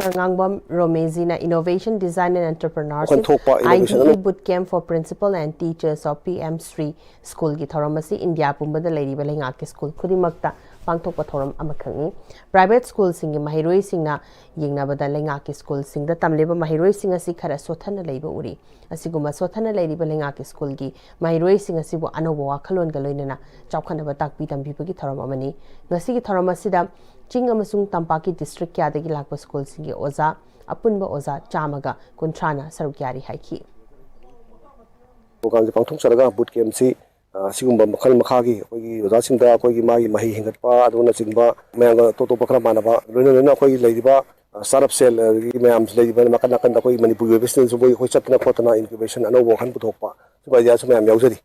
Ngangbam ꯔꯣꯃꯦꯖꯤꯅ Innovation, Design and Entrepreneurship, ꯋꯥꯈꯜ ꯊꯣꯛꯄ innovation IDE Boot Camp for Principal and Teachers of P M Shri Schoolꯒꯤ ꯊꯧꯔꯝ ꯑꯁꯤ India ꯄꯨꯝꯕꯗ ꯂꯩꯔꯤꯕ ꯂꯩꯉꯥꯛꯀꯤ school ꯈꯨꯗꯤꯡꯃꯛꯇ ꯄꯥꯡꯊꯣꯛꯄ ꯊꯧꯔꯝ ꯑꯃꯈꯛꯅꯤ꯫ Private schoolꯁꯤꯡꯒꯤ ꯃꯍꯩꯔꯣꯏꯁꯤꯡꯅ ꯌꯦꯡꯅꯕꯗ ꯂꯩꯉꯥꯛꯀꯤ ꯁ꯭ꯀꯨꯜꯁꯤꯡꯗ ꯇꯝꯂꯤꯕ ꯃꯍꯩꯔꯣꯏꯁꯤꯡ ꯑꯁꯤ ꯈꯔ ꯁꯣꯠꯊꯅ ꯂꯩꯕ ꯎꯔꯤ꯫ ꯑꯁꯤꯒꯨꯝꯕ ꯁꯣꯠꯊꯅ ꯂꯩꯔꯤꯕ ꯂꯩꯉꯥꯛꯀꯤ ꯁ꯭ꯀꯨꯜꯒꯤ ꯃꯍꯩꯔꯣꯏꯁꯤꯡ ꯑꯁꯤꯕꯨ ꯑꯅꯧꯕ ꯋꯥꯈꯜꯂꯣꯟꯒ ꯂꯣꯏꯅꯅ ꯆꯥꯎꯈꯠꯅꯕ ꯇꯥꯛꯄꯤ ꯇꯝꯕꯤꯕꯒꯤ ꯊꯧꯔꯝ ꯑꯃꯅꯤ꯫ ꯉꯁꯤꯒꯤ ꯊꯧꯔꯝ ꯑꯁꯤꯗ ꯆꯤꯡ ꯑꯃꯁꯨꯡ ꯇꯝꯄꯥꯛꯀꯤ district ꯀꯌꯥꯗꯒꯤ ꯂꯥꯛꯄ ꯁ꯭ꯀꯨꯜꯁꯤꯡꯒꯤ ꯑꯣꯖꯥ, ꯑꯄꯨꯟꯕ ꯑꯣꯖꯥ ꯆꯥꯝꯃꯒ ꯀꯨꯟꯊ꯭ꯔꯥꯅ ꯁꯔꯨꯛ ꯌꯥꯔꯤ ꯍꯥꯏꯈꯤ꯫ ꯄ꯭ꯔꯣꯒ꯭ꯔꯥꯝꯁꯦ ꯄꯥꯡꯊꯣꯛꯆꯔꯒ ꯕꯨꯠ ꯀꯦꯝꯁꯤ ꯑ, ꯁꯤꯒꯨꯝꯕ ꯃꯈꯜ ꯃꯈꯥꯒꯤ ꯑꯩꯈꯣꯏꯒꯤ ꯑꯣꯖꯥꯁꯤꯡꯗ ꯑꯩꯈꯣꯏꯒꯤ ꯃꯥꯒꯤ ꯃꯍꯩ ꯍꯦꯟꯒꯠꯄ ꯑꯗꯨꯅꯆꯤꯡꯕ ꯃꯌꯥꯝꯒ ꯑꯇꯣꯞ ꯑꯇꯣꯞꯄ ꯈꯔ ꯃꯥꯟꯅꯕ ꯂꯣꯏꯅ ꯂꯣꯏꯅ ꯑꯩꯈꯣꯏꯒꯤ ꯂꯩꯔꯤꯕ startup cell ꯑꯗꯒꯤ ꯃꯌꯥꯝ ꯂꯩꯔꯤꯕ ꯅꯥꯀꯟ ꯅꯥꯀꯟꯗ ꯑꯩꯈꯣꯏ ꯃꯅꯤꯄꯨꯔꯒꯤ ꯑꯣꯏꯕꯁꯤꯡꯅꯁꯨ ꯃꯣꯏ ꯑꯩꯈꯣꯏ ꯆꯠꯇꯅ ꯈꯣꯠꯇꯅ incubation ꯑꯅꯧꯕ ꯋꯥꯈꯜ ꯄꯨꯊꯣꯛꯄ ꯁꯤꯒꯨꯝꯕ ideaꯁꯨ ꯃꯌꯥꯝ ꯌꯥꯎꯖꯔꯤ꯫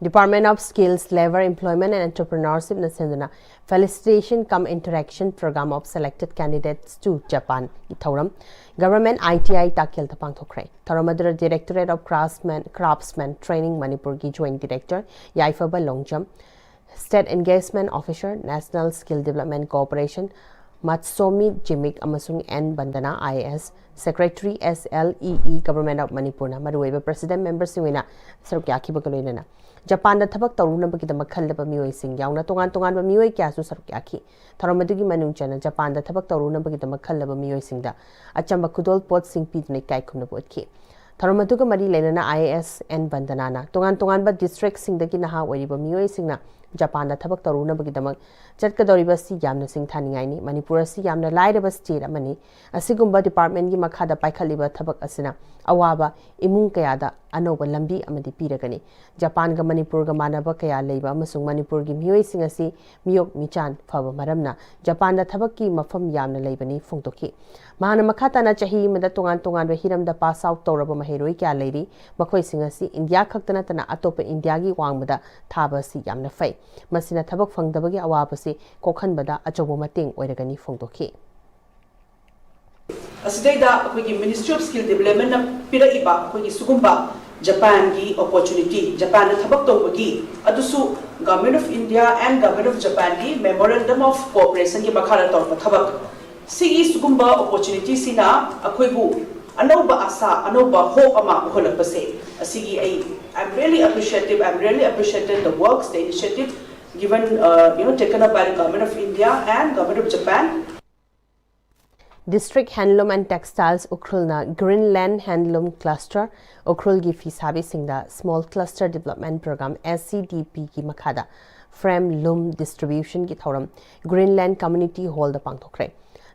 Department of Skills, Labour, Employment and Entrepreneurshipꯅ ꯁꯤꯟꯗꯨꯅ Felicitation cum Interaction Program of Selected Candidates to Japanꯒꯤ ꯊꯧꯔꯝ Government ITI ꯇꯥꯛꯀꯦꯜꯗ ꯄꯥꯡꯊꯣꯛꯈ꯭ꯔꯦ꯫ ꯊꯧꯔꯝ ꯑꯗꯨꯗ Directorate of Craftsman, Craftsman Training ꯃꯅꯤꯄꯨꯔꯒꯤ Joint Director ꯌꯥꯏꯐꯕ Longjam, State Engagement Officer, National Skill Development Corporation ꯃꯥꯠꯁꯣꯃꯤ ꯖꯤꯃꯤꯛ ꯑꯃꯁꯨꯡ and Vandana, IAS, Secretary, SLEE, Government of ꯃꯅꯤꯄꯨꯔꯅ ꯃꯔꯨꯑꯣꯏꯕ president memberꯁꯤꯡ ꯑꯣꯏꯅ ꯁꯔꯨꯛ ꯌꯥꯈꯤꯕꯒ ꯂꯣꯏꯅꯅ ꯖꯄꯥꯟꯗ ꯊꯕꯛ ꯇꯧꯔꯨꯅꯕꯒꯤꯗꯃꯛ ꯈꯜꯂꯕ ꯃꯤꯑꯣꯏꯁꯤꯡ ꯌꯥꯎꯅ ꯇꯣꯉꯥꯟ ꯇꯣꯉꯥꯟꯕ ꯃꯤꯑꯣꯏ ꯀꯌꯥꯁꯨ ꯁꯔꯨꯛ ꯌꯥꯈꯤ꯫ ꯊꯧꯔꯝ ꯑꯗꯨꯒꯤ ꯃꯅꯨꯡ ꯆꯟꯅ ꯖꯄꯥꯟꯗ ꯊꯕꯛ ꯇꯧꯔꯨꯅꯕꯒꯤꯗꯃꯛ ꯈꯜꯂꯕ ꯃꯤꯑꯣꯏꯁꯤꯡꯗ ꯑꯆꯝꯕ ꯈꯨꯗꯣꯜ ꯄꯣꯠꯁꯤꯡ ꯄꯤꯗꯨꯅ ꯏꯀꯥꯏ ꯈꯨꯝꯅꯕ ꯎꯠꯈꯤ꯫ ꯊꯧꯔꯝ ꯑꯗꯨꯒ ꯃꯔꯤ ꯂꯩꯅꯅ IAS ꯑꯦꯟ ꯕꯟꯗꯅꯥꯅ ꯇꯣꯉꯥꯟ ꯇꯣꯉꯥꯟꯕ districtꯁꯤꯡꯗꯒꯤ ꯅꯍꯥ ꯑꯣꯏꯔꯤꯕ ꯃꯤꯑꯣꯏꯁꯤꯡꯅ ꯖꯄꯥꯟꯗ ꯊꯕꯛ ꯇꯧꯔꯨꯅꯕꯒꯤꯗꯃꯛ ꯆꯠꯀꯗꯧꯔꯤꯕ ꯑꯁꯤ ꯌꯥꯝꯅ ꯁꯤꯡꯊꯥꯅꯤꯡꯉꯥꯏꯅꯤ꯫ ꯃꯅꯤꯄꯨꯔ ꯑꯁꯤ ꯌꯥꯝꯅ ꯂꯥꯏꯔꯕ state ꯑꯃꯅꯤ꯫ ꯑꯁꯤꯒꯨꯝꯕ departmentꯀꯤ ꯃꯈꯥꯗ ꯄꯥꯏꯈꯠꯂꯤꯕ ꯊꯕꯛ ꯑꯁꯤꯅ ꯑꯋꯥꯕ ꯏꯃꯨꯡ ꯀꯌꯥꯗ ꯑꯅꯧꯕ ꯂꯝꯕꯤ ꯑꯃꯗꯤ ꯄꯤꯔꯒꯅꯤ꯫ ꯖꯄꯥꯟꯒ ꯃꯅꯤꯄꯨꯔꯒ ꯃꯥꯟꯅꯕ ꯀꯌꯥ ꯂꯩꯕ ꯑꯃꯁꯨꯡ ꯃꯅꯤꯄꯨꯔꯒꯤ ꯃꯤꯑꯣꯏꯁꯤꯡ ꯑꯁꯤ ꯃꯤꯑꯣꯛ ꯃꯤꯆꯥꯟ ꯐꯕ ꯃꯔꯝꯅ ꯖꯄꯥꯟꯗ ꯊꯕꯛꯀꯤ ꯃꯐꯝ ꯌꯥꯝꯅ ꯂꯩꯕꯅꯤ ꯐꯣꯡꯗꯣꯛꯈꯤ꯫ ꯃꯍꯥꯛꯅ ꯃꯈꯥ ꯇꯥꯅ ꯆꯍꯤ ꯑꯃꯗ ꯇꯣꯉꯥꯟ ꯇꯣꯉꯥꯟꯕ ꯍꯤꯔꯝꯗ ꯄꯥꯁ ꯑꯥꯎꯠ ꯇꯧꯔꯕ ꯃꯍꯩꯔꯣꯏ ꯀꯌꯥ ꯂꯩꯔꯤ꯫ ꯃꯈꯣꯏꯁꯤꯡ ꯑꯁꯤ ꯏꯟꯗꯤꯌꯥ ꯈꯛꯇ ꯅꯠꯇꯅ ꯑꯇꯣꯞꯄ ꯏꯟꯗꯤꯌꯥꯒꯤ ꯋꯥꯡꯃꯗ ꯊꯥꯕ ꯑꯁꯤ ꯌꯥꯝꯅ ꯐꯩ꯫ ꯃꯁꯤꯅ ꯊꯕꯛ ꯐꯪꯗꯕꯒꯤ ꯑꯋꯥꯕꯁꯤ ꯀꯣꯛꯍꯟꯕꯗ ꯑꯆꯧꯕ ꯃꯇꯦꯡ ꯑꯣꯏꯔꯒꯅꯤ ꯐꯣꯡꯗꯣꯛꯈꯤ꯫ ꯑꯁꯤꯗꯩꯗ ꯑꯩꯈꯣꯏꯒꯤ Ministry of Skill Developmentꯅ ꯄꯤꯔꯛꯏꯕ ꯑꯩꯈꯣꯏꯒꯤ ꯁꯤꯒꯨꯝꯕ ꯖꯄꯥꯟꯒꯤ opportunity, ꯖꯄꯥꯟꯗ ꯊꯕꯛ ꯇꯧꯕꯒꯤ, ꯑꯗꯨꯁꯨ Government of India and Government of Japanꯒꯤ Memorandum of Cooperationꯒꯤ ꯃꯈꯥꯗ ꯇꯧꯔꯛꯄ ꯊꯕꯛ, ꯁꯤꯒꯤ ꯁꯤꯒꯨꯝꯕ opportunityꯁꯤꯅ ꯑꯩꯈꯣꯏꯕꯨ ꯑꯅꯧꯕ ꯑꯁꯥ, ꯑꯅꯧꯕ hope ꯑꯃ ꯎꯍꯜꯂꯛꯄꯁꯦ, ꯑꯁꯤꯒꯤ ꯑꯩ, I'm really appreciative, I'm really appreciated the works, the initiative given, uh, you know, taken up by the Government of India and Government of Japan. District Handloom and Textiles ꯎꯈ꯭ꯔꯨꯜꯅ Greenland Handloom Cluster ꯎꯈ꯭ꯔꯨꯜꯒꯤ ꯐꯤꯁꯥꯕꯤꯁꯤꯡꯗ Small Cluster Development Program, SCDPꯒꯤ ꯃꯈꯥꯗ frame loom distributionꯒꯤ ꯊꯧꯔꯝ Greenland Community Hallꯗ ꯄꯥꯡꯊꯣꯛꯈ꯭ꯔꯦ꯫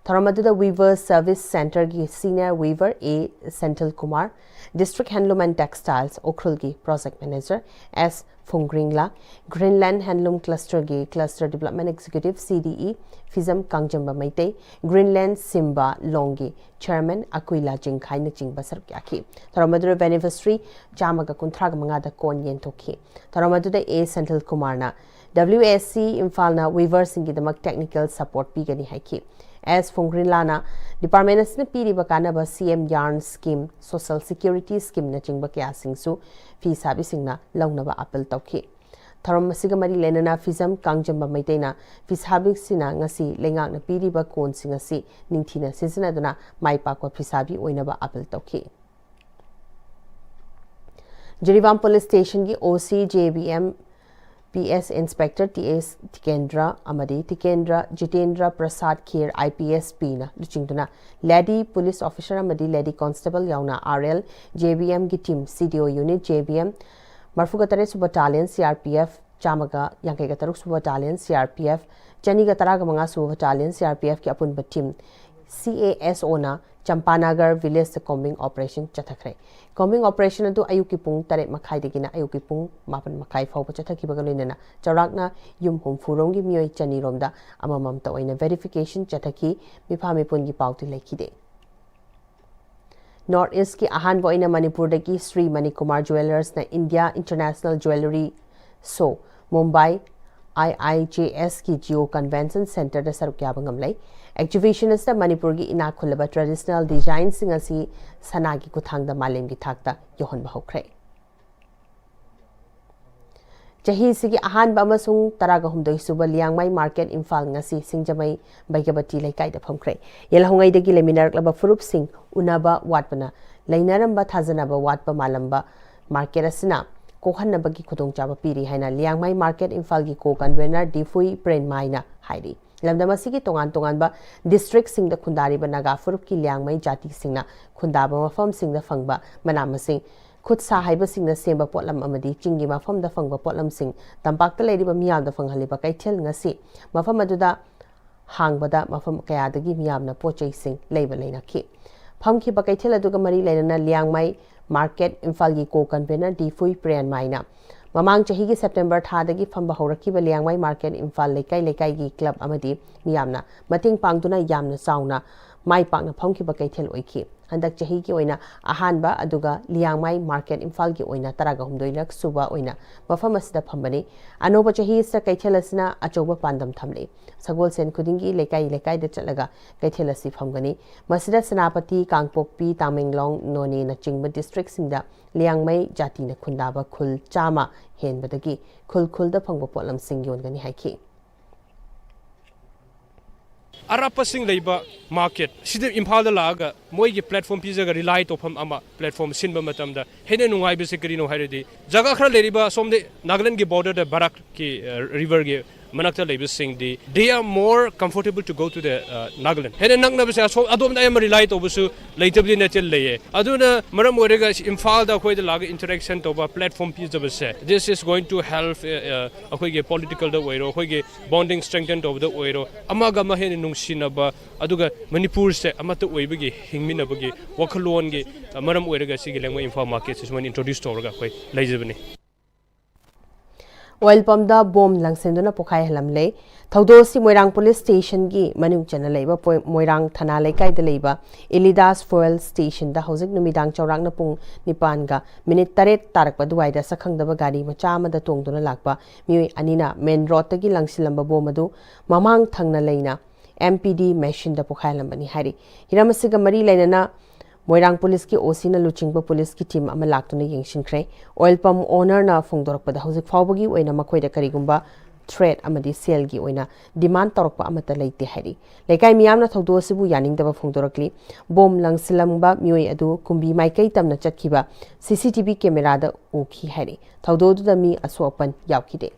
ꯊꯧꯔꯝ ꯑꯗꯨꯗ Weaver Service Centreꯒꯤ Senior Weaver A Senthil Kumar, District Handloom and Textiles ꯎꯈ꯭ꯔꯨꯜꯒꯤ Project Manager S Phungringla, Greenland Handloom Clusterꯒꯤ Cluster Development Executive, CDE, Phijam Kangjamba Meitei, Greenland ꯁꯤꯝꯕꯥ ꯂꯣꯡꯒꯤ Chairman ꯑꯀꯨꯏꯂꯥ ꯖꯤꯡꯈꯥꯏꯅꯆꯤꯡꯕ ꯁꯔꯨꯛ ꯌꯥꯈꯤ꯫ ꯊꯧꯔꯝ ꯑꯗꯨꯗ beneficiary ꯆꯥꯝꯃꯒ ꯀꯨꯟꯊ꯭ꯔꯥꯒ ꯃꯉꯥꯗ ꯀꯣꯟ ꯌꯦꯟꯊꯣꯛꯈꯤ꯫ ꯊꯧꯔꯝ ꯑꯗꯨꯗ A ꯁꯦꯟꯊꯤꯜ ꯀꯨꯃꯥꯔꯅ WSC ꯏꯝꯐꯥꯜꯅ weaverꯁꯤꯡꯒꯤꯗꯃꯛ technical support ꯄꯤꯒꯅꯤ ꯍꯥꯏꯈꯤ꯫ S ꯐꯨꯡꯒ꯭ꯔꯤꯟꯂꯥꯅ department ꯑꯁꯤꯅ ꯄꯤꯔꯤꯕ ꯀꯥꯟꯅꯕ CM yarn scheme, social security schemeꯅꯆꯤꯡꯕ ꯀꯌꯥꯁꯤꯡꯁꯨ ꯐꯤ ꯁꯥꯕꯤꯁꯤꯡꯅ ꯂꯧꯅꯕ appeal ꯇꯧꯈꯤ꯫ ꯊꯧꯔꯝ ꯑꯁꯤꯒ ꯃꯔꯤ ꯂꯩꯅꯅ ꯐꯤꯖꯝ ꯀꯥꯡꯖꯝꯕ ꯃꯩꯇꯩꯅ ꯐꯤꯁꯥꯕꯤꯁꯤꯡꯅ ꯉꯁꯤ ꯂꯩꯉꯥꯛꯅ ꯄꯤꯔꯤꯕ ꯀꯣꯟꯁꯤꯡ ꯑꯁꯤ ꯅꯤꯡꯊꯤꯅ ꯁꯤꯖꯤꯟꯅꯗꯨꯅ ꯃꯥꯏ ꯄꯥꯛꯄ ꯐꯤꯁꯥꯕꯤ ꯑꯣꯏꯅꯕ appeal ꯇꯧꯈꯤ꯫ Jiribam Police Stationꯒꯤ OC JBM, PS Inspector TS Tikendra ꯑꯃꯗꯤ ꯇꯤꯀꯦꯟꯗ꯭ꯔ ꯖꯤꯇꯦꯟꯗ꯭ꯔ ꯄ꯭ꯔꯁꯥꯗ ꯈꯦꯔ IPS Pꯅ ꯂꯨꯆꯤꯡꯗꯨꯅ lady police officer ꯑꯃꯗꯤ lady constable ꯌꯥꯎꯅ RL JBMꯒꯤ team, CDO unit JBM, ꯃꯔꯐꯨꯒ ꯇꯔꯦꯠ ꯁꯨꯕ Battalion CRPF, ꯆꯥꯝꯃꯒ ꯌꯥꯡꯈꯩꯒ ꯇꯔꯨꯛ ꯁꯨꯕ Battalion CRPF, ꯆꯅꯤꯒ ꯇꯔꯥꯒ ꯃꯉꯥ ꯁꯨꯕ Battalion CRPFꯀꯤ ꯑꯄꯨꯟꯕ team, CASOꯅ ꯆꯝꯄꯥꯅꯒꯔ ꯚꯤꯂꯦꯖꯇ ꯀꯣꯝꯕꯤꯡ ꯑꯣꯄꯔꯦꯁꯟ ꯆꯠꯊꯈ꯭ꯔꯦ꯫ ꯀꯣꯝꯕꯤꯡ ꯑꯣꯄꯔꯦꯁꯟ ꯑꯗꯨ ꯑꯌꯨꯛꯀꯤ ꯄꯨꯡ ꯇꯔꯦꯠ ꯃꯈꯥꯏꯗꯒꯤꯅ ꯑꯌꯨꯛꯀꯤ ꯄꯨꯡ ꯃꯥꯄꯟ ꯃꯈꯥꯏ ꯐꯥꯎꯕ ꯆꯠꯊꯈꯤꯕꯒ ꯂꯣꯏꯅꯅ ꯆꯥꯎꯔꯥꯛꯅ ꯌꯨꯝ ꯍꯨꯝꯐꯨ ꯔꯣꯝꯒꯤ ꯃꯤꯑꯣꯏ ꯆꯅꯤ ꯔꯣꯝꯗ ꯑꯃꯃꯝꯇ ꯑꯣꯏꯅ ꯚꯦꯔꯤꯐꯤꯀꯦꯁꯟ ꯆꯠꯊꯈꯤ꯫ ꯃꯤꯐꯥ ꯃꯤꯄꯨꯟꯒꯤ ꯄꯥꯎꯗꯤ ꯂꯩꯈꯤꯗꯦ꯫ ꯅꯣꯔꯠ ꯏꯁꯀꯤ ꯑꯍꯥꯟꯕ ꯑꯣꯏꯅ ꯃꯅꯤꯄꯨꯔꯗꯒꯤ ꯁ꯭ꯔꯤ ꯃꯅꯤꯀꯨꯃꯥꯔ ꯖꯨꯋꯦꯂꯔꯁꯅ ꯏꯟꯗꯤꯌꯥ ꯏꯟꯇꯔꯅꯦꯁꯅꯦꯜ ꯖꯨꯋꯦꯂꯔꯤ ꯁꯣ ꯃꯨꯝꯕꯥꯏ, IIJS ꯀꯤ ꯖꯤꯑꯣ ꯀꯟꯚꯦꯟꯁꯟ ꯁꯦꯟꯇꯔꯗ ꯁꯔꯨꯛ ꯌꯥꯕ ꯉꯝꯂꯦ꯫ ꯑꯦꯛꯖꯤꯕꯤꯁꯟ ꯑꯁꯤꯗ ꯃꯅꯤꯄꯨꯔꯒꯤ ꯏꯅꯥꯛ ꯈꯨꯜꯂꯕ ꯇ꯭ꯔꯦꯗꯤꯁꯅꯦꯜ ꯗꯤꯖꯥꯏꯟꯁꯤꯡ ꯑꯁꯤ ꯁꯅꯥꯒꯤ ꯈꯨꯠꯊꯥꯡꯗ ꯃꯥꯂꯦꯝꯒꯤ ꯊꯥꯛꯇ ꯌꯧꯍꯟꯕ ꯍꯧꯈ꯭ꯔꯦ꯫ ꯆꯍꯤꯁꯤꯒꯤ ꯑꯍꯥꯟꯕ ꯑꯃꯁꯨꯡ ꯇꯔꯥꯒ ꯍꯨꯝꯗꯣꯏ ꯁꯨꯕ ꯂꯤꯌꯥꯡꯃꯩ ꯃꯥꯔꯀꯦꯠ ꯏꯝꯐꯥꯜ ꯉꯁꯤ ꯁꯤꯡꯖꯃꯩ ꯕꯩꯒꯕꯇꯤ ꯂꯩꯀꯥꯏꯗ ꯐꯝꯈ꯭ꯔꯦ꯫ ꯌꯦꯜꯍꯧꯉꯩꯗꯒꯤ ꯂꯩꯃꯤꯟꯅꯔꯛꯂꯕ ꯐꯨꯔꯨꯞꯁꯤꯡ ꯎꯅꯕ ꯋꯥꯠꯄꯅ, ꯂꯩꯅꯔꯝꯕ ꯊꯥꯖꯅꯕ ꯋꯥꯠꯄ ꯃꯥꯜꯂꯝꯕ ꯃꯥꯔꯀꯦꯠ ꯑꯁꯤꯅ ꯀꯣꯛꯍꯟꯅꯕꯒꯤ ꯈꯨꯗꯣꯡꯆꯥꯕ ꯄꯤꯔꯤ ꯍꯥꯏꯅ ꯂꯤꯌꯥꯡꯃꯩ ꯃꯥꯔꯀꯦꯠ ꯏꯝꯐꯥꯜꯒꯤ ꯀꯣ ꯀꯟꯚꯦꯅꯔ ꯗꯤꯐꯨꯏ ꯄ꯭ꯔꯦꯟꯃꯥꯏꯅ ꯍꯥꯏꯔꯤ꯫ ꯂꯝꯗꯝ ꯑꯁꯤꯒꯤ ꯇꯣꯉꯥꯟ ꯇꯣꯉꯥꯟꯕ ꯗꯤꯁꯇ꯭ꯔꯤꯛꯁꯤꯡꯗ ꯈꯨꯟꯗꯥꯔꯤꯕ ꯅꯥꯒꯥ ꯐꯨꯔꯨꯞꯀꯤ ꯂꯤꯌꯥꯡꯃꯩ ꯖꯥꯇꯤꯁꯤꯡꯅ ꯈꯨꯟꯗꯥꯕ ꯃꯐꯝꯁꯤꯡꯗ ꯐꯪꯕ ꯃꯅꯥ ꯃꯁꯤꯡ, ꯈꯨꯠ ꯁꯥ ꯍꯩꯕꯁꯤꯡꯅ ꯁꯦꯝꯕ ꯄꯣꯠꯂꯝ ꯑꯃꯗꯤ ꯆꯤꯡꯒꯤ ꯃꯐꯝꯗ ꯐꯪꯕ ꯄꯣꯠꯂꯝꯁꯤꯡ ꯇꯝꯄꯥꯛꯇ ꯂꯩꯔꯤꯕ ꯃꯤꯌꯥꯝꯗ ꯐꯪꯍꯜꯂꯤꯕ ꯀꯩꯊꯦꯜ ꯉꯁꯤ ꯃꯐꯝ ꯑꯗꯨꯗ ꯍꯥꯡꯕꯗ ꯃꯐꯝ ꯀꯌꯥꯗꯒꯤ ꯃꯤꯌꯥꯝꯅ ꯄꯣꯠ ꯆꯩꯁꯤꯡ ꯂꯩꯕ ꯂꯩꯅꯈꯤ꯫ ꯐꯝꯈꯤꯕ ꯀꯩꯊꯦꯜ ꯑꯗꯨꯒ ꯃꯔꯤ ꯂꯩꯅꯅ ꯂꯤꯌꯥꯡꯃꯩ ꯃꯥꯔꯀꯦꯠ ꯏꯝꯐꯥꯜꯒꯤ ꯀꯣ ꯀꯟꯚꯦꯅꯔ ꯗꯤꯐꯨꯏ ꯄ꯭ꯔꯦꯟꯃꯥꯏꯅ ꯃꯃꯥꯡ ꯆꯍꯤꯒꯤ ꯁꯦꯞꯇꯦꯝꯕꯔ ꯊꯥꯗꯒꯤ ꯐꯝꯕ ꯍꯧꯔꯛꯈꯤꯕ ꯂꯤꯌꯥꯡꯃꯩ ꯃꯥꯔꯀꯦꯠ ꯏꯝꯐꯥꯜ ꯂꯩꯀꯥꯏ ꯂꯩꯀꯥꯏꯒꯤ ꯀ꯭ꯂꯕ ꯑꯃꯗꯤ ꯃꯤꯌꯥꯝꯅ ꯃꯇꯦꯡ ꯄꯥꯡꯗꯨꯅ ꯌꯥꯝꯅ ꯆꯥꯎꯅ ꯃꯥꯏ ꯄꯥꯛꯅ ꯐꯝꯈꯤꯕ ꯀꯩꯊꯦꯜ ꯑꯣꯏꯈꯤ꯫ ꯍꯟꯗꯛ ꯆꯍꯤꯒꯤ ꯑꯣꯏꯅ ꯑꯍꯥꯟꯕ ꯑꯗꯨꯒ ꯂꯤꯌꯥꯡꯃꯩ ꯃꯥꯔꯀꯦꯠ ꯏꯝꯐꯥꯜꯒꯤ ꯑꯣꯏꯅ ꯇꯔꯥꯒ ꯍꯨꯝꯗꯣꯏꯔꯛ ꯁꯨꯕ ꯑꯣꯏꯅ ꯃꯐꯝ ꯑꯁꯤꯗ ꯐꯝꯕꯅꯤ꯫ ꯑꯅꯧꯕ ꯆꯍꯤ ꯑꯁꯤꯗ ꯀꯩꯊꯦꯜ ꯑꯁꯤꯅ ꯑꯆꯧꯕ ꯄꯥꯟꯗꯝ ꯊꯝꯂꯤ꯫ ꯁꯒꯣꯜꯁꯦꯟ ꯈꯨꯗꯤꯡꯒꯤ ꯂꯩꯀꯥꯏ ꯂꯩꯀꯥꯏꯗ ꯆꯠꯂꯒ ꯀꯩꯊꯦꯜ ꯑꯁꯤ ꯐꯝꯒꯅꯤ꯫ ꯃꯁꯤꯗ ꯁꯦꯅꯥꯄꯇꯤ, ꯀꯥꯡꯄꯣꯛꯄꯤ, ꯇꯥꯃꯦꯡꯂꯣꯡ, ꯅꯣꯅꯦꯅꯆꯤꯡꯕ ꯗꯤꯁꯇ꯭ꯔꯤꯛꯁꯤꯡꯗ ꯂꯤꯌꯥꯡꯃꯩ ꯖꯥꯇꯤꯅ ꯈꯨꯟꯗꯥꯕ ꯈꯨꯜ ꯆꯥꯝꯃ ꯍꯦꯟꯕꯗꯒꯤ ꯈꯨꯜ ꯈꯨꯜꯗ ꯐꯪꯕ ꯄꯣꯠꯂꯝꯁꯤꯡ ꯌꯣꯟꯒꯅꯤ ꯍꯥꯏꯈꯤ꯫ ꯑꯔꯥꯞꯄꯁꯤꯡ ꯂꯩꯕ ꯃꯥꯔꯀꯦꯠ ꯁꯤꯗ ꯏꯝꯐꯥꯜꯗ ꯂꯥꯛꯑꯒ ꯃꯣꯏꯒꯤ ꯄ꯭ꯂꯦꯠꯐꯣꯝ ꯄꯤꯖꯒ ꯔꯤꯂꯥꯏ ꯇꯧꯐꯝ ꯑꯃ ꯄ꯭ꯂꯦꯠꯐꯣꯝ ꯁꯤꯟꯕ ꯃꯇꯝꯗ ꯍꯦꯟꯅ ꯅꯨꯡꯉꯥꯏꯕꯁꯤ ꯀꯔꯤꯅꯣ ꯍꯥꯏꯔꯗꯤ, ꯖꯒꯥ ꯈꯔ ꯂꯩꯔꯤꯕ ꯑꯁꯣꯝꯗ ꯅꯥꯒꯥꯂꯦꯟꯒꯤ ꯕꯣꯔꯗꯔꯗ ꯕꯔꯥꯛꯀꯤ, ꯑ, ꯔꯤꯚꯔꯒꯤ ꯃꯅꯥꯛꯇ ꯂꯩꯕꯁꯤꯡꯗꯤ they are more comfortable to go to the, uh, Nagaland. ꯍꯦꯟꯅ ꯅꯛꯅꯕꯁꯦ ꯑꯁꯣꯝ ꯑꯗꯣꯝꯗ ꯑꯌꯥꯝꯕ rely ꯇꯧꯕꯁꯨ ꯂꯩꯇꯕꯗꯤ ꯅꯠꯇꯦ, ꯂꯩꯌꯦ꯫ ꯑꯗꯨꯅ ꯃꯔꯝ ꯑꯣꯏꯔꯒ ꯏꯝꯐꯥꯜꯗ ꯑꯩꯈꯣꯏꯗ ꯂꯥꯛꯑꯒ interaction ꯇꯧꯕ platform ꯄꯤꯖꯕꯁꯦ, this is going to help, uh, uh, ꯑꯩꯈꯣꯏꯒꯤ political ꯗ ꯑꯣꯏꯔꯣ, ꯑꯩꯈꯣꯏꯒꯤ bonding strengthen ꯇꯧꯕꯗ ꯑꯣꯏꯔꯣ, ꯑꯃꯒ ꯑꯃ ꯍꯦꯟꯅ ꯅꯨꯡꯁꯤꯅꯕ, ꯑꯗꯨꯒ ꯃꯅꯤꯄꯨꯔꯁꯦ ꯑꯃꯠꯇ ꯑꯣꯏꯕꯒꯤ ꯍꯤꯡꯃꯤꯟꯅꯕꯒꯤ ꯋꯥꯈꯜꯂꯣꯟꯒꯤ, ꯑ, ꯃꯔꯝ ꯑꯣꯏꯔꯒ ꯁꯤꯒꯤ ꯂꯦꯡꯃꯩ ꯏꯝꯐꯥꯜ market ꯁꯦ ꯁꯨꯃꯥꯏꯅ introduce ꯇꯧꯔꯒ ꯑꯩꯈꯣꯏ ꯂꯩꯖꯕꯅꯤ꯫ Oil ꯄꯝꯗ bomb ꯂꯪꯁꯤꯟꯗꯨꯅ ꯄꯣꯈꯥꯏꯍꯜꯂꯝꯂꯦ꯫ ꯊꯧꯗꯣꯛ ꯑꯁꯤ ꯃꯣꯏꯔꯥꯡ ꯄꯨꯂꯤꯁ ꯁ꯭ꯇꯦꯁꯟꯒꯤ ꯃꯅꯨꯡ ꯆꯟꯅ ꯂꯩꯕ ꯄꯣꯏ-, ꯃꯣꯏꯔꯥꯡ ꯊꯅꯥ ꯂꯩꯀꯥꯏꯗ ꯂꯩꯕ ꯏꯂꯤꯗꯥꯁ ꯐ꯭ꯌꯨꯑꯦꯜ ꯁ꯭ꯇꯦꯁꯟꯗ ꯍꯧꯖꯤꯛ ꯅꯨꯃꯤꯗꯥꯡ ꯆꯥꯎꯔꯥꯛꯅ ꯄꯨꯡ ꯅꯤꯄꯥꯟꯒ ꯃꯤꯅꯤꯠ ꯇꯔꯦꯠ ꯇꯥꯔꯛꯄ ꯑꯗꯨꯋꯥꯏꯗ ꯁꯛꯈꯪꯗꯕ ꯒꯥꯔꯤ ꯃꯆꯥ ꯑꯃꯗ ꯇꯣꯡꯗꯨꯅ ꯂꯥꯛꯄ ꯃꯤꯑꯣꯏ ꯑꯅꯤꯅ ꯃꯦꯟ ꯔꯣꯗꯇꯒꯤ ꯂꯪꯁꯤꯜꯂꯝꯕ ꯕꯣꯝ ꯑꯗꯨ ꯃꯃꯥꯡ ꯊꯪꯅ ꯂꯩꯅ ꯑꯦꯝ ꯄꯤ ꯗꯤ ꯃꯦꯁꯤꯟꯗ ꯄꯣꯈꯥꯏꯍꯜꯂꯝꯕꯅꯤ ꯍꯥꯏꯔꯤ꯫ ꯍꯤꯔꯝ ꯑꯁꯤꯒ ꯃꯔꯤ ꯂꯩꯅꯅ ꯃꯣꯏꯔꯥꯡ ꯄꯨꯂꯤꯁꯀꯤ ꯑꯣ ꯁꯤꯅ ꯂꯨꯆꯤꯡꯕ ꯄꯨꯂꯤꯁꯀꯤ ꯇꯤꯝ ꯑꯃ ꯂꯥꯛꯇꯨꯅ ꯌꯦꯡꯁꯤꯟꯈ꯭ꯔꯦ꯫ ꯑꯣꯏꯜ ꯄꯝ ꯑꯣꯅꯔꯅ ꯐꯣꯡꯗꯣꯔꯛꯄꯗ ꯍꯧꯖꯤꯛ ꯐꯥꯎꯕꯒꯤ ꯑꯣꯏꯅ ꯃꯈꯣꯏꯗ ꯀꯔꯤꯒꯨꯝꯕ ꯊ꯭ꯔꯦꯠ ꯑꯃꯗꯤ ꯁꯦꯜꯒꯤ ꯑꯣꯏꯅ ꯗꯤꯃꯥꯟ ꯇꯧꯔꯛꯄ ꯑꯃꯠꯇ ꯂꯩꯇꯦ ꯍꯥꯏꯔꯤ꯫ ꯂꯩꯀꯥꯏ ꯃꯤꯌꯥꯝꯅ ꯊꯧꯗꯣꯛ ꯑꯁꯤꯕꯨ ꯌꯥꯅꯤꯡꯗꯕ ꯐꯣꯡꯗꯣꯔꯛꯂꯤ꯫ ꯕꯣꯝ ꯂꯪꯁꯤꯜꯂꯝꯕ ꯃꯤꯑꯣꯏ ꯑꯗꯨ ꯀꯨꯝꯕꯤ ꯃꯥꯏꯀꯩ ꯇꯝꯅ ꯆꯠꯈꯤꯕ ꯁꯤ ꯁꯤ ꯇꯤ ꯚꯤ ꯀꯦꯃꯦꯔꯥꯗ ꯎꯈꯤ ꯍꯥꯏꯔꯤ꯫ ꯊꯧꯗꯣꯛ ꯑꯗꯨꯗ ꯃꯤ ꯑꯁꯣꯛ ꯑꯄꯟ ꯌꯥꯎꯈꯤꯗꯦ꯫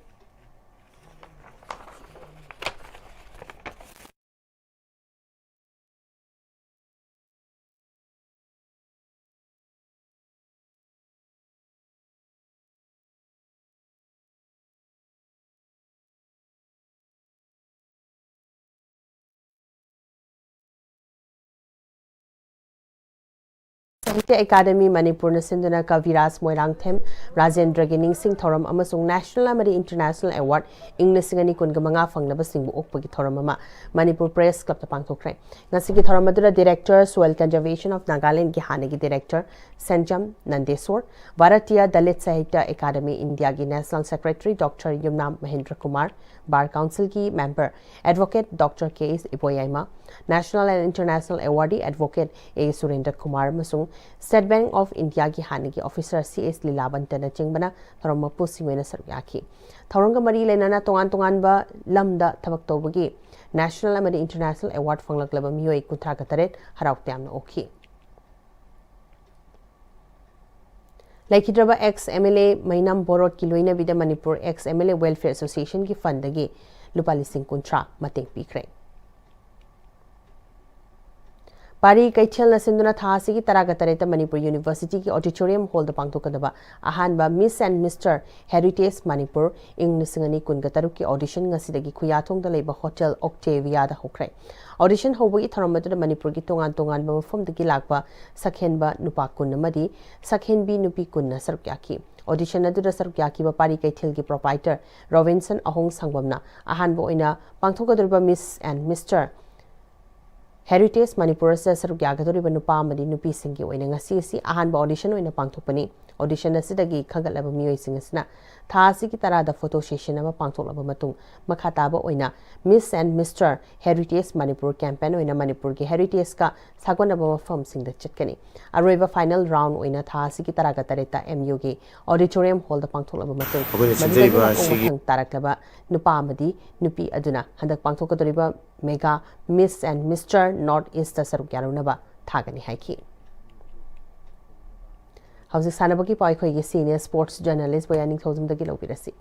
ꯁꯥꯍꯤꯇ꯭ꯌ ꯑꯦꯀꯥꯗꯃꯤ ꯃꯅꯤꯄꯨꯔꯅ ꯁꯤꯟꯗꯨꯅ ꯀꯕꯤꯔꯥꯖ ꯃꯣꯏꯔꯥꯡꯊꯦꯝ ꯔꯥꯖꯦꯟꯗ꯭ꯔꯒꯤ ꯅꯤꯡꯁꯤꯡ ꯊꯧꯔꯝ ꯑꯃꯁꯨꯡ ꯅꯦꯁꯅꯦꯜ ꯑꯃꯗꯤ ꯏꯟꯇꯔꯅꯦꯁꯅꯦꯜ ꯑꯦꯋꯥꯔꯗ ꯏꯪ ꯂꯤꯁꯤꯡ ꯑꯅꯤ ꯀꯨꯟꯒ ꯃꯉꯥ ꯐꯪꯂꯕꯁꯤꯡꯕꯨ ꯑꯣꯛꯄꯒꯤ ꯊꯧꯔꯝ ꯑꯃ ꯃꯅꯤꯄꯨꯔ ꯄ꯭ꯔꯦꯁ ꯀ꯭ꯂꯕꯇ ꯄꯥꯡꯊꯣꯛꯈ꯭ꯔꯦ꯫ ꯉꯁꯤꯒꯤ ꯊꯧꯔꯝ ꯑꯗꯨꯗ Director Soil Conservation of Nagaland ꯒꯤ ꯍꯥꯟꯅꯒꯤ Director ꯁꯦꯟꯖꯝ ꯅꯟꯗꯦꯁꯣꯔ, ꯚꯥꯔꯇꯤꯌ ꯗꯂꯤꯠ ꯁꯥꯍꯤꯇ꯭ꯌ ꯑꯦꯀꯥꯗꯃꯤ ꯏꯟꯗꯤꯌꯥꯒꯤ national secretary doctor Yumnam Mahendra Kumar, bar ꯀꯥꯎꯟꯁꯤꯜꯒꯤ member advocate doctor K S ꯏꯕꯣꯌꯥꯏꯃ, national and international awardee advocate A Surendra Kumar ꯑꯃꯁꯨꯡ ꯁ꯭ꯇꯦꯠ ꯕꯦꯡꯛ ꯑꯣꯐ ꯏꯟꯗꯤꯌꯥꯒꯤ ꯍꯥꯟꯅꯒꯤ ꯑꯣꯐꯤꯁꯔ ꯁꯤ ꯑꯦꯁ ꯂꯤꯂꯥꯕꯟꯇꯅꯆꯤꯡꯕꯅ ꯊꯧꯔꯝ ꯃꯄꯨꯁꯤꯡ ꯑꯣꯏꯅ ꯁꯔꯨꯛ ꯌꯥꯈꯤ꯫ ꯊꯧꯔꯝꯒ ꯃꯔꯤ ꯂꯩꯅꯅ ꯇꯣꯉꯥꯟ ꯇꯣꯉꯥꯟꯕ ꯂꯝꯗ ꯊꯕꯛ ꯇꯧꯕꯒꯤ ꯅꯦꯁꯅꯦꯜ ꯑꯃꯗꯤ ꯏꯟꯇꯔꯅꯦꯁꯅꯦꯜ ꯑꯦꯋꯥꯔꯗ ꯐꯪꯂꯛꯂꯕ ꯃꯤꯑꯣꯏ ꯀꯨꯟꯊ꯭ꯔꯥꯒ ꯇꯔꯦꯠ ꯍꯔꯥꯎ ꯇꯌꯥꯝꯅ ꯑꯣꯛꯈꯤ꯫ ꯂꯩꯈꯤꯗ꯭ꯔꯕ ex M L A ꯃꯩꯅꯝ ꯕꯣꯔꯣꯠꯀꯤ ꯂꯣꯏꯅꯕꯤꯗ Manipur ex M L A Welfare Association ꯒꯤ fund ꯗꯒꯤ ꯂꯨꯄꯥ ꯂꯤꯁꯤꯡ ꯀꯨꯟꯊ꯭ꯔꯥ ꯃꯇꯦꯡ ꯄꯤꯈ꯭ꯔꯦ꯫ ꯄꯥꯔꯤ ꯀꯩꯊꯦꯜꯅ ꯁꯤꯟꯗꯨꯅ ꯊꯥ ꯑꯁꯤꯒꯤ ꯇꯔꯥꯒ ꯇꯔꯦꯠꯇ ꯃꯅꯤꯄꯨꯔ University ꯒꯤ auditorium hall ꯗ ꯄꯥꯡꯊꯣꯛꯀꯗꯕ ꯑꯍꯥꯟꯕ Miss and Mister Heritage Manipur ꯏꯪ ꯂꯤꯁꯤꯡ ꯑꯅꯤ ꯀꯨꯟꯒ ꯇꯔꯨꯛꯀꯤ audition ꯉꯁꯤꯗꯒꯤ ꯈꯨꯌꯥꯊꯣꯡꯗ ꯂꯩꯕ Hotel Octavia ꯗ ꯍꯧꯈ꯭ꯔꯦ꯫ Audition ꯍꯧꯕꯒꯤ ꯊꯧꯔꯝ ꯑꯗꯨꯗ ꯃꯅꯤꯄꯨꯔꯒꯤ ꯇꯣꯉꯥꯟ ꯇꯣꯉꯥꯟꯕ ꯃꯐꯝꯗꯒꯤ ꯂꯥꯛꯄ ꯁꯛꯍꯦꯟꯕ ꯅꯨꯄꯥ ꯀꯨꯟ ꯑꯃꯗꯤ ꯁꯛꯍꯦꯟꯕꯤ ꯅꯨꯄꯤ ꯀꯨꯟꯅ ꯁꯔꯨꯛ ꯌꯥꯈꯤ꯫ Audition ꯑꯗꯨꯗ ꯁꯔꯨꯛ ꯌꯥꯈꯤꯕ ꯄꯥꯔꯤ ꯀꯩꯊꯦꯜꯒꯤ proprietor ꯔꯣꯕꯤꯟꯁꯟ ꯑꯍꯣꯡ ꯁꯪꯕꯝꯅ ꯑꯍꯥꯟꯕ ꯑꯣꯏꯅ ꯄꯥꯡꯊꯣꯛꯀꯗꯧꯔꯤꯕ Miss and Mister Heritage Manipur ꯑꯁꯤꯗ ꯁꯔꯨꯛ ꯌꯥꯒꯗꯧꯔꯤꯕ ꯅꯨꯄꯥ ꯑꯃꯗꯤ ꯅꯨꯄꯤꯁꯤꯡꯒꯤ ꯑꯣꯏꯅ ꯉꯁꯤ ꯑꯁꯤ ꯑꯍꯥꯟꯕ audition ꯑꯣꯏꯅ ꯄꯥꯡꯊꯣꯛꯄꯅꯤ꯫ Audition ꯑꯁꯤꯗꯒꯤ ꯈꯟꯒꯠꯂꯕ ꯃꯤꯑꯣꯏꯁꯤꯡ ꯑꯁꯤꯅ ꯊꯥ ꯑꯁꯤꯒꯤ ꯇꯔꯥꯗ photo session ꯑꯃ ꯄꯥꯡꯊꯣꯛꯂꯕ ꯃꯇꯨꯡ, ꯃꯈꯥ ꯇꯥꯕ ꯑꯣꯏꯅ Miss and Mister Heritage Manipur campaign ꯑꯣꯏꯅ ꯃꯅꯤꯄꯨꯔꯒꯤ heritage ꯀ ꯁꯥꯒꯣꯟꯅꯕ ꯃꯐꯝꯁꯤꯡꯗ ꯆꯠꯀꯅꯤ꯫ ꯑꯔꯣꯏꯕ final round ꯑꯣꯏꯅ ꯊꯥ ꯑꯁꯤꯒꯤ ꯇꯔꯥꯒ ꯇꯔꯦꯠꯇ M U ꯒꯤ auditorium hall ꯗ ꯄꯥꯡꯊꯣꯛꯂꯕ ꯃꯇꯨꯡ, ꯑꯩꯈꯣꯏꯅ ꯃꯗꯨꯗꯒꯤ ꯁꯤꯟꯖꯔꯤꯕ ꯂꯥꯛꯄ ꯑꯁꯤꯒꯤ ꯃꯊꯪ ꯇꯥꯔꯛꯂꯕ ꯅꯨꯄꯥ ꯑꯃꯗꯤ ꯅꯨꯄꯤ ꯑꯗꯨꯅ ꯍꯟꯗꯛ ꯄꯥꯡꯊꯣꯛꯀꯗꯧꯔꯤꯕ Mega Miss and Mister North East ꯇ ꯁꯔꯨꯛ ꯌꯥꯔꯨꯅꯕ ꯊꯥꯒꯅꯤ ꯍꯥꯏꯈꯤ꯫ ꯍꯧꯖꯤꯛ ꯁꯥꯟꯅꯕꯒꯤ ꯄꯥꯎ ꯑꯩꯈꯣꯏꯒꯤ senior sports journalist ꯕꯣꯌꯥ ꯅꯤꯡꯊꯧꯖꯝꯗꯒꯤ ꯂꯧꯕꯤꯔꯁꯤ꯫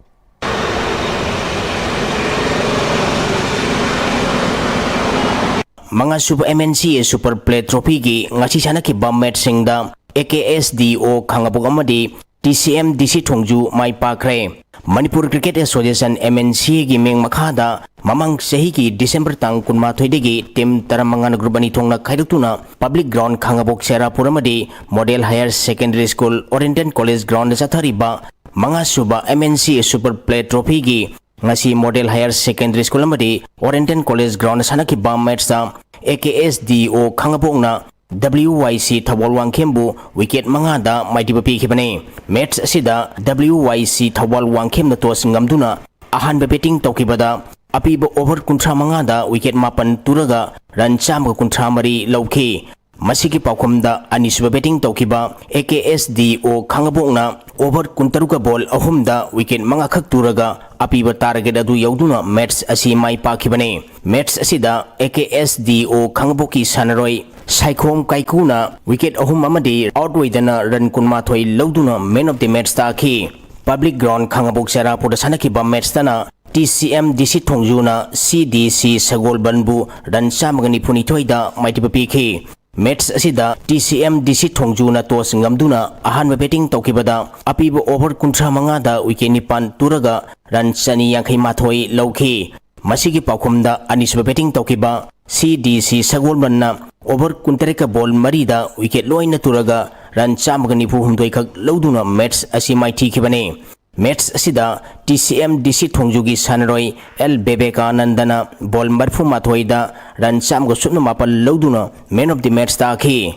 ꯃꯉꯥꯁꯨꯕ M N C A Super Play Trophy ꯒꯤ ꯉꯁꯤ ꯁꯥꯟꯅꯈꯤꯕ match ꯁꯤꯡꯗ A K S D O ꯈꯥꯡꯉꯕꯣꯛ ꯑꯃꯗꯤ T C M D C Thongju my ꯄꯥꯛꯈ꯭ꯔꯦ꯫ Manipur Cricket Association, M N C A ꯒꯤ ꯃꯤꯡ ꯃꯈꯥꯗ ꯃꯃꯥꯡ ꯆꯍꯤꯒꯤ December ꯇꯥꯡ ꯀꯨꯟꯃꯥꯊꯣꯏꯗꯒꯤ team ꯇꯔꯥꯃꯉꯥꯅ group ꯑꯅꯤ ꯊꯣꯛꯅ ꯈꯥꯏꯗꯣꯛꯇꯨꯅ public ground ꯈꯥꯡꯉꯕꯣꯛ ꯁꯦꯔꯥꯄꯨꯔ ꯑꯃꯗꯤ Model Higher Secondary School Oriental College ground ꯗ ꯆꯠꯊꯔꯤꯕ ꯃꯉꯥꯁꯨꯕ M N C A Super Play Trophy ꯒꯤ ꯉꯁꯤ Model Higher Secondary School ꯑꯃꯗꯤ Oriental College ground ꯗ ꯁꯥꯟꯅꯈꯤꯕ match ꯇ A K S D O ꯈꯥꯡꯉꯕꯣꯛꯅ W Y C Thoubal ꯋꯥꯡꯈꯦꯝꯕꯨ wicket ꯃꯉꯥꯗ ꯃꯥꯏꯊꯤꯕ ꯄꯤꯈꯤꯕꯅꯤ꯫ Match ꯑꯁꯤꯗ W Y C Thoubal ꯋꯥꯡꯈꯦꯝꯅ toss ꯉꯝꯗꯨꯅ ꯑꯍꯥꯟꯕ batting ꯇꯧꯈꯤꯕꯗ ꯑꯄꯤꯕ over ꯀꯨꯟꯊ꯭ꯔꯥ ꯃꯉꯥꯗ wicket ꯃꯥꯄꯟ ꯇꯨꯔꯒ run ꯆꯥꯝꯃꯒ ꯀꯨꯟꯊ꯭ꯔꯥ ꯃꯔꯤ ꯂꯧꯈꯤ꯫ ꯃꯁꯤꯒꯤ ꯄꯥꯎꯈꯨꯝꯗ ꯑꯅꯤꯁꯨꯕ batting ꯇꯧꯈꯤꯕ A K S D O ꯈꯥꯡꯉꯕꯣꯛꯅ over ꯀꯨꯟꯇꯔꯨꯛꯀ ball ꯑꯍꯨꯝꯗ wicket ꯃꯉꯥꯈꯛ ꯇꯨꯔꯒ ꯑꯄꯤꯕ target ꯑꯗꯨ ꯌꯧꯗꯨꯅ match ꯑꯁꯤ ꯃꯥꯏ ꯄꯥꯛꯈꯤꯕꯅꯤ꯫ Match ꯑꯁꯤꯗ A K S D O ꯈꯥꯡꯉꯕꯣꯛꯀꯤ ꯁꯥꯟꯅꯔꯣꯏ ꯁꯥꯏꯈꯣꯝ ꯀꯥꯏꯀꯨꯅ wicket ꯑꯍꯨꯝ ꯑꯃꯗꯤ out ꯑꯣꯏꯗꯅ run ꯀꯨꯟꯃꯥꯊꯣꯏ ꯂꯧꯗꯨꯅ man of the match ꯇꯥꯈꯤ꯫ Public Ground ꯈꯥꯉꯕꯣꯛ ꯆꯦꯔꯥꯄꯨꯔꯗ ꯁꯥꯟꯅꯈꯤꯕ match ꯇꯅ T C M D C ꯊꯣꯡꯖꯨꯅ C D C ꯁꯒꯣꯜꯕꯟꯕꯨ run ꯆꯥꯝꯃꯒ ꯅꯤꯐꯨꯅꯤꯊꯣꯏꯗ ꯃꯥꯏꯊꯤꯕ ꯄꯤꯈꯤ꯫ Match ꯑꯁꯤꯗ T C M D C ꯊꯣꯡꯖꯨꯅ toss ꯉꯝꯗꯨꯅ ꯑꯍꯥꯟꯕ batting ꯇꯧꯈꯤꯕꯗ ꯑꯄꯤꯕ over ꯀꯨꯟꯊ꯭ꯔꯥ ꯃꯉꯥꯗ wicket ꯅꯤꯄꯥꯟ ꯇꯨꯔꯒ run ꯆꯅꯤ ꯌꯥꯡꯈꯩ ꯃꯥꯊꯣꯏ ꯂꯧꯈꯤ꯫ ꯃꯁꯤꯒꯤ ꯄꯥꯎꯈꯨꯝꯗ ꯑꯅꯤꯁꯨꯕ batting ꯇꯧꯈꯤꯕ C D C ꯁꯒꯣꯜꯕꯟꯅ over ꯀꯨꯟꯇꯔꯦꯠꯀ ball ꯃꯔꯤꯗ wicket ꯂꯣꯏꯅ ꯇꯨꯔꯒ run ꯆꯥꯝꯃꯒ ꯅꯤꯐꯨ ꯍꯨꯝꯗꯣꯏ ꯈꯛ ꯂꯧꯗꯨꯅ match ꯑꯁꯤ ꯃꯥꯏꯊꯤꯈꯤꯕꯅꯤ꯫ Match ꯑꯁꯤꯗ T C M D C ꯊꯣꯡꯖꯨꯒꯤ ꯁꯥꯟꯅꯔꯣꯏ L ꯕꯦꯕꯦꯀꯥꯅꯟꯗꯅ ball ꯃꯔꯤꯐꯨ ꯃꯥꯊꯣꯏꯗ run ꯆꯥꯝꯃꯒ ꯁꯨꯞꯅ ꯃꯥꯄꯜ ꯂꯧꯗꯨꯅ man of the match ꯇꯥꯈꯤ꯫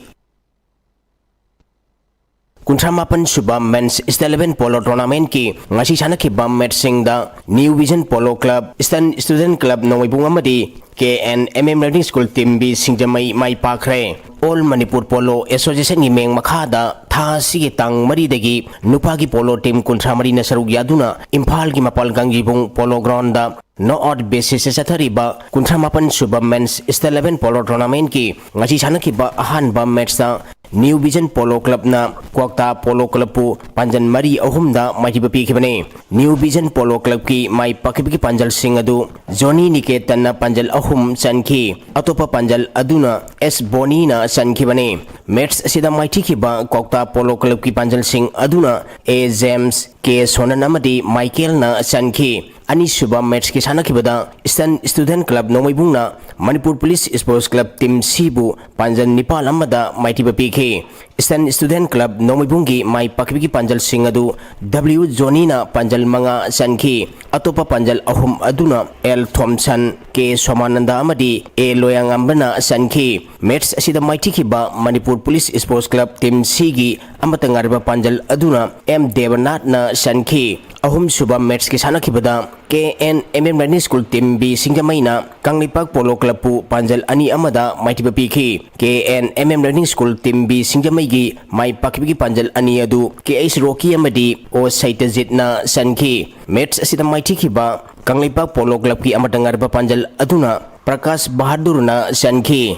ꯀꯨꯟꯊ꯭ꯔꯥ ꯃꯥꯄꯟ ꯁꯨꯕ Men's Steel Eleven Polo Tournamentꯀꯤ ꯉꯁꯤ ꯁꯥꯟꯅꯈꯤꯕ matchꯁꯤꯡꯗ New Vision Polo Club, Eastern Student Club ꯅꯣꯡꯃꯩꯕꯨꯡ ꯑꯃꯗꯤ K N M M Learning School Team B ꯁꯤꯡꯖꯃꯩ ꯃꯥꯏ ꯄꯥꯛꯈ꯭ꯔꯦ꯫ All Manipur Polo Associationꯒꯤ ꯃꯤꯡ ꯃꯈꯥꯗ ꯊꯥ ꯑꯁꯤꯒꯤ ꯇꯥꯡ ꯃꯔꯤꯗꯒꯤ ꯅꯨꯄꯥꯒꯤ polo team ꯀꯨꯟꯊ꯭ꯔꯥ ꯃꯔꯤꯅ ꯁꯔꯨꯛ ꯌꯥꯗꯨꯅ ꯏꯝꯐꯥꯜꯒꯤ ꯃꯄꯥꯜ ꯀꯥꯡꯖꯩꯕꯨꯡ Polo Groundꯗ knockout basisꯇ ꯆꯠꯊꯔꯤꯕ ꯀꯨꯟꯊ꯭ꯔꯥ ꯃꯥꯄꯟ ꯁꯨꯕ Men's Steel Eleven Polo Tournamentꯀꯤ ꯉꯁꯤ ꯁꯥꯟꯅꯈꯤꯕ ꯑꯍꯥꯟꯕ matchꯇ New Vision Polo Clubꯅ ꯀ꯭ꯋꯥꯛꯇꯥ Polo Clubꯄꯨ ꯄꯥꯟꯖꯜ ꯃꯔꯤ ꯑꯍꯨꯝꯗ ꯃꯥꯏꯊꯤꯕ ꯄꯤꯈꯤꯕꯅꯤ꯫ New Vision Polo Clubꯀꯤ ꯃꯥꯏ ꯄꯥꯛꯈꯤꯕꯒꯤ ꯄꯥꯟꯖꯜꯁꯤꯡ ꯑꯗꯨ Johnny ꯅꯤꯀꯦꯇꯟꯅ ꯄꯥꯟꯖꯜ ꯑꯍꯨꯝ ꯆꯟꯈꯤ꯫ ꯑꯇꯣꯞꯄ ꯄꯥꯟꯖꯜ ꯑꯗꯨꯅ S ꯕꯣꯅꯤꯅ ꯆꯟꯈꯤꯕꯅꯤ꯫ Match ꯑꯁꯤꯗ ꯃꯥꯏꯊꯤꯈꯤꯕ ꯀ꯭ꯋꯥꯛꯇꯥ Polo Clubꯀꯤ ꯄꯥꯟꯖꯜꯁꯤꯡ ꯑꯗꯨꯅ A ꯖꯦꯝꯁ, K ꯁꯣꯅꯟ ꯑꯃꯗꯤ ꯃꯥꯏꯀꯦꯜꯅ ꯆꯟꯈꯤ꯫ ꯑꯅꯤꯁꯨꯕ matchꯀꯤ ꯁꯥꯟꯅꯈꯤꯕꯗ Eastern Student Club ꯅꯣꯡꯃꯩꯕꯨꯡꯅ Manipur Police Sports Club Team Cꯕꯨ ꯄꯥꯟꯖꯜ ꯅꯤꯄꯥꯜ ꯑꯃꯗ ꯃꯥꯏꯊꯤꯕ ꯄꯤꯈꯤ꯫ Eastern Student Club ꯅꯣꯡꯃꯩꯕꯨꯡꯒꯤ ꯃꯥꯏ ꯄꯥꯛꯈꯤꯕꯒꯤ ꯄꯥꯟꯖꯜꯁꯤꯡ ꯑꯗꯨ W ꯖꯣꯅꯤꯅ ꯄꯥꯟꯖꯜ ꯃꯉꯥ ꯆꯟꯈꯤ꯫ ꯑꯇꯣꯞꯄ ꯄꯥꯟꯖꯜ ꯑꯍꯨꯝ ꯑꯗꯨꯅ L ꯊꯣꯝꯁꯟ, K ꯁꯣꯃꯥꯅꯟꯗ ꯑꯃꯗꯤ A ꯂꯣꯌꯥꯉꯝꯕꯅ ꯆꯟꯈꯤ꯫ Match ꯑꯁꯤꯗ ꯃꯥꯏꯊꯤꯈꯤꯕ Manipur Police Sports Club Team Cꯒꯤ ꯑꯃꯠꯇ ꯉꯥꯏꯔꯕ ꯄꯥꯟꯖꯜ ꯑꯗꯨꯅ M ꯗꯦꯕꯅꯥꯊꯅ ꯆꯟꯈꯤ꯫ ꯑꯍꯨꯝꯁꯨꯕ matchꯀꯤ ꯁꯥꯟꯅꯈꯤꯕꯗ K N M M Learning School Team B ꯁꯤꯡꯖꯃꯩꯅ Kangleipak Polo Clubꯄꯨ ꯄꯥꯟꯖꯜ ꯑꯅꯤ ꯑꯃꯗ ꯃꯥꯏꯊꯤꯕ ꯄꯤꯈꯤ꯫ K N M M Learning School Team B ꯁꯤꯡꯖꯃꯩꯒꯤ ꯃꯥꯏ ꯄꯥꯛꯈꯤꯕꯒꯤ ꯄꯥꯟꯖꯜ ꯑꯅꯤ ꯑꯗꯨ K H ꯔꯣꯀꯤ ꯑꯃꯗꯤ O ꯁꯩꯇꯖꯤꯠꯅ ꯆꯟꯈꯤ꯫ Match ꯑꯁꯤꯗ ꯃꯥꯏꯊꯤꯈꯤꯕ ꯀꯪꯂꯩꯄꯥꯛ Polo Clubꯀꯤ ꯑꯃꯠꯇ ꯉꯥꯏꯔꯕ ꯄꯥꯟꯖꯜ ꯑꯗꯨꯅ ꯄ꯭ꯔꯀꯥꯁ ꯕꯍꯥꯗꯨꯔꯅ ꯆꯟꯈꯤ꯫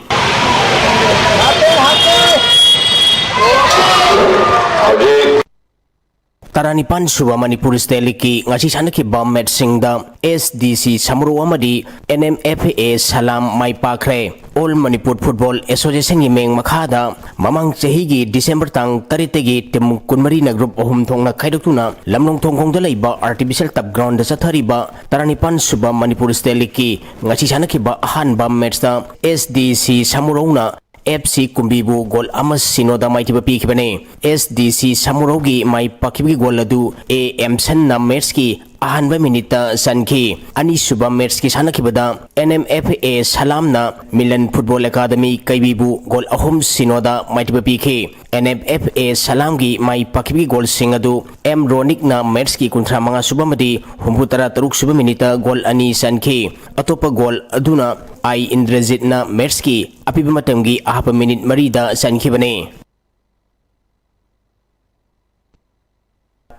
ꯇꯔꯥꯅꯤꯄꯥꯟ ꯁꯨꯕ ꯃꯅꯤꯄꯨꯔ ꯁ꯭ꯇꯦꯠ ꯂꯤꯒꯀꯤ ꯉꯁꯤ ꯁꯥꯟꯅꯈꯤꯕ ꯃꯦꯠꯁꯁꯤꯡꯗ ꯑꯦꯁ ꯗꯤ ꯁꯤ ꯁꯃꯨꯔꯧ ꯑꯃꯗꯤ N M F A Salam ꯃꯥꯏ ꯄꯥꯛꯈ꯭ꯔꯦ꯫ ꯑꯣꯜ ꯃꯅꯤꯄꯨꯔ ꯐꯨꯠꯕꯣꯜ ꯑꯦꯁꯣꯁꯤꯌꯦꯁꯟꯒꯤ ꯃꯤꯡ ꯃꯈꯥꯗ ꯃꯃꯥꯡ ꯆꯍꯤꯒꯤ ꯗꯤꯁꯦꯝꯕꯔ ꯇꯥꯡ ꯇꯔꯦꯠꯇꯒꯤ ꯇꯤꯝ ꯀꯨꯟꯃꯔꯤꯅ ꯒ꯭ꯔꯨꯞ ꯑꯍꯨꯝ ꯊꯣꯛꯅ ꯈꯥꯏꯗꯣꯛꯇꯨꯅ ꯂꯝꯂꯣꯡ ꯊꯣꯡꯈꯣꯡꯗ ꯂꯩꯕ ꯑꯥꯔꯇꯤꯐꯤꯁꯤꯌꯦꯜ ꯇꯞ ꯒ꯭ꯔꯥꯎꯟꯗ ꯆꯠꯊꯔꯤꯕ ꯇꯔꯥꯅꯤꯄꯥꯟ ꯁꯨꯕ ꯃꯅꯤꯄꯨꯔ ꯁ꯭ꯇꯦꯠ ꯂꯤꯒꯀꯤ ꯉꯁꯤ ꯁꯥꯟꯅꯈꯤꯕ ꯑꯍꯥꯟꯕ ꯃꯦꯠꯁꯇ ꯑꯦꯁ ꯗꯤ ꯁꯤ ꯁꯃꯨꯔꯧꯅ ꯑꯦꯐ ꯁꯤ ꯀꯨꯝꯕꯤꯕꯨ ꯒꯣꯜ ꯑꯃ ꯁꯤꯅꯣꯗ ꯃꯥꯏꯊꯤꯕ ꯄꯤꯈꯤꯕꯅꯤ꯫ ꯑꯦꯁ ꯗꯤ ꯁꯤ ꯁꯃꯨꯔꯧꯒꯤ ꯃꯥꯏ ꯄꯥꯛꯈꯤꯕꯒꯤ ꯒꯣꯜ ꯑꯗꯨ ꯑꯦ ꯑꯦꯝꯁꯟꯅ ꯃꯦꯠꯁꯀꯤ ꯑꯍꯥꯟꯕ ꯃꯤꯅꯤꯠꯇ ꯆꯟꯈꯤ꯫ ꯑꯅꯤꯁꯨꯕ ꯃꯦꯠꯁꯀꯤ ꯁꯥꯟꯅꯈꯤꯕꯗ ꯑꯦꯟ ꯑꯦꯝ ꯑꯦꯐ ꯑꯦ ꯁꯂꯥꯝꯅ ꯃꯤꯂꯟ ꯐꯨꯠꯕꯣꯜ ꯑꯦꯀꯥꯗꯃꯤ ꯀꯩꯕꯤꯕꯨ ꯒꯣꯜ ꯑꯍꯨꯝ ꯁꯤꯅꯣꯗ ꯃꯥꯏꯊꯤꯕ ꯄꯤꯈꯤ꯫ ꯑꯦꯟ ꯑꯦꯝ ꯑꯦꯐ ꯑꯦ ꯁꯂꯥꯝꯒꯤ ꯃꯥꯏ ꯄꯥꯛꯈꯤꯕꯒꯤ ꯒꯣꯜꯁꯤꯡ ꯑꯗꯨ ꯑꯦꯝ ꯔꯣꯅꯤꯛꯅ ꯃꯦꯠꯁꯀꯤ ꯀꯨꯟꯊ꯭ꯔꯥ ꯃꯉꯥ ꯁꯨꯕ ꯑꯃꯗꯤ ꯍꯨꯝꯐꯨ ꯇꯔꯥ ꯇꯔꯨꯛ ꯁꯨꯕ ꯃꯤꯅꯤꯠꯇ ꯒꯣꯜ ꯑꯅꯤ ꯆꯟꯈꯤ꯫ ꯑꯇꯣꯞꯄ ꯒꯣꯜ ꯑꯗꯨꯅ ꯑꯥꯏ ꯏꯟꯗ꯭ꯔꯖꯤꯠꯅ ꯃꯦꯠꯁꯀꯤ ꯑꯄꯤꯕ ꯃꯇꯝꯒꯤ ꯑꯍꯥꯞꯄ ꯃꯤꯅꯤꯠ ꯃꯔꯤꯗ ꯆꯟꯈꯤꯕꯅꯤ꯫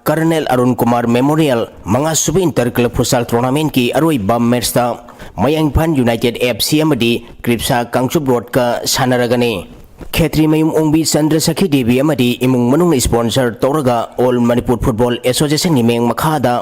ꯀꯔꯅꯦꯜ ꯑꯔꯨꯟ ꯀꯨꯃꯥꯔ ꯃꯦꯃꯣꯔꯤꯌꯦꯜ ꯃꯉꯥꯁꯨꯕ ꯏꯟꯇꯔ ꯀ꯭ꯂꯕ ꯐꯨꯠꯁꯥꯜ ꯇꯣꯔꯅꯥꯃꯦꯟꯠꯀꯤ ꯑꯔꯣꯏꯕ ꯃꯦꯠꯁꯇ ꯃꯌꯥꯡ ꯏꯝꯐꯥꯜ ꯌꯨꯅꯥꯏꯇꯦꯗ ꯑꯦꯐ ꯁꯤ ꯑꯃꯗꯤ ꯀ꯭ꯔꯤꯞꯁꯥ ꯀꯥꯡꯆꯨꯞ ꯔꯣꯗꯀ ꯁꯥꯟꯅꯔꯒꯅꯤ꯫ ꯈꯦꯇ꯭ꯔꯤꯃꯌꯨꯝ ꯑꯣꯡꯕꯤ ꯆꯟꯗ꯭ꯔ ꯁꯈꯤ ꯗꯦꯕꯤ ꯑꯃꯗꯤ ꯏꯃꯨꯡ ꯃꯅꯨꯡꯅ ꯏꯁꯄꯣꯟꯁꯔ ꯇꯧꯔꯒ ꯑꯣꯜ ꯃꯅꯤꯄꯨꯔ ꯐꯨꯠꯕꯣꯜ ꯑꯦꯁꯣꯁꯤꯌꯦꯁꯟꯒꯤ ꯃꯤꯡ ꯃꯈꯥꯗ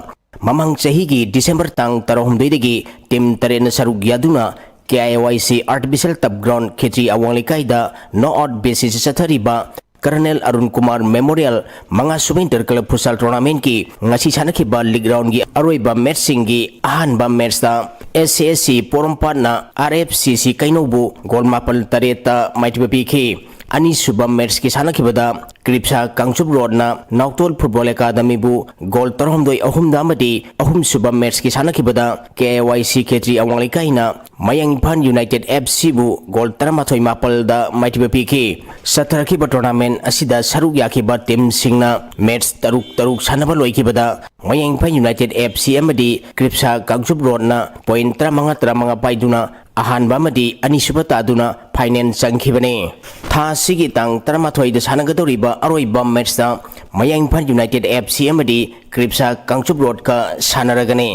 ꯃꯃꯥꯡ ꯆꯍꯤꯒꯤ ꯗꯤꯁꯦꯝꯕꯔ ꯇꯥꯡ ꯇꯔꯥꯍꯨꯝꯗꯣꯏꯗꯒꯤ ꯇꯤꯝ ꯇꯔꯦꯠꯅ ꯁꯔꯨꯛ ꯌꯥꯗꯨꯅ ꯀꯦ ꯑꯥꯏ ꯋꯥꯏ ꯁꯤ ꯑꯥꯔꯇꯤꯐꯤꯁꯤꯌꯦꯜ ꯇꯞ ꯒ꯭ꯔꯥꯎꯟ ꯈꯦꯇ꯭ꯔꯤ ꯑꯋꯥꯡ ꯂꯩꯀꯥꯏꯗ ꯅꯣꯛ ꯑꯥꯎꯠ ꯕꯦꯁꯤꯁꯇ ꯆꯠꯊꯔꯤꯕ ꯀꯔꯅꯦꯜ ꯑꯔꯨꯟ ꯀꯨꯃꯥꯔ ꯃꯦꯃꯣꯔꯤꯌꯦꯜ ꯃꯉꯥꯁꯨꯕ ꯏꯟꯇꯔ ꯀ꯭ꯂꯕ ꯐꯨꯠꯁꯥꯜ ꯇꯣꯔꯅꯥꯃꯦꯟꯠꯀꯤ ꯉꯁꯤ ꯁꯥꯟꯅꯈꯤꯕ ꯂꯤꯒ ꯔꯥꯎꯟꯒꯤ ꯑꯔꯣꯏꯕ ꯃꯦꯠꯁꯁꯤꯡꯒꯤ ꯑꯍꯥꯟꯕ ꯃꯦꯠꯁꯇ S C S C ꯄꯣꯔꯣꯝꯄꯥꯠꯅ R F C ꯁꯤ ꯀꯩꯅꯧꯕꯨ ꯒꯣꯜ ꯃꯥꯄꯜ ꯇꯔꯦꯠꯇ ꯃꯥꯏꯊꯤꯕ ꯄꯤꯈꯤ꯫ ꯑꯅꯤꯁꯨꯕ ꯃꯦꯠꯁꯀꯤ ꯁꯥꯟꯅꯈꯤꯕꯗ ꯀ꯭ꯔꯤꯞꯁꯥ ꯀꯥꯡꯆꯨꯞ ꯔꯣꯗꯅ ꯅꯥꯎꯇꯣꯜ ꯐꯨꯠꯕꯣꯜ ꯑꯦꯀꯥꯗꯃꯤꯕꯨ ꯒꯣꯜ ꯇꯔꯥꯍꯨꯝꯗꯣꯏ ꯑꯍꯨꯝꯗ ꯑꯃꯗꯤ ꯑꯍꯨꯝꯁꯨꯕ ꯃꯦꯠꯁꯀꯤ ꯁꯥꯟꯅꯈꯤꯕꯗ ꯀꯦ ꯑꯥꯏ ꯋꯥꯏ ꯁꯤ ꯈꯦꯇ꯭ꯔꯤ ꯑꯋꯥꯡ ꯂꯩꯀꯥꯏꯅ ꯃꯌꯥꯡ ꯏꯝꯐꯥꯜ ꯌꯨꯅꯥꯏꯇꯦꯗ ꯑꯦꯐ ꯁꯤꯕꯨ ꯒꯣꯜ ꯇꯔꯥꯃꯥꯊꯣꯏ ꯃꯥꯄꯜꯗ ꯃꯥꯏꯊꯤꯕ ꯄꯤꯈꯤ꯫ ꯆꯠꯊꯔꯛꯈꯤꯕ ꯇꯣꯔꯅꯥꯃꯦꯟ ꯑꯁꯤꯗ ꯁꯔꯨꯛ ꯌꯥꯈꯤꯕ ꯇꯤꯝꯁꯤꯡꯅ ꯃꯦꯠꯁ ꯇꯔꯨꯛ ꯇꯔꯨꯛ ꯁꯥꯟꯅꯕ ꯂꯣꯏꯈꯤꯕꯗ ꯃꯌꯥꯡ ꯏꯝꯐꯥꯜ ꯌꯨꯅꯥꯏꯇꯦꯗ ꯑꯦꯐ ꯁꯤ ꯑꯃꯗꯤ ꯀ꯭ꯔꯤꯞꯁꯥ ꯀꯥꯡꯆꯨꯞ ꯔꯣꯗꯅ ꯄꯣꯏꯟ ꯇꯔꯥꯃꯉꯥ ꯇꯔꯥꯃꯉꯥ ꯄꯥꯏꯗꯨꯅ ꯑꯍꯥꯟꯕ ꯑꯃꯗꯤ ꯑꯅꯤꯁꯨꯕ ꯇꯥꯗꯨꯅ ꯐꯥꯏꯅꯦꯜ ꯆꯪꯈꯤꯕꯅꯤ꯫ ꯊꯥ ꯑꯁꯤꯒꯤ ꯇꯥꯡ ꯇꯔꯥꯃꯥꯊꯣꯏꯗ ꯁꯥꯟꯅꯒꯗꯧꯔꯤꯕ ꯑꯔꯣꯏꯕ ꯃꯦꯠꯁꯇ ꯃꯌꯥꯡ ꯏꯝꯐꯥꯜ ꯌꯨꯅꯥꯏꯇꯦꯗ ꯑꯦꯐ ꯁꯤ ꯑꯃꯗꯤ ꯀ꯭ꯔꯤꯞꯁꯥ ꯀꯥꯡꯆꯨꯞ ꯔꯣꯗꯀ ꯁꯥꯟꯅꯔꯒꯅꯤ꯫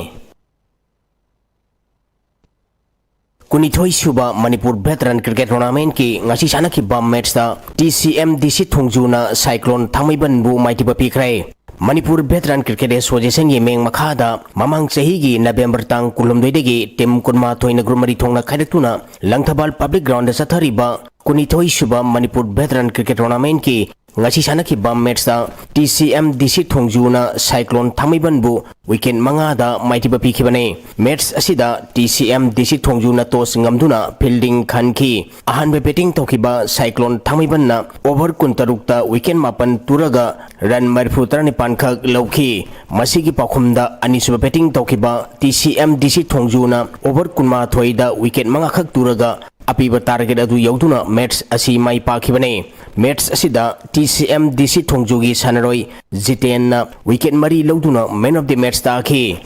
ꯀꯨꯟꯅꯤꯊꯣꯏ ꯁꯨꯕ ꯃꯅꯤꯄꯨꯔ ꯚꯦꯇꯔꯟ ꯀ꯭ꯔꯤꯀꯦꯠ ꯇꯣꯔꯅꯥꯃꯦꯟꯠꯀꯤ ꯉꯁꯤ ꯁꯥꯟꯅꯈꯤꯕ ꯃꯦꯠꯁꯇ ꯇꯤ ꯁꯤ ꯑꯦꯝ ꯗꯤ ꯁꯤ ꯊꯣꯡꯖꯨꯅ ꯁꯥꯏꯀ꯭ꯂꯣꯟ ꯊꯥꯡꯃꯩꯕꯟꯕꯨ ꯃꯥꯏꯊꯤꯕ ꯄꯤꯈ꯭ꯔꯦ꯫ ꯃꯅꯤꯄꯨꯔ ꯚꯦꯇꯔꯟ ꯀ꯭ꯔꯤꯀꯦꯠ ꯑꯦꯁꯣꯁꯤꯌꯦꯁꯟꯒꯤ ꯃꯤꯡ ꯃꯈꯥꯗ ꯃꯃꯥꯡ ꯆꯍꯤꯒꯤ ꯅꯕꯦꯝꯕꯔ ꯇꯥꯡ ꯀꯨꯟꯍꯨꯝꯗꯣꯏꯗꯒꯤ ꯇꯤꯝ ꯀꯨꯟꯃꯥꯊꯣꯏꯅ ꯒ꯭ꯔꯨꯞ ꯃꯔꯤ ꯊꯣꯛꯅ ꯈꯥꯏꯗꯣꯛꯇꯨꯅ ꯂꯪꯊꯕꯥꯜ ꯄꯕ꯭ꯂꯤꯛ ꯒ꯭ꯔꯥꯎꯟꯗ ꯆꯠꯊꯔꯤꯕ ꯀꯨꯟꯅꯤꯊꯣꯏ ꯁꯨꯕ ꯃꯅꯤꯄꯨꯔ ꯚꯦꯇꯔꯟ ꯀ꯭ꯔꯤꯀꯦꯠ ꯇꯣꯔꯅꯥꯃꯦꯟꯠꯀꯤ ꯉꯁꯤ ꯁꯥꯟꯅꯈꯤꯕ ꯃꯦꯠꯁꯇ ꯇꯤ ꯁꯤ ꯑꯦꯝ ꯗꯤ ꯁꯤ ꯊꯣꯡꯖꯨꯅ ꯁꯥꯏꯀ꯭ꯂꯣꯟ ꯊꯥꯡꯃꯩꯕꯟꯕꯨ ꯋꯤꯀꯦꯠ ꯃꯉꯥꯗ ꯃꯥꯏꯊꯤꯕ ꯄꯤꯈꯤꯕꯅꯤ꯫ ꯃꯦꯠꯁ ꯑꯁꯤꯗ ꯇꯤ ꯁꯤ ꯑꯦꯝ ꯗꯤ ꯁꯤ ꯊꯣꯡꯖꯨꯅ ꯇꯣꯁ ꯉꯝꯗꯨꯅ ꯐꯤꯜꯗꯤꯡ ꯈꯟꯈꯤ꯫ ꯑꯍꯥꯟꯕ ꯕꯦꯇꯤꯡ ꯇꯧꯈꯤꯕ ꯁꯥꯏꯀ꯭ꯂꯣꯟ ꯊꯥꯡꯃꯩꯕꯟꯅ ꯑꯣꯚꯔ ꯀꯨꯟꯇꯔꯨꯛꯇ ꯋꯤꯀꯦꯠ ꯃꯥꯄꯟ ꯇꯨꯔꯒ ꯔꯟ ꯃꯔꯤꯐꯨ ꯇꯔꯥꯅꯤꯄꯥꯟ ꯈꯛ ꯂꯧꯈꯤ꯫ ꯃꯁꯤꯒꯤ ꯄꯥꯎꯈꯨꯝꯗ ꯑꯅꯤꯁꯨꯕ ꯕꯦꯇꯤꯡ ꯇꯧꯈꯤꯕ ꯇꯤ ꯁꯤ ꯑꯦꯝ ꯗꯤ ꯁꯤ ꯊꯣꯡꯖꯨꯅ ꯑꯣꯚꯔ ꯀꯨꯟꯃꯥꯊꯣꯏꯗ ꯋꯤꯀꯦꯠ ꯃꯉꯥ ꯈꯛ ꯇꯨꯔꯒ ꯑꯄꯤꯕ ꯇꯥꯔꯒꯦꯠ ꯑꯗꯨ ꯌꯧꯗꯨꯅ ꯃꯦꯠꯁ ꯑꯁꯤ ꯃꯥꯏ ꯄꯥꯛꯈꯤꯕꯅꯤ꯫ ꯃꯦꯠꯁ ꯑꯁꯤꯗ ꯇꯤ ꯁꯤ ꯑꯦꯝ ꯗꯤ ꯁꯤ ꯊꯣꯡꯖꯨꯒꯤ ꯁꯥꯟꯅꯔꯣꯏ ꯖꯤꯇꯦꯟꯅ ꯋꯤꯀꯦꯠ ꯃꯔꯤ ꯂꯧꯗꯨꯅ ꯃꯦꯟ ꯑꯣꯐ ꯗꯤ ꯃꯦꯠꯁ ꯇꯥꯈꯤ꯫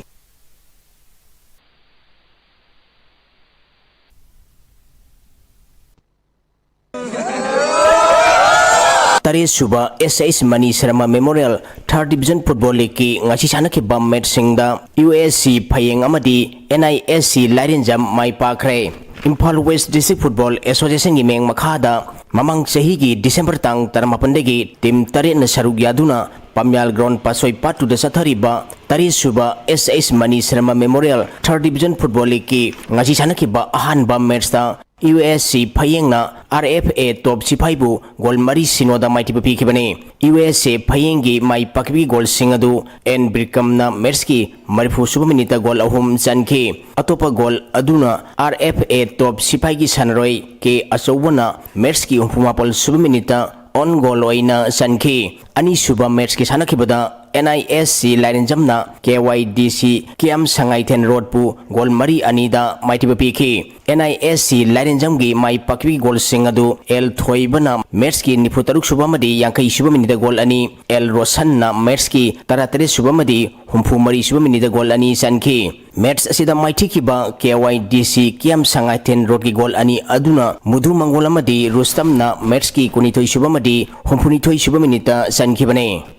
ꯇꯔꯦꯠ ꯁꯨꯕ S S Mani Sharma memorial third division football ꯂꯤꯒꯀꯤ ꯉꯁꯤ ꯁꯥꯟꯅꯈꯤꯕ ꯃꯦꯠꯁꯁꯤꯡꯗ ꯌꯨ ꯑꯦꯁ ꯁꯤ ꯐꯌꯦꯡ ꯑꯃꯗꯤ and I S C Lairenjam ꯃꯥꯏ ꯄꯥꯛꯈ꯭ꯔꯦ꯫ ꯏꯝꯐꯥꯜ ꯋꯦꯁ ꯗꯤꯁꯇ꯭ꯔꯤꯛ ꯐꯨꯠꯕꯣꯜ ꯑꯦꯁꯣꯁꯤꯌꯦꯁꯟꯒꯤ ꯃꯤꯡ ꯃꯈꯥꯗ ꯃꯃꯥꯡ ꯆꯍꯤꯒꯤ ꯗꯤꯁꯦꯝꯕꯔ ꯇꯥꯡ ꯇꯔꯥꯃꯥꯄꯟꯗꯒꯤ ꯇꯤꯝ ꯇꯔꯦꯠꯅ ꯁꯔꯨꯛ ꯌꯥꯗꯨꯅ ꯄꯥꯝꯌꯥꯜ ꯒ꯭ꯔꯥꯎꯟ ꯄꯥꯠꯁꯣꯏ ꯄꯥꯠ ꯇꯨꯗ ꯆꯠꯊꯔꯤꯕ ꯇꯔꯦꯠ ꯁꯨꯕ S S Mani Sharma memorial third division football ꯂꯤꯒꯀꯤ ꯉꯁꯤ ꯁꯥꯟꯅꯈꯤꯕ ꯑꯍꯥꯟꯕ ꯃꯦꯠꯁꯇ ꯌꯨ ꯑꯦꯁ ꯁꯤ ꯐꯌꯦꯡꯅ ꯑꯥꯔ ꯑꯦꯐ ꯑꯦ ꯇꯣꯞ ꯁꯤꯐꯥꯏꯕꯨ ꯒꯣꯜ ꯃꯔꯤ ꯁꯤꯅꯣꯗ ꯃꯥꯏꯊꯤꯕ ꯄꯤꯈꯤꯕꯅꯤ꯫ ꯌꯨ ꯑꯦꯁ ꯑꯦ ꯐꯌꯦꯡꯒꯤ ꯃꯥꯏ ꯄꯥꯛꯄꯒꯤ ꯒꯣꯜꯁꯤꯡ ꯑꯗꯨ ꯑꯦꯟ ꯕ꯭ꯔꯤꯀꯝꯅ ꯃꯦꯠꯁꯀꯤ ꯃꯔꯤꯐꯨ ꯁꯨꯕ ꯃꯤꯅꯤꯠꯇ ꯒꯣꯜ ꯑꯍꯨꯝ ꯆꯟꯈꯤ꯫ ꯑꯇꯣꯞꯄ ꯒꯣꯜ ꯑꯗꯨꯅ ꯑꯥꯔ ꯑꯦꯐ ꯑꯦ ꯇꯣꯞ ꯁꯤꯐꯥꯏꯒꯤ ꯁꯥꯟꯅꯔꯣꯏ ꯀꯦ ꯑꯆꯧꯕꯅ ꯃꯦꯠꯁꯀꯤ ꯍꯨꯝꯐꯨ ꯃꯥꯄꯜ ꯁꯨꯕ ꯃꯤꯅꯤꯠꯇ ꯑꯣꯟ ꯒꯣꯜ ꯑꯣꯏꯅ ꯆꯟꯈꯤ꯫ ꯑꯅꯤꯁꯨꯕ ꯃꯦꯠꯁꯀꯤ ꯁꯥꯟꯅꯈꯤꯕꯗ ꯑꯦꯟ ꯑꯥꯏ ꯑꯦꯁ ꯁꯤ ꯂꯥꯏꯔꯦꯟꯖꯝꯅ ꯀꯦ ꯋꯥꯏ ꯗꯤ ꯁꯤ ꯀꯦ ꯑꯦꯝ ꯁꯉꯥꯏꯊꯦꯟ ꯔꯣꯗꯄꯨ ꯒꯣꯜ ꯃꯔꯤ ꯑꯅꯤꯗ ꯃꯥꯏꯊꯤꯕ ꯄꯤꯈꯤ꯫ ꯑꯦꯟ ꯑꯥꯏ ꯑꯦꯁ ꯁꯤ ꯂꯥꯏꯔꯦꯟꯖꯝꯒꯤ ꯃꯥꯏ ꯄꯥꯛꯄꯒꯤ ꯒꯣꯜꯁꯤꯡ ꯑꯗꯨ ꯑꯦꯜ ꯊꯣꯏꯕꯅ ꯃꯦꯠꯁꯀꯤ ꯅꯤꯐꯨ ꯇꯔꯨꯛ ꯁꯨꯕ ꯑꯃꯗꯤ ꯌꯥꯡꯈꯩ ꯁꯨꯕ ꯃꯤꯅꯤꯠꯇ ꯒꯣꯜ ꯑꯅꯤ, ꯑꯦꯜ ꯔꯣꯁꯟꯅ ꯃꯦꯠꯁꯀꯤ ꯇꯔꯥ ꯇꯔꯦꯠ ꯁꯨꯕ ꯑꯃꯗꯤ ꯍꯨꯝꯐꯨ ꯃꯔꯤ ꯁꯨꯕ ꯃꯤꯅꯤꯠꯇ ꯒꯣꯜ ꯑꯅꯤ ꯆꯟꯈꯤ꯫ ꯃꯦꯠꯁ ꯑꯁꯤꯗ ꯃꯥꯏꯊꯤꯈꯤꯕ ꯀꯦ ꯋꯥꯏ ꯗꯤ ꯁꯤ ꯀꯦ ꯑꯦꯝ ꯁꯉꯥꯏꯊꯦꯟ ꯔꯣꯗꯀꯤ ꯒꯣꯜ ꯑꯅꯤ ꯑꯗꯨꯅ ꯃꯨꯗꯨ ꯃꯪꯒꯣꯜ ꯑꯃꯗꯤ ꯔꯨꯁꯇꯝꯅ ꯃꯦꯠꯁꯀꯤ ꯀꯨꯟꯅꯤꯊꯣꯏ ꯁꯨꯕ ꯑꯃꯗꯤ ꯍꯨꯝꯐꯨꯅꯤꯊꯣꯏ ꯁꯨꯕ ꯃꯤꯅꯤꯠꯇ ꯆꯟꯈꯤꯕꯅꯤ꯫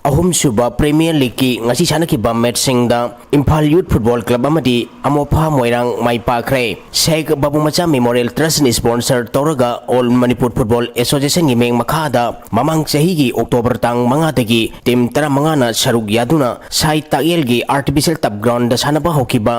ꯑꯍꯨꯝꯁꯨꯕ ꯄ꯭ꯔꯤꯃꯤꯌꯔ ꯂꯤꯒꯀꯤ ꯉꯁꯤ ꯁꯥꯟꯅꯈꯤꯕ ꯃꯦꯠꯁꯁꯤꯡꯗ ꯏꯝꯐꯥꯜ ꯌꯨꯠ ꯐꯨꯠꯕꯣꯜ ꯀ꯭ꯂꯕ ꯑꯃꯗꯤ ꯑꯃꯣꯐꯥ ꯃꯣꯏꯔꯥꯡ ꯃꯥꯏ ꯄꯥꯛꯈ꯭ꯔꯦ꯫ ꯁꯦꯈ ꯕꯥꯕꯨ ꯃꯆꯥ ꯃꯦꯃꯣꯔꯤꯌꯦꯜ ꯇ꯭ꯔꯁꯠꯅ ꯁ꯭ꯄꯣꯟꯁꯔ ꯇꯧꯔꯒ ꯑꯣꯜ ꯃꯅꯤꯄꯨꯔ ꯐꯨꯠꯕꯣꯜ ꯑꯦꯁꯣꯁꯤꯌꯦꯁꯟꯒꯤ ꯃꯤꯡ ꯃꯈꯥꯗ ꯃꯃꯥꯡ ꯆꯍꯤꯒꯤ ꯑꯣꯛꯇꯣꯕꯔ ꯇꯥꯡ ꯃꯉꯥꯗꯒꯤ ꯇꯤꯝ ꯇꯔꯥꯃꯉꯥꯅ ꯁꯔꯨꯛ ꯌꯥꯗꯨꯅ ꯁꯥꯏ ꯇꯥꯛꯌꯦꯜꯒꯤ ꯑꯥꯔꯇꯤꯐꯤꯁꯤꯌꯦꯜ ꯇꯞ ꯒ꯭ꯔꯥꯎꯟꯗ ꯁꯥꯟꯅꯕ ꯍꯧꯈꯤꯕ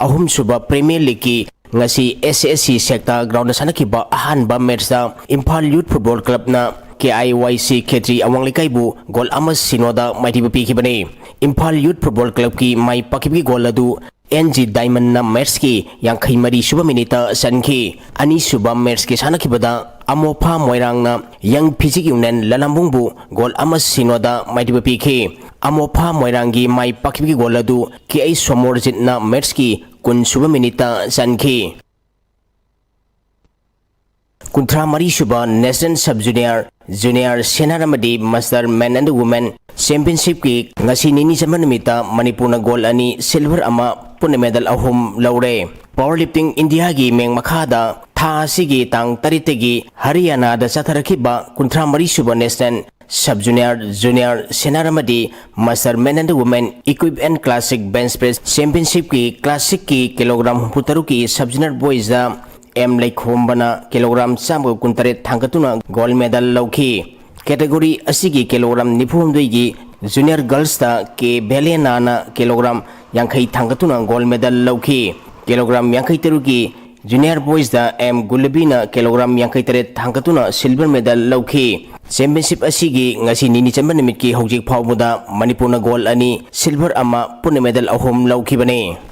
ꯑꯍꯨꯝꯁꯨꯕ ꯄ꯭ꯔꯤꯃꯤꯌꯔ ꯂꯤꯒꯀꯤ ꯉꯁꯤ ꯑꯦꯁ ꯑꯦꯁ ꯁꯤ ꯁꯦꯛꯇꯥ ꯒ꯭ꯔꯥꯎꯟꯗ ꯁꯥꯟꯅꯈꯤꯕ ꯑꯍꯥꯟꯕ ꯃꯦꯠꯁꯇ ꯏꯝꯐꯥꯜ ꯌꯨꯠ ꯐꯨꯠꯕꯣꯜ ꯀ꯭ꯂꯕꯅ ꯀꯦ ꯑꯥꯏ ꯋꯥꯏ ꯁꯤ ꯈꯦꯇ꯭ꯔꯤ ꯑꯋꯥꯡ ꯂꯩꯀꯥꯏꯕꯨ ꯒꯣꯜ ꯑꯃ ꯁꯤꯅꯣꯗ ꯃꯥꯏꯊꯤꯕ ꯄꯤꯈꯤꯕꯅꯤ꯫ ꯏꯝꯐꯥꯜ ꯌꯨꯠ ꯐꯨꯠꯕꯣꯜ ꯀ꯭ꯂꯕꯀꯤ ꯃꯥꯏ ꯄꯥꯛꯈꯤꯕꯒꯤ ꯒꯣꯜ ꯑꯗꯨ ꯑꯦꯟ ꯖꯤ ꯗꯥꯏꯃꯟꯅ ꯃꯦꯠꯁꯀꯤ ꯌꯥꯡꯈꯩ ꯃꯔꯤ ꯁꯨꯕ ꯃꯤꯅꯤꯠꯇ ꯆꯟꯈꯤ꯫ ꯑꯅꯤꯁꯨꯕ ꯃꯦꯠꯁꯀꯤ ꯁꯥꯟꯅꯈꯤꯕꯗ ꯑꯃꯣꯐꯥ ꯃꯣꯏꯔꯥꯡꯅ ꯌꯪ ꯐꯤꯖꯤꯛ ꯌꯨꯅꯤꯌꯟ ꯂꯂꯥꯝꯕꯨꯡꯕꯨ ꯒꯣꯜ ꯑꯃ ꯁꯤꯅꯣꯗ ꯃꯥꯏꯊꯤꯕ ꯄꯤꯈꯤ꯫ ꯑꯃꯣꯐꯥ ꯃꯣꯏꯔꯥꯡꯒꯤ ꯃꯥꯏ ꯄꯥꯛꯈꯤꯕꯒꯤ ꯒꯣꯜ ꯑꯗꯨ ꯀꯦ ꯑꯩ ꯁꯣꯃꯣꯔꯖꯤꯠꯅ ꯃꯦꯠꯁꯀꯤ ꯀꯨꯟ ꯁꯨꯕ ꯃꯤꯅꯤꯠꯇ ꯆꯟꯈꯤ꯫ ꯀꯨꯟꯊ꯭ꯔꯥ ꯃꯔꯤ ꯁꯨꯕ national sub junior, junior senior ꯑꯃꯗꯤ ꯃꯥꯁꯇꯔ ꯃꯦꯟ ꯑꯦꯟ ꯋꯨꯃꯦꯟ ꯆꯦꯝꯄꯤꯌꯟꯁꯤꯞꯀꯤ ꯉꯁꯤ ꯅꯤꯅꯤ ꯆꯟꯕ ꯅꯨꯃꯤꯠꯇ ꯃꯅꯤꯄꯨꯔꯅ ꯒꯣꯜ ꯑꯅꯤ, ꯁꯤꯜꯚꯔ ꯑꯃ, ꯄꯨꯟꯅ ꯃꯦꯗꯜ ꯑꯍꯨꯝ ꯂꯧꯔꯦ꯫ ꯄꯥꯋꯔ ꯂꯤꯐꯇꯤꯡ ꯏꯟꯗꯤꯌꯥꯒꯤ ꯃꯤꯡ ꯃꯈꯥꯗ ꯊꯥ ꯑꯁꯤꯒꯤ ꯇꯥꯡ ꯇꯔꯦꯠꯇꯒꯤ ꯍꯔꯤꯌꯥꯅꯥꯗ ꯆꯠꯊꯔꯛꯈꯤꯕ ꯀꯨꯟꯊ꯭ꯔꯥ ꯃꯔꯤ ꯁꯨꯕ national sub junior, junior senior ꯑꯃꯗꯤ master men and women equip and classic bench press ꯆꯦꯝꯄꯤꯌꯟꯁꯤꯞꯀꯤ ꯀ꯭ꯂꯥꯁꯤꯛꯀꯤ ꯀꯤꯂꯣꯒ꯭ꯔꯥꯝ ꯍꯨꯝꯐꯨ ꯇꯔꯨꯛꯀꯤ ꯁꯕ ꯖꯨꯅꯤꯌꯔ ꯕꯣꯏꯁꯇ ꯑꯦꯝ ꯂꯩꯈꯣꯝꯕꯅ ꯀꯤꯂꯣꯒ꯭ꯔꯥꯝ ꯆꯥꯝꯃꯒ ꯀꯨꯟꯇꯔꯦꯠ ꯊꯥꯡꯒꯠꯇꯨꯅ ꯒꯣꯜ ꯃꯦꯗꯜ ꯂꯧꯈꯤ꯫ ꯀꯦꯇꯦꯒꯣꯔꯤ ꯑꯁꯤꯒꯤ ꯀꯤꯂꯣꯒ꯭ꯔꯥꯝ ꯅꯤꯐꯨꯍꯨꯝꯗꯣꯏꯒꯤ ꯖꯨꯅꯤꯌꯔ ꯒꯔꯜꯁꯇ ꯀꯦ ꯚꯦꯂꯦꯅꯥꯅ ꯀꯤꯂꯣꯒ꯭ꯔꯥꯝ ꯌꯥꯡꯈꯩ ꯊꯥꯡꯒꯠꯇꯨꯅ ꯒꯣꯜ ꯃꯦꯗꯜ ꯂꯧꯈꯤ꯫ ꯀꯤꯂꯣꯒ꯭ꯔꯥꯝ ꯌꯥꯡꯈꯩ ꯇꯔꯨꯛꯀꯤ ꯖꯨꯅꯤꯌꯔ ꯕꯣꯏꯁꯇ ꯑꯦꯝ ꯒꯨꯂꯕꯤꯅ ꯀꯤꯂꯣꯒ꯭ꯔꯥꯝ ꯌꯥꯡꯈꯩ ꯇꯔꯦꯠ ꯊꯥꯡꯒꯠꯇꯨꯅ ꯁꯤꯜꯚꯔ ꯃꯦꯗꯜ ꯂꯧꯈꯤ꯫ ꯆꯦꯝꯄꯤꯌꯟꯁꯤꯞ ꯑꯁꯤꯒꯤ ꯉꯁꯤ ꯅꯤꯅꯤ ꯆꯟꯕ ꯅꯨꯃꯤꯠꯀꯤ ꯍꯧꯖꯤꯛ ꯐꯥꯎꯕꯗ ꯃꯅꯤꯄꯨꯔꯅ ꯒꯣꯜ ꯑꯅꯤ, ꯁꯤꯜꯚꯔ ꯑꯃ, ꯄꯨꯟꯅ ꯃꯦꯗꯜ ꯑꯍꯨꯝ ꯂꯧꯈꯤꯕꯅꯤ꯫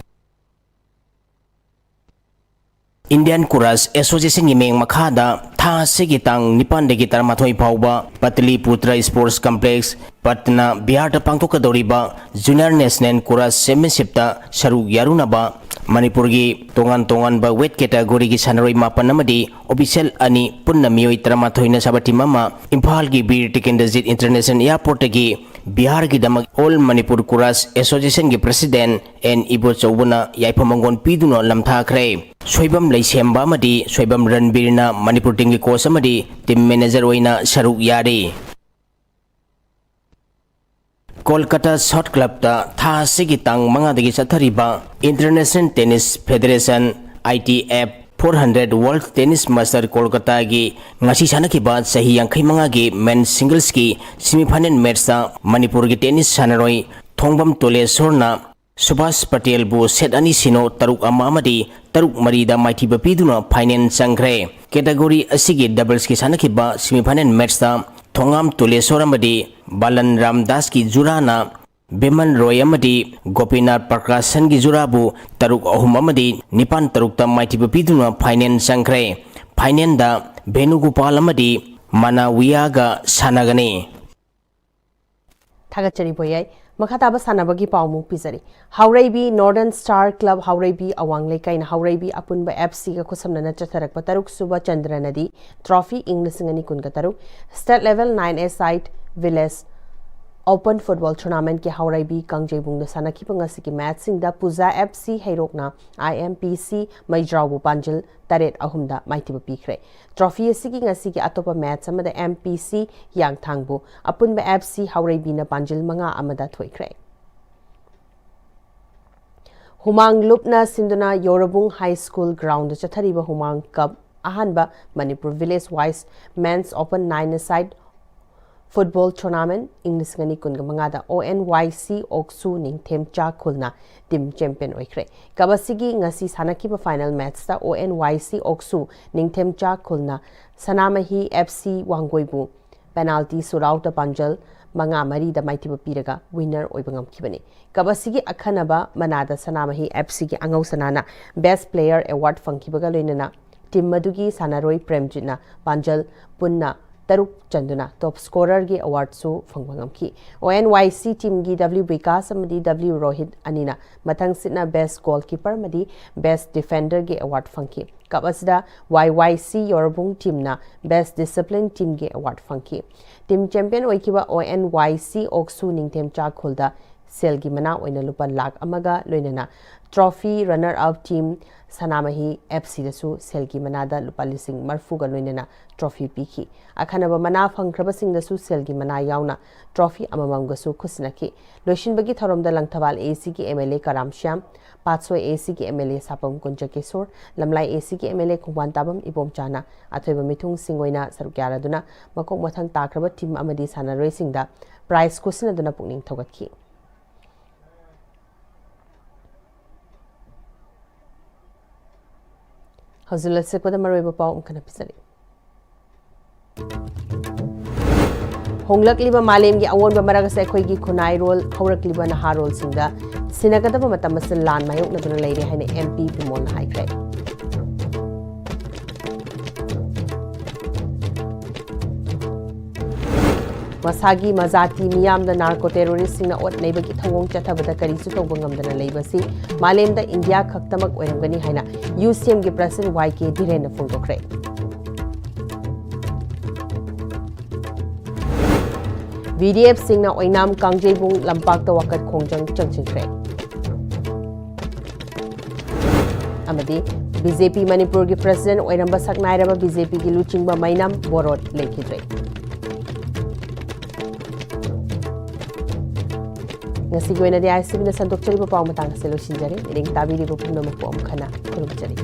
ꯏꯟꯗꯤꯌꯥꯟ ꯀꯨꯔꯥꯁ ꯑꯦꯁꯣꯁꯤꯌꯦꯁꯟꯒꯤ ꯃꯤꯡ ꯃꯈꯥꯗ ꯊꯥ ꯑꯁꯤꯒꯤ ꯇꯥꯡ ꯅꯤꯄꯥꯟꯗꯒꯤ ꯇꯔꯥꯃꯥꯊꯣꯏ ꯐꯥꯎꯕ ꯄꯇꯂꯤꯄꯨꯇ꯭ꯔ ꯁ꯭ꯄꯣꯔꯠꯁ ꯀꯝꯄ꯭ꯂꯦꯛꯁ, ꯄꯠꯅꯥ, ꯕꯤꯍꯥꯔꯗ ꯄꯥꯡꯊꯣꯛꯀꯗꯧꯔꯤꯕ ꯖꯨꯅꯤꯌꯔ ꯅꯦꯁꯅꯦꯜ ꯀꯨꯔꯥꯁ ꯆꯦꯝꯄꯤꯌꯟꯁꯤꯞꯇ ꯁꯔꯨꯛ ꯌꯥꯔꯨꯅꯕ ꯃꯅꯤꯄꯨꯔꯒꯤ ꯇꯣꯉꯥꯟ ꯇꯣꯉꯥꯟꯕ ꯋꯦꯠ ꯀꯦꯇꯥꯒꯣꯔꯤꯒꯤ ꯁꯥꯟꯅꯔꯣꯏ ꯃꯥꯄꯟ ꯑꯃꯗꯤ ꯑꯣꯐꯤꯁꯤꯌꯦꯜ ꯑꯅꯤ ꯄꯨꯟꯅ ꯃꯤꯑꯣꯏ ꯇꯔꯥꯃꯥꯊꯣꯏꯅ ꯁꯥꯕ ꯇꯤꯝ ꯑꯃ ꯏꯝꯐꯥꯜꯒꯤ ꯕꯤꯔ ꯇꯤꯀꯦꯟꯗ꯭ꯔꯖꯤꯠ ꯏꯟꯇꯔꯅꯦꯁꯅꯦꯜ ꯑꯦꯌꯔꯄꯣꯔꯠꯇꯒꯤ ꯕꯤꯍꯥꯔꯒꯤꯗꯃꯛ ꯑꯣꯜ ꯃꯅꯤꯄꯨꯔ ꯀꯨꯔꯥꯁ ꯑꯦꯁꯣꯁꯤꯌꯦꯁꯟꯒꯤ ꯄ꯭ꯔꯁꯤꯗꯦꯟ ꯑꯦꯟ ꯏꯕꯣꯆꯧꯕꯅ ꯌꯥꯏꯐ ꯃꯪꯒꯣꯜ ꯄꯤꯗꯨꯅ ꯂꯝꯊꯥꯈ꯭ꯔꯦ꯫ ꯁꯣꯏꯕꯝ ꯂꯩꯁꯦꯝꯕ ꯑꯃꯗꯤ ꯁꯣꯏꯕꯝ ꯔꯟꯕꯤꯔꯅ ꯃꯅꯤꯄꯨꯔ ꯇꯤꯝꯒꯤ ꯀꯣꯆ ꯑꯃꯗꯤ ꯇꯤꯝ ꯃꯦꯅꯦꯖꯔ ꯑꯣꯏꯅ ꯁꯔꯨꯛ ꯌꯥꯔꯤ꯫ ꯀꯣꯜꯀꯇꯥ ꯁꯣꯠ ꯀ꯭ꯂꯕꯇ ꯊꯥ ꯑꯁꯤꯒꯤ ꯇꯥꯡ ꯃꯉꯥꯗꯒꯤ ꯆꯠꯊꯔꯤꯕ International Tennis Federation, I T F, four hundred World Tennis Master ꯀꯣꯜꯀꯇꯥꯒꯤ ꯉꯁꯤ ꯁꯥꯟꯅꯈꯤꯕ ꯆꯍꯤ ꯌꯥꯡꯈꯩ ꯃꯉꯥꯒꯤ ꯃꯦꯟ ꯁꯤꯡꯒꯜꯁꯀꯤ ꯁꯤꯃꯤꯐꯥꯏꯅꯦꯜ ꯃꯦꯠꯆꯇ ꯃꯅꯤꯄꯨꯔꯒꯤ ꯇꯦꯅꯤꯁ ꯁꯥꯟꯅꯔꯣꯏ ꯊꯣꯡꯕꯝ ꯇꯣꯂꯦꯁꯣꯔꯅ ꯁꯨꯕꯥꯁ ꯄꯇꯦꯜꯕꯨ ꯁꯦꯠ ꯑꯅꯤ ꯁꯤꯅꯣ, ꯇꯔꯨꯛ ꯑꯃ ꯑꯃꯗꯤ ꯇꯔꯨꯛ ꯃꯔꯤꯗ ꯃꯥꯏꯊꯤꯕ ꯄꯤꯗꯨꯅ ꯐꯥꯏꯅꯦꯜ ꯆꯪꯈ꯭ꯔꯦ꯫ ꯀꯦꯇꯥꯒꯣꯔꯤ ꯑꯁꯤꯒꯤ ꯗꯕꯜꯁꯀꯤ ꯁꯥꯟꯅꯈꯤꯕ ꯁꯤꯃꯤꯐꯥꯏꯅꯦꯜ ꯃꯦꯠꯆꯇ ꯊꯣꯡꯉꯥꯝ ꯇꯣꯂꯦꯁꯣꯔ ꯑꯃꯗꯤ ꯕꯥꯂꯟ ꯔꯥꯝꯗꯥꯁꯀꯤ ꯖꯨꯔꯥꯅ ꯕꯤꯃꯟ ꯔꯣꯏ ꯑꯃꯗꯤ ꯒꯣꯄꯤꯅꯥꯊ ꯄ꯭ꯔꯀꯥꯁꯟꯒꯤ ꯖꯨꯔꯥꯕꯨ ꯇꯔꯨꯛ ꯑꯍꯨꯝ ꯑꯃꯗꯤ ꯅꯤꯄꯥꯟ ꯇꯔꯨꯛꯇ ꯃꯥꯏꯊꯤꯕ ꯄꯤꯗꯨꯅ ꯐꯥꯏꯅꯦꯜ ꯆꯪꯈ꯭ꯔꯦ꯫ ꯐꯥꯏꯅꯦꯜꯗ ꯚꯦꯅꯨꯒꯣꯄꯥꯜ ꯑꯃꯗꯤ ꯃꯅꯥꯋꯤꯌꯥꯒ ꯁꯥꯟꯅꯒꯅꯤ꯫ ꯊꯥꯒꯠꯆꯔꯤ ꯚꯣꯌꯥꯏ꯫ ꯃꯈꯥ ꯇꯥꯕ ꯁꯥꯟꯅꯕꯒꯤ ꯄꯥꯎꯃꯨꯛ ꯄꯤꯖꯔꯤ꯫ ꯍꯥꯎꯔꯩꯕꯤ Northern Star Club ꯍꯥꯎꯔꯩꯕꯤ ꯑꯋꯥꯡ ꯂꯩꯀꯥꯏꯅ ꯍꯥꯎꯔꯩꯕꯤ ꯑꯄꯨꯟꯕ F Cꯒ ꯈꯨꯠꯁꯝꯅꯅ ꯆꯠꯊꯔꯛꯄ ꯇꯔꯨꯛ ꯁꯨꯕ ꯆꯟꯗ꯭ꯔ ꯅꯗꯤ Trophy ꯏꯪ ꯂꯤꯁꯤꯡ ꯑꯅꯤ ꯀꯨꯟꯒ ꯇꯔꯨꯛ State Level Nine A Side Village Open Football Tournamentꯀꯤ ꯍꯥꯎꯔꯩꯕꯤ ꯀꯥꯡꯖꯩꯕꯨꯡꯗ ꯁꯥꯟꯅꯈꯤꯕ ꯉꯁꯤꯒꯤ ꯃꯦꯠꯆꯁꯤꯡꯗ ꯄꯨꯖꯥ F C ꯍꯩꯔꯣꯛꯅ I M P C ꯃꯩꯖ꯭ꯔꯥꯎꯕꯨ ꯄꯥꯟꯖꯤꯜ ꯇꯔꯦꯠ ꯑꯍꯨꯝꯗ ꯃꯥꯏꯊꯤꯕ ꯄꯤꯈ꯭ꯔꯦ꯫ Trophy ꯑꯁꯤꯒꯤ ꯉꯁꯤꯒꯤ ꯑꯇꯣꯞꯄ ꯃꯦꯠꯆ ꯑꯃꯗ M P C ꯍꯤꯌꯥꯡꯊꯥꯡꯕꯨ ꯑꯄꯨꯟꯕ F C ꯍꯥꯎꯔꯩꯕꯤꯅ ꯄꯥꯟꯖꯤꯜ ꯃꯉꯥ ꯑꯃꯗ ꯊꯣꯏꯈ꯭ꯔꯦ꯫ ꯍꯨꯃꯥꯡ ꯂꯨꯞꯅ ꯁꯤꯟꯗꯨꯅ ꯌꯧꯔꯕꯨꯡ High School groundꯗ ꯆꯠꯊꯔꯤꯕ ꯍꯨꯃꯥꯡ Cup ꯑꯍꯥꯟꯕ Manipur Village Wise Men's Open Nine-a-side Football Tournament ꯏꯪ ꯂꯤꯁꯤꯡ ꯑꯅꯤ ꯀꯨꯟꯒ ꯃꯉꯥꯗ O N Y C ꯑꯣꯛꯁꯨ ꯅꯤꯡꯊꯦꯝꯆꯥ ꯈꯨꯜꯅ team champion ꯑꯣꯏꯈ꯭ꯔꯦ꯫ Cup ꯑꯁꯤꯒꯤ ꯉꯁꯤ ꯁꯥꯟꯅꯈꯤꯕ final matchꯇ O N Y C ꯑꯣꯛꯁꯨ ꯅꯤꯡꯊꯦꯝꯆꯥ ꯈꯨꯜꯅ ꯁꯅꯥꯃꯍꯤ F C ꯋꯥꯡꯒꯣꯏꯕꯨ penalty shootoutꯇ ꯄꯥꯟꯖꯜ ꯃꯉꯥ ꯃꯔꯤꯗ ꯃꯥꯏꯊꯤꯕ ꯄꯤꯔꯒ winner ꯑꯣꯏꯕ ꯉꯝꯈꯤꯕꯅꯤ꯫ Cup ꯑꯁꯤꯒꯤ ꯑꯈꯟꯅꯕ ꯃꯅꯥꯗ ꯁꯅꯥꯃꯍꯤ F Cꯒꯤ ꯑꯉꯧ ꯁꯅꯥꯅ Best Player Award ꯐꯪꯈꯤꯕꯒ ꯂꯣꯏꯅꯅ team ꯑꯗꯨꯒꯤ ꯁꯥꯟꯅꯔꯣꯏ ꯄ꯭ꯔꯦꯝꯖꯤꯠꯅ ꯄꯥꯟꯖꯜ ꯄꯨꯟꯅ ꯇꯔꯨꯛ ꯆꯟꯗꯨꯅ top scorerꯒꯤ awardꯁꯨ ꯐꯪꯕ ꯉꯝꯈꯤ꯫ O N Y C teamꯒꯤ W Vikas ꯑꯃꯗꯤ W ꯔꯣꯍꯤꯠ ꯑꯅꯤꯅ ꯃꯊꯪꯁꯤꯠꯅ Best Goalkeeper ꯑꯃꯗꯤ Best Defenderꯒꯤ award ꯐꯪꯈꯤ꯫ Cup ꯑꯁꯤꯗ Y Y C ꯌꯧꯔꯕꯨꯡ teamꯅ Best Discipline teamꯒꯤ award ꯐꯪꯈꯤ꯫ Team champion ꯑꯣꯏꯈꯤꯕ O N Y C ꯑꯣꯛꯁꯨ ꯅꯤꯡꯊꯦꯝꯆꯥ ꯈꯨꯜꯗ ꯁꯦꯜꯒꯤ ꯃꯅꯥ ꯑꯣꯏꯅ ꯂꯨꯄꯥ ꯂꯥꯈ ꯑꯃꯒ ꯂꯣꯏꯅꯅ trophy runner up team ꯁꯅꯥꯃꯍꯤ F Cꯗꯁꯨ ꯁꯦꯜꯒꯤ ꯃꯅꯥꯗ ꯂꯨꯄꯥ ꯂꯤꯁꯤꯡ ꯃꯔꯤꯐꯨꯒ ꯂꯣꯏꯅꯅ trophy ꯄꯤꯈꯤ꯫ ꯑꯈꯟꯅꯕ ꯃꯅꯥ ꯐꯪꯈ꯭ꯔꯕꯁꯤꯡꯗꯁꯨ ꯁꯦꯜꯒꯤ ꯃꯅꯥ ꯌꯥꯎꯅ trophy ꯑꯃꯃꯝꯒꯁꯨ ꯈꯨꯠꯁꯤꯟꯅꯈꯤ꯫ ꯂꯣꯏꯁꯤꯟꯕꯒꯤ ꯊꯧꯔꯝꯗ ꯂꯪꯊꯕꯥꯜ A C ꯒꯤ M L A Karam Shyam, Patsoi A C ꯒꯤ M L A ꯁꯥꯄꯝ ꯀꯨꯟꯖꯀꯦꯁꯣꯔ, ꯂꯝꯂꯥꯏ A C ꯒꯤ M L A ꯈꯣꯡꯕꯥꯟ ꯇꯥꯕꯝ ꯏꯕꯣꯝꯆꯥꯅ ꯑꯊꯣꯏꯕ ꯃꯤꯊꯨꯡꯁꯤꯡ ꯑꯣꯏꯅ ꯁꯔꯨꯛ ꯌꯥꯔꯗꯨꯅ ꯃꯀꯣꯛ ꯃꯊꯪ ꯇꯥꯈ꯭ꯔꯕ team ꯑꯃꯗꯤ ꯁꯥꯟꯅꯔꯣꯏꯁꯤꯡꯗ prize ꯈꯨꯠꯁꯤꯟꯅꯗꯨꯅ ꯄꯨꯛꯅꯤꯡ ꯊꯧꯒꯠꯈꯤ꯫ ꯍꯧꯖꯤꯛ ꯂꯣꯏꯁꯤꯜꯂꯛꯄꯗ ꯃꯔꯨꯑꯣꯏꯕ ꯄꯥꯎ ꯑꯃꯨꯛ ꯍꯟꯅ ꯄꯤꯖꯔꯤ꯫ ꯍꯣꯡꯂꯛꯂꯤꯕ ꯃꯥꯂꯦꯝꯒꯤ ꯑꯑꯣꯟꯕ ꯃꯔꯛ ꯑꯁꯤꯗ ꯑꯩꯈꯣꯏꯒꯤ ꯈꯨꯟꯅꯥꯏꯔꯣꯜ ꯍꯧꯔꯛꯂꯤꯕ ꯅꯍꯥꯔꯣꯜꯁꯤꯡꯗ ꯁꯤꯟꯅꯒꯗꯕ ꯃꯇꯝ ꯑꯁꯤ ꯂꯥꯟ ꯃꯥꯌꯣꯛꯅꯗꯨꯅ ꯂꯩꯔꯦ ꯍꯥꯏꯅ M P ꯕꯤꯃꯣꯜꯅ ꯍꯥꯏꯈ꯭ꯔꯦ꯫ ꯃꯁꯥꯒꯤ ꯃꯖꯥꯇꯤ ꯃꯤꯌꯥꯝꯗ narco terroristꯁꯤꯡꯅ ꯑꯣꯠ ꯅꯩꯕꯒꯤ ꯊꯧꯑꯣꯡ ꯆꯠꯊꯕꯗ ꯀꯔꯤꯁꯨ ꯇꯧꯕ ꯉꯝꯗꯅ ꯂꯩꯕꯁꯤ ꯃꯥꯂꯦꯝꯗ ꯏꯟꯗꯤꯌꯥ ꯈꯛꯇꯃꯛ ꯑꯣꯏꯔꯝꯒꯅꯤ ꯍꯥꯏꯅ U C Mꯒꯤ President Y K ꯙꯤꯔꯦꯟꯅ ꯐꯣꯡꯗꯣꯛꯈ꯭ꯔꯦ꯫ V D Fꯁꯤꯡꯅ ꯑꯣꯏꯅꯥꯝ ꯀꯥꯡꯖꯩꯕꯨꯡ ꯂꯝꯄꯥꯛꯇ ꯋꯥꯀꯠ ꯈꯣꯡꯖꯪ ꯆꯪꯁꯤꯟꯈ꯭ꯔꯦ꯫ ꯑꯃꯗꯤ B J P ꯃꯅꯤꯄꯨꯔꯒꯤ President ꯑꯣꯏꯔꯝꯕ ꯁꯛꯅꯥꯏꯔꯕ B J Pꯒꯤ ꯂꯨꯆꯤꯡꯕ ꯃꯩꯅꯝ ꯕꯣꯔꯣꯠ ꯂꯩꯈꯤꯗ꯭ꯔꯦ꯫ ꯉꯁꯤꯒꯤ ꯑꯣꯏꯅꯗꯤ I C Bꯅ ꯁꯟꯗꯣꯛꯆꯔꯤꯕ ꯄꯥꯎ ꯃꯇꯥꯡ ꯑꯁꯤ ꯂꯣꯏꯁꯤꯟꯖꯔꯦ꯫ ꯃꯤꯠꯌꯦꯡ ꯇꯥꯕꯤꯔꯤꯕ ꯄꯨꯝꯅꯃꯛꯄꯨ ꯑꯃꯨꯛ ꯍꯟꯅ ꯈꯨꯔꯨꯝꯖꯔꯤ꯫